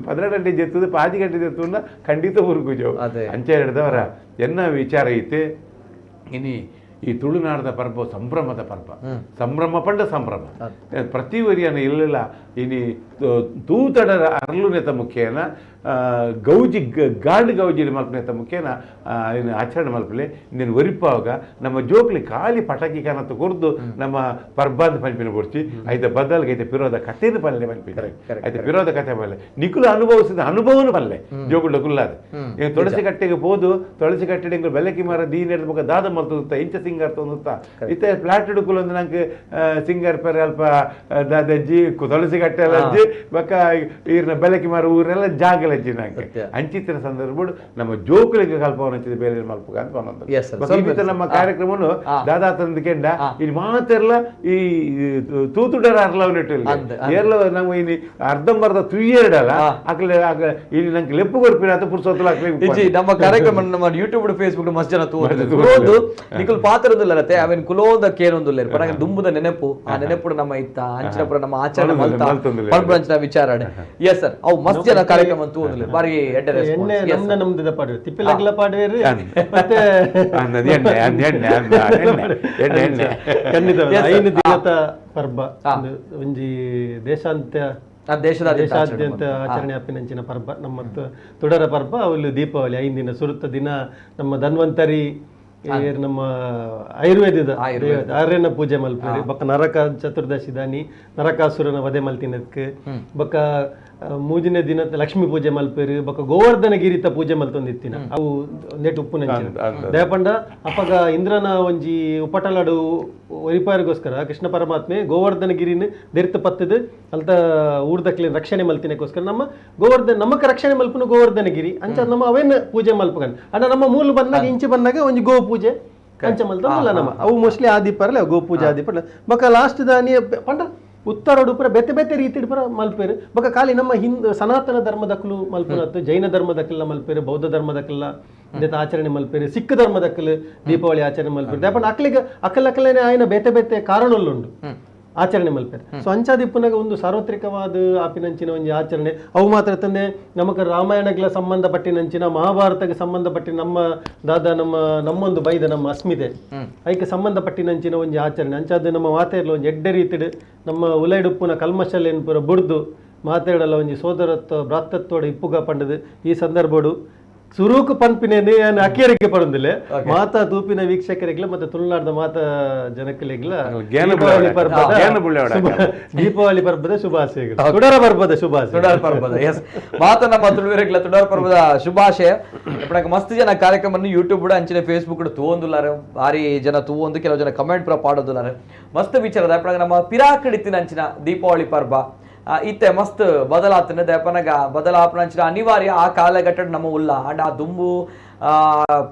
12 ಗಂಟೆ ಜೆತ್ತದು 5 ಗಂಟೆ ಜೆತ್ತು ಖಂಡಿತ ಉರ್ಗುಜವು ಅಂಚೆ ಹಿಡ್ದವರ ಎನ್ನ ವಿಚಾರ ಐತೆ ಇನಿ ಈ ತುಳುನಾಡದ ಪರ್ಬ ಸಂಭ್ರಮದ ಪರ್ಬ ಸಂಭ್ರಮ ಪಂಡ ಸಂಭ್ರಮ ಪ್ರತಿ ವರಿಯನ ಇಲ್ಲಿಲ್ಲ ಇನಿ ತೂತಡರ ಅರ್ಲುನೆತ ಮುಖ್ಯನ ಗೌಜಿ ಗಾಂಡ್ ಗೌಜಿ ಮಲ್ಪನೆತ ಮುಖ್ಯನ ಇನ್ನು ಆಚರಣೆ ಮಲ್ಪಲೆ ಇನ್ನೇನು ಒರಿಪಾವಾಗ ನಮ್ಮ ಜೋಕ್ಲಿ ಖಾಲಿ ಪಟಾಕಿ ಕಾನತ್ತು ಕೊರ್ದು ನಮ್ಮ ಪರ್ಬಾಂದ್ ಪಂಪಿನ ಕೊಡ್ಚಿ ಐತ ಬದಲ್ಗೆ ಐತೆ ಪಿರೋದ ಕಥೆನ ಪಲ್ಲೆ ಪಂಪಿನ ಐತೆ ಪಿರೋದ ಕಥೆ ಪಲ್ಲೆ ನಿಕುಲು ಅನುಭವಿಸಿದ ಅನುಭವನು ಪಲ್ಲೆ ಜೋಕುಳ್ಳ ಕುಲ್ಲಾದ ತುಳಸಿ ಕಟ್ಟೆಗೆ ಪೋದು ತುಳಸಿ ಕಟ್ಟೆ ಎಂಕುಲು ಬೆಲಕಿ ಮರ ದೀನ ಬೊಕ ದಾದ ಮಲ್ತುತ್ತ ಇಂಚ ಸಿಂಗಾರ್ ತೊಂದುತ್ತ ಇತ್ತೆ ಫ್ಲಾಟ್ ಹಿಡುಕುಲು ನಂಗೆ ಸಿಂಗಾರ್ ಪೆರೆ ಅಲ್ಪ ದಾದಜ್ಜಿ ತುಳಸಿ ಕಟ್ಟೆ ಅಜ್ಜಿ ಬೊಕ ಈರ್ನ ಬೆಲಕಿ ಮರ ಊರೆಲ್ಲ ಜಾಗಲ ನಂಗೆ ಅಂಚಿತ್ತಿನ ಸಂದರ್ಭ ನಮ್ಮ ಜೋಕುಲಿಗೆ ಕಲ್ಪವನ ಹಂಚಿದ ಬೇರೆ ಮಲ್ಪುಗ ಅಂತ ಬಂದದ್ದು ನಮ್ಮ ಕಾರ್ಯಕ್ರಮವನ್ನು ದಾದಾ ತಂದು ಕೆಂಡ ಇಲ್ಲಿ ಮಾತೆಲ್ಲ ಈ ತೂತುಡರ ಅರ್ಲವನಿಟ್ಟು ಏರ್ಲ ನಮ್ಮ ಇಲ್ಲಿ ಅರ್ಧಂಬರ್ಧ ತುಯ್ಯೇರಡಲ್ಲ ಅಕ್ಲೆ ಇಲ್ಲಿ ನಂಗೆ ಲೆಪ್ಪು ಕೊರ್ಪಿನ ಅಂತ ಪುರ್ಸೊತ್ತಲ ಇಜ್ಜಿ ನಮ್ಮ ಕಾರ್ಯಕ್ರಮ ನಮ್ಮ ಯೂಟ್ಯೂಬ್ ಫೇಸ್ಬುಕ್ ಮಸ್ತ್ ಜನ ತೂದು ನಿಕುಲ್ ಪಾತ್ರದಲ್ಲರತ್ತೆ ಅವೇನ್ ಕುಲೋದ ಕೇರೊಂದುಲ್ಲ ಪಡಗ ದುಂಬುದ ನೆನಪು ಆ ನೆನಪು ನಮ್ಮ ಇತ್ತ ಅಂಚಿನಪುರ ನಮ್ಮ ಆಚರಣೆ ಮಲ್ತ ಪರ್ಬಂಚಿನ ವಿಚಾರಣೆ ಎಸ್ ಸರ್ ಅವು ಮಸ್ತ್ ಜನ ಕಾರ್ಯಕ್ರಮ ತೂವೊಂದುಲ್ಲ ಬಾರಿ ಎಡ್ಡೆ ಎಣ್ಣೆ ನಮ್ದ ನಮ್ದದ ಪಾಡುವೆ ತಿಪ್ಪಿಲಗ್ಲ ಪಾಡುವೇರು ಮತ್ತೆ ಖಂಡಿತ 5 ದಿನದ ಪರ್ಬ ಒಂಜಿ ದೇಶಾಂತ್ಯ ದೇಶಾದ್ಯಂತ ಆಚರಣೆ ಅಪ್ಪಿನಂಚಿನ ಪರ್ಬ ನಮ್ಮ ತುಡರ ಪರ್ಬ ಅವಳು ದೀಪಾವಳಿ 5 ದಿನ ಸುರುತ್ತ ದಿನ ನಮ್ಮ ಧನ್ವಂತರಿ ನಮ್ಮ ಆಯುರ್ವೇದದ ಆರ್ಯನ ಪೂಜೆ ಮಲ್ಪೇರಿ ಬೊಕ್ಕ ನರಕ ಚತುರ್ದಶಿ ದಾನಿ ನರಕಾಸುರನ ವಧೆ ಮಲ್ತಿನದಕ್ಕೆ ಬೊಕ್ಕ ಮೂಜಿನ ದಿನ ಲಕ್ಷ್ಮೀ ಪೂಜೆ ಮಲ್ಪೇರು ಬೊಕ್ಕ ಗೋವರ್ಧನ ಗಿರಿತ ಪೂಜೆ ಮಲ್ತೊಂದಿತ್ತಿನ ಅವು ನೆಟ್ ಉಪ್ಪುನಂಚಿನ ದಯಪಂಡ ಅಪ್ಪಗ ಇಂದ್ರನ ಒಂಜಿ ಉಪಟಲಾಡು ಒರಿಪಾರಿಗೋಸ್ಕರ ಕೃಷ್ಣ ಪರಮಾತ್ಮೆ ಗೋವರ್ಧನ ಗಿರಿನ ದೆರ್ತ ಪತ್ತದ ಅಲ್ತ ಊರ್ದಕ್ಲಿನ ರಕ್ಷಣೆ ಮಲ್ತಿನಕ್ಕೋಸ್ಕರ ನಮ್ಮ ಗೋವರ್ಧನ ನಮಕ್ ರಕ್ಷಣೆ ಮಲ್ಪನು ಗೋವರ್ಧನ ಗಿರಿ ಅಂಚ ನಮ್ಮ ಅವೇನ ಪೂಜೆ ಮಲ್ಪಗನ್ ಅಣ್ಣ ನಮ್ಮ ಮೂಲ ಬಂದಾಗ ಇಂಚೆ ಬಂದಾಗ ಒಂಜಿ ಗೋ ಪೂಜೆ ಅಂಚ ಮಲ್ತಲ್ಲ ನಮ್ಮ ಅವು ಮೋಸ್ಟ್ಲಿ ಆದಿಪ್ಪರಲ್ಲ ಗೋ ಪೂಜೆ ಆದಿಪ್ಪರಲ್ಲ ಬೊಕ್ಕ ಲಾಸ್ಟ್ ದಾನಿ ಪಂಡ ಉತ್ತರೋಡು ಪೂರ ಬೇತೆ ಬೇತೆ ರೀತಿ ಪೂರ ಮಲ್ಪೇರು ಬೊಕ್ಕ ಖಾಲಿ ನಮ್ಮ ಹಿಂದ್ ಸನಾತನ ಧರ್ಮದಕ್ಕಲು ಮಲ್ಪುನತ್ತು ಜೈನ ಧರ್ಮದಕ್ಕೆಲ್ಲ ಮಲ್ಪೇರು ಬೌದ್ಧ ಧರ್ಮದಕ್ಕೆಲ್ಲ ಆಚರಣೆ ಮಲ್ಪೇರು ಸಿಖ್ ಧರ್ಮದಕ್ಕಲು ದೀಪಾವಳಿ ಆಚರಣೆ ಮಲ್ಪೇರು ದಯಪಂಡ ಅಕ್ಲಿಗೆ ಅಕ್ಕಲಕ್ಕಲೇನೆ ಆಯ್ನ ಬೇತೆ ಬೇತೆ ಕಾರಣಲ್ಲುಂಡು. ಆಚರಣೆ ಮಲ್ಪೆರ್. ಸೊ ಅಂಚಾದಿಪ್ಪುನಗ ಒಂದು ಸಾರ್ವತ್ರಿಕವಾದ ಆಪಿನಂಚಿನ ಒಂಜಿ ಆಚರಣೆ. ಅವು ಮಾತ್ರ ತಂದೆ, ನಮಕ್ ರಾಮಾಯಣಗಳ ಸಂಬಂಧಪಟ್ಟಿನಂಚಿನ, ಮಹಾಭಾರತಕ್ಕೆ ಸಂಬಂಧಪಟ್ಟಿನ, ನಮ್ಮ ದಾದ ನಮ್ಮ ನಮ್ಮೊಂದು ಬೈದ ನಮ್ಮ ಅಸ್ಮಿತೆ, ಐಕ್ ಸಂಬಂಧಪಟ್ಟಿನಂಚಿನ ಒಂಜಿ ಆಚರಣೆ. ಅಂಚಾದ ನಮ್ಮ ಮಾತೆರ್ಲ ಒಂಜಿ ಎಡ್ಡೆ ರೀತಿಡ್ ನಮ್ಮ ಉಲೈಡುಪ್ಪುನ ಕಲ್ಮಶಲೇನ್ ಪೂರ ಬುಡ್ದು ಮಾತೆರಡಲ ಒಂಜಿ ಸೋದರತ್ವ ಭ್ರಾತೃತ್ವಡ್ ಇಪ್ಪುಗ ಪಂಡದು ಈ ಸಂದರ್ಭಡು ಸುರೂಕು ಪನ್ಪಿನೇನೆ ಯಾನ್ ಅಕೇರಿಕೆ ಪಡೊಂದಿಲ್ಲ. ಮಾತಾ ತೂಪಿನ ವೀಕ್ಷಕರಿಗ್ಲ ಮತ್ತೆ ತುಳುನಾಡ್ದ ಮಾತಾ ಜನಕಲಿಗ್ಲ ಜ್ಞಾನ ದೀಪಾವಳಿ ಬುಳ್ಳೆ ಪರ್ಬದ ಜ್ಞಾನ ಬುಳ್ಳೆ. ದೀಪಾವಳಿ ಪರ್ಬದ ಶುಭಾಶಯಗಳು, ತುಡರ ಪರ್ಬದ ಶುಭಾಶಯ. ತುಡಾರ್ ಪರ್ಬದ, ಎಸ್. ಮಾತ ನಮ್ಮ ತುಳುವೆರೆಗ್ಲ ತುಡಾರ್ ಪರ್ಬದ ಶುಭಾಶಯ. ಇಪ್ಪಣಕ ಮಸ್ತ್ ಜನ ಕಾರ್ಯಕ್ರಮ ಯೂಟ್ಯೂಬ್ ಕೂಡ ಅಂಚಿನ ಫೇಸ್ಬುಕ್ ಕೂಡ ತೂವೊಂದುಲ್ಲಾರ. ಭಾರಿ ಜನ ತೂವೊಂದು, ಕೆಲವು ಜನ ಕಮೆಂಟ್ ಪೂರ ಪಾಡೋದುಲ್ಲಾರ. ಮಸ್ತ್ ವಿಚಾರದ ಇಪ್ಪಣಕ ನಮ್ಮ ಪಿರಾಕಡಿತ್ತಿನ ಅಂಚಿನ ದೀಪಾವಳಿ ಪರ್ಬ ಇತ್ತೆ ಮಸ್ತ್ ಬದಲಾತನ. ದಯಪನಗ ಬದಲಾಪನಂಚಿನ ಅನಿವಾರ್ಯ ಆ ಕಾಲಘಟ್ಟ ನಮ್ಮ ಉಲ್ಲ. ಅಂಡ್ ಆ ದುಂಬು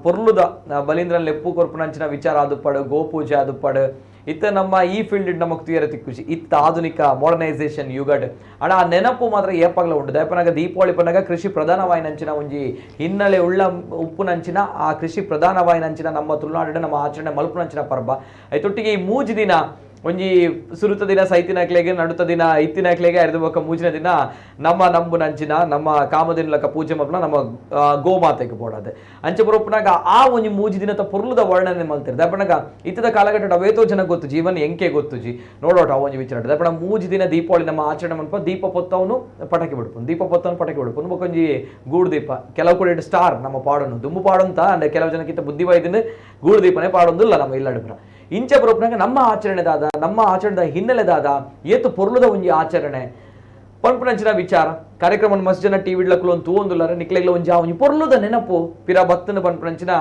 ಪೊರ್ಲುದ ಬಲೀಂದ್ರನ್ ಲೆಪ್ಪು ಕೊರ್ಪುನಂಚಿನ ವಿಚಾರ ಆದುಪ್ಪಡು, ಗೋಪೂಜೆ ಆದುಪ್ಪಡು, ಇತ್ತ ನಮ್ಮ ಈ ಫೀಲ್ಡ್ ನಮಕ್ ತುಯರ ತಿಕ್ಕುಜಿ ಇತ್ತ ಆಧುನಿಕ ಮಾಡರ್ನೈಸೇಷನ್ ಯುಗಡ್. ಅಂಡ ಆ ನೆನಪು ಮಾತ್ರ ಏಪಾಗ್ಲ ಉಂಟು. ದಯಪನಗ ದೀಪಾವಳಿ ಪನಗ ಕೃಷಿ ಪ್ರಧಾನವಾಯಿನಂಚಿನ ಒಂಜಿ ಹಿನ್ನೆಲೆ ಉಳ್ಳ ಉಪ್ಪುನಂಚಿನ, ಆ ಕೃಷಿ ಪ್ರಧಾನವಾಯಿನಂಚಿನ ನಮ್ಮ ತುಳುನಾಡು ನಮ್ಮ ಆಚರಣೆ ಮಲ್ಪುನಂಚಿನ ಪರ್ಬ. ಐತೊಟ್ಟಿಗೆ ಈ ಮೂಜಿ ದಿನ ಒಂಜಿ ಸುರುತ ದಿನ ಸೈತಿನಕ್ಲೆಗೆ, ನಡುತ ದಿನ ಇತ್ತಿನಕ್ಲೆಗೆ, ಅರ್ಧ ಬೊಕ್ಕ ಮೂಜಿನ ದಿನ ನಮ್ಮ ನಂಬುನಂಚಿನ ನಮ್ಮ ಕಾಮದಿನಲಕ ಪೂಜೆ ಮಲ್ಪುನ ನಮ್ಮ ಗೋಮಾತೆಗೆ ಬೋಡಾದೆ. ಅಂಚೆ ಬರೋಪುನಾಗ ಆ ಒಂಜಿ ಮೂಜಿ ದಿನದ ಪೊರ್ಲುದ ವರ್ಣನೆ ಮಲ್ತಿರ್. ದಪನಗ ಇತ್ತದ ಕಾಲಘಟ್ಟ ಅವೇತೋ ಜನ ಗೊತ್ತುಜಿ, ಇವನ್ ಎಂಕೆ ಗೊತ್ತುಜಿ ನೋಡೋಟ ಆ ಒಂಜಿ ವಿಚಾರ. ದಪಣ ಮೂಜಿ ದಿನ ದೀಪಾವಳಿ ನಮ್ಮ ಆಚರಣೆ ಮಲ್ಪ ದೀಪ ಪೊತ್ತವನು ಪಟಾಕಿ ಬಿಡ್ಪುನು, ದೀಪ ಪೊತ್ತವನು ಪಟಾಕಿ ಬಿಡ್ಪುನು. ಬೊಕ್ಕ ಒಂಜಿ ಗೂಡು ದೀಪ ಕೆಲವು ಕೂಡ ಸ್ಟಾರ್ ನಮ್ಮ ಪಾಡೋನು ದುಂಬು ಪಾಡಂತ. ಅಂದ್ರೆ ಕೆಲವು ಜನಕ್ಕಿಂತ ಬುದ್ಧಿ ವೈದ್ಯನ ಗೂಡು ದೀಪನೇ ಪಾಡೊಂದಿಲ್ಲ ನಮ್ಮ ಇಲ್ಲಡುಪುರ. ಇಂಚ ಬರೋಪನಾಗ ನಮ್ಮ ಆಚರಣೆ ದಾದ, ನಮ್ಮ ಆಚರಣೆದ ಹಿನ್ನೆಲೆ ದಾದ, ಏತು ಪೊರ್ಲುದ ಒಂಜಿ ಆಚರಣೆ ಪನ್ಪುನಂಚಿನ ವಿಚಾರ ಕಾರ್ಯಕ್ರಮ ಮಸ್ತ್ ಜನ ಟಿವಿ ಲಕ್ಕುಲು ಒಂದು ತೂವೊಂದುಲ್ಲಾರ. ನಿಕ್ಲೆಗ್ಲ ಒಂಜಿ ಆ ಒಂಜಿ ಪೊರ್ಲುದ ನೆನಪು ಪಿರ ಬತ್ತನ ಪನ್ಪುನಂಚಿನ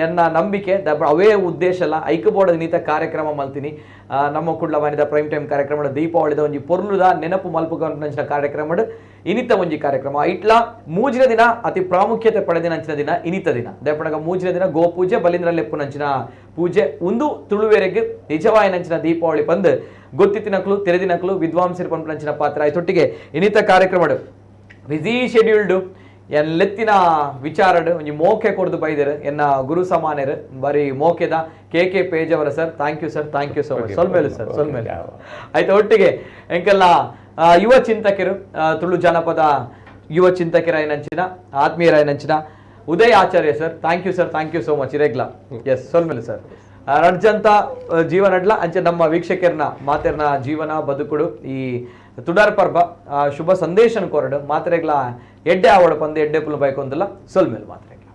ಎನ್ನ ನಂಬಿಕೆ. ಅವೇ ಉದ್ದೇಶ ಅಲ್ಲ ಐಕ ಬೋರ್ಡ್ ನೀತ ಕಾರ್ಯಕ್ರಮ ಮಲ್ತೀನಿ. ನಮ್ಮ ಕುಡ್ಲ ವಾಣಿದ ಪ್ರೈಮ್ ಟೈಮ್ ಕಾರ್ಯಕ್ರಮ ದೀಪಾವಳಿದ ಒಂಜಿ ಪೊರ್ಲುದ ನೆನಪು ಮಲ್ಪು ಪನ್ಪುನಂಚಿನ ಕಾರ್ಯಕ್ರಮ ಇನಿತ ಒಂಜಿ ಕಾರ್ಯಕ್ರಮ. ಇಟ್ಲ ಮೂಜಿನ ದಿನ ಅತಿ ಪ್ರಾಮುಖ್ಯತೆ ಪಡೆದಿನಂಚಿನ ದಿನ ಇನಿತ ದಿನ. ದೇಪಣಗ ಮೂಜಿನ ದಿನ ಗೋಪೂಜೆ, ಬಲಿಂದ್ರ ಲೆಪ್ಪುನಂಚಿನ ಪೂಜೆ ಉಂದು ತುಳುವೆರೆಗ್ ನಿಜವಾಯಿನಂಚಿನ ದೀಪಾವಳಿ ಪಂದ್ ಗೊತ್ತಿತ್ತಿನಕ್ಲು, ತೆರೆದಿನಕ್ಲು, ವಿದ್ವಾಂಸರು ಪನ್ಪುನಂಚಿನ ಪಾತ್ರ. ಆಯ್ತೊಟ್ಟಿಗೆ ಇನಿತ ಕಾರ್ಯಕ್ರಮ ಬಿಸಿ ಶೆಡ್ಯೂಲ್ಡ್ ಎನ್ ಲೆತ್ತಿನ ವಿಚಾರಡ್ ಒಂಜಿ ಮೋಕೆ ಕೊರ್ದು ಬೈದೆರ್ ಎನ್ನ ಗುರು ಸಮಾನೆರ್, ಬರಿ ಮೋಕೆದ K K Pejawar sir. Thank you sir, thank you so much. ಸೊಲ್ಮೇಲು sir, ಸೊಲ್ಮೇಲು. ಆಯ್ತು, ಒಟ್ಟಿಗೆ ಎಂಕೆಲ್ಲ ಯುವ ಚಿಂತಕರು, ತುಳು ಜನಪದ ಯುವ ಚಿಂತಕರಾಯಿನಂಚಿನ ಆತ್ಮೀಯರಾಯಿನಂಚಿನ ಉದಯ್ ಆಚಾರ್ಯ sir, thank you sir, thank you so much. ಇರೆಗ್ಲ S ಸೊಲ್ಮೇಲು sir. ರಡ್ಜಂತ ಜೀವನಡ್ಲ ಅಂಚೆ ನಮ್ಮ ವೀಕ್ಷಕರ್ನ ಮಾತೆರ್ನ ಜೀವನ ಬದುಕುಡು ಈ ತುಡಾರ್ ಪರ್ಬ ಶುಭ ಸಂದೇಶನ ಕೊರಡು ಮಾತ್ರೆಗ್ಲ ಎಡ್ಡೆ ಆವಡ ಪಂದು ಎಡ್ಡೆ ಪುಲ್ ಬೈಕೊಂದಲ್ಲ. ಸೊಲ್ಮೇಲು ಮಾತ್ರೆಗ್ಲ.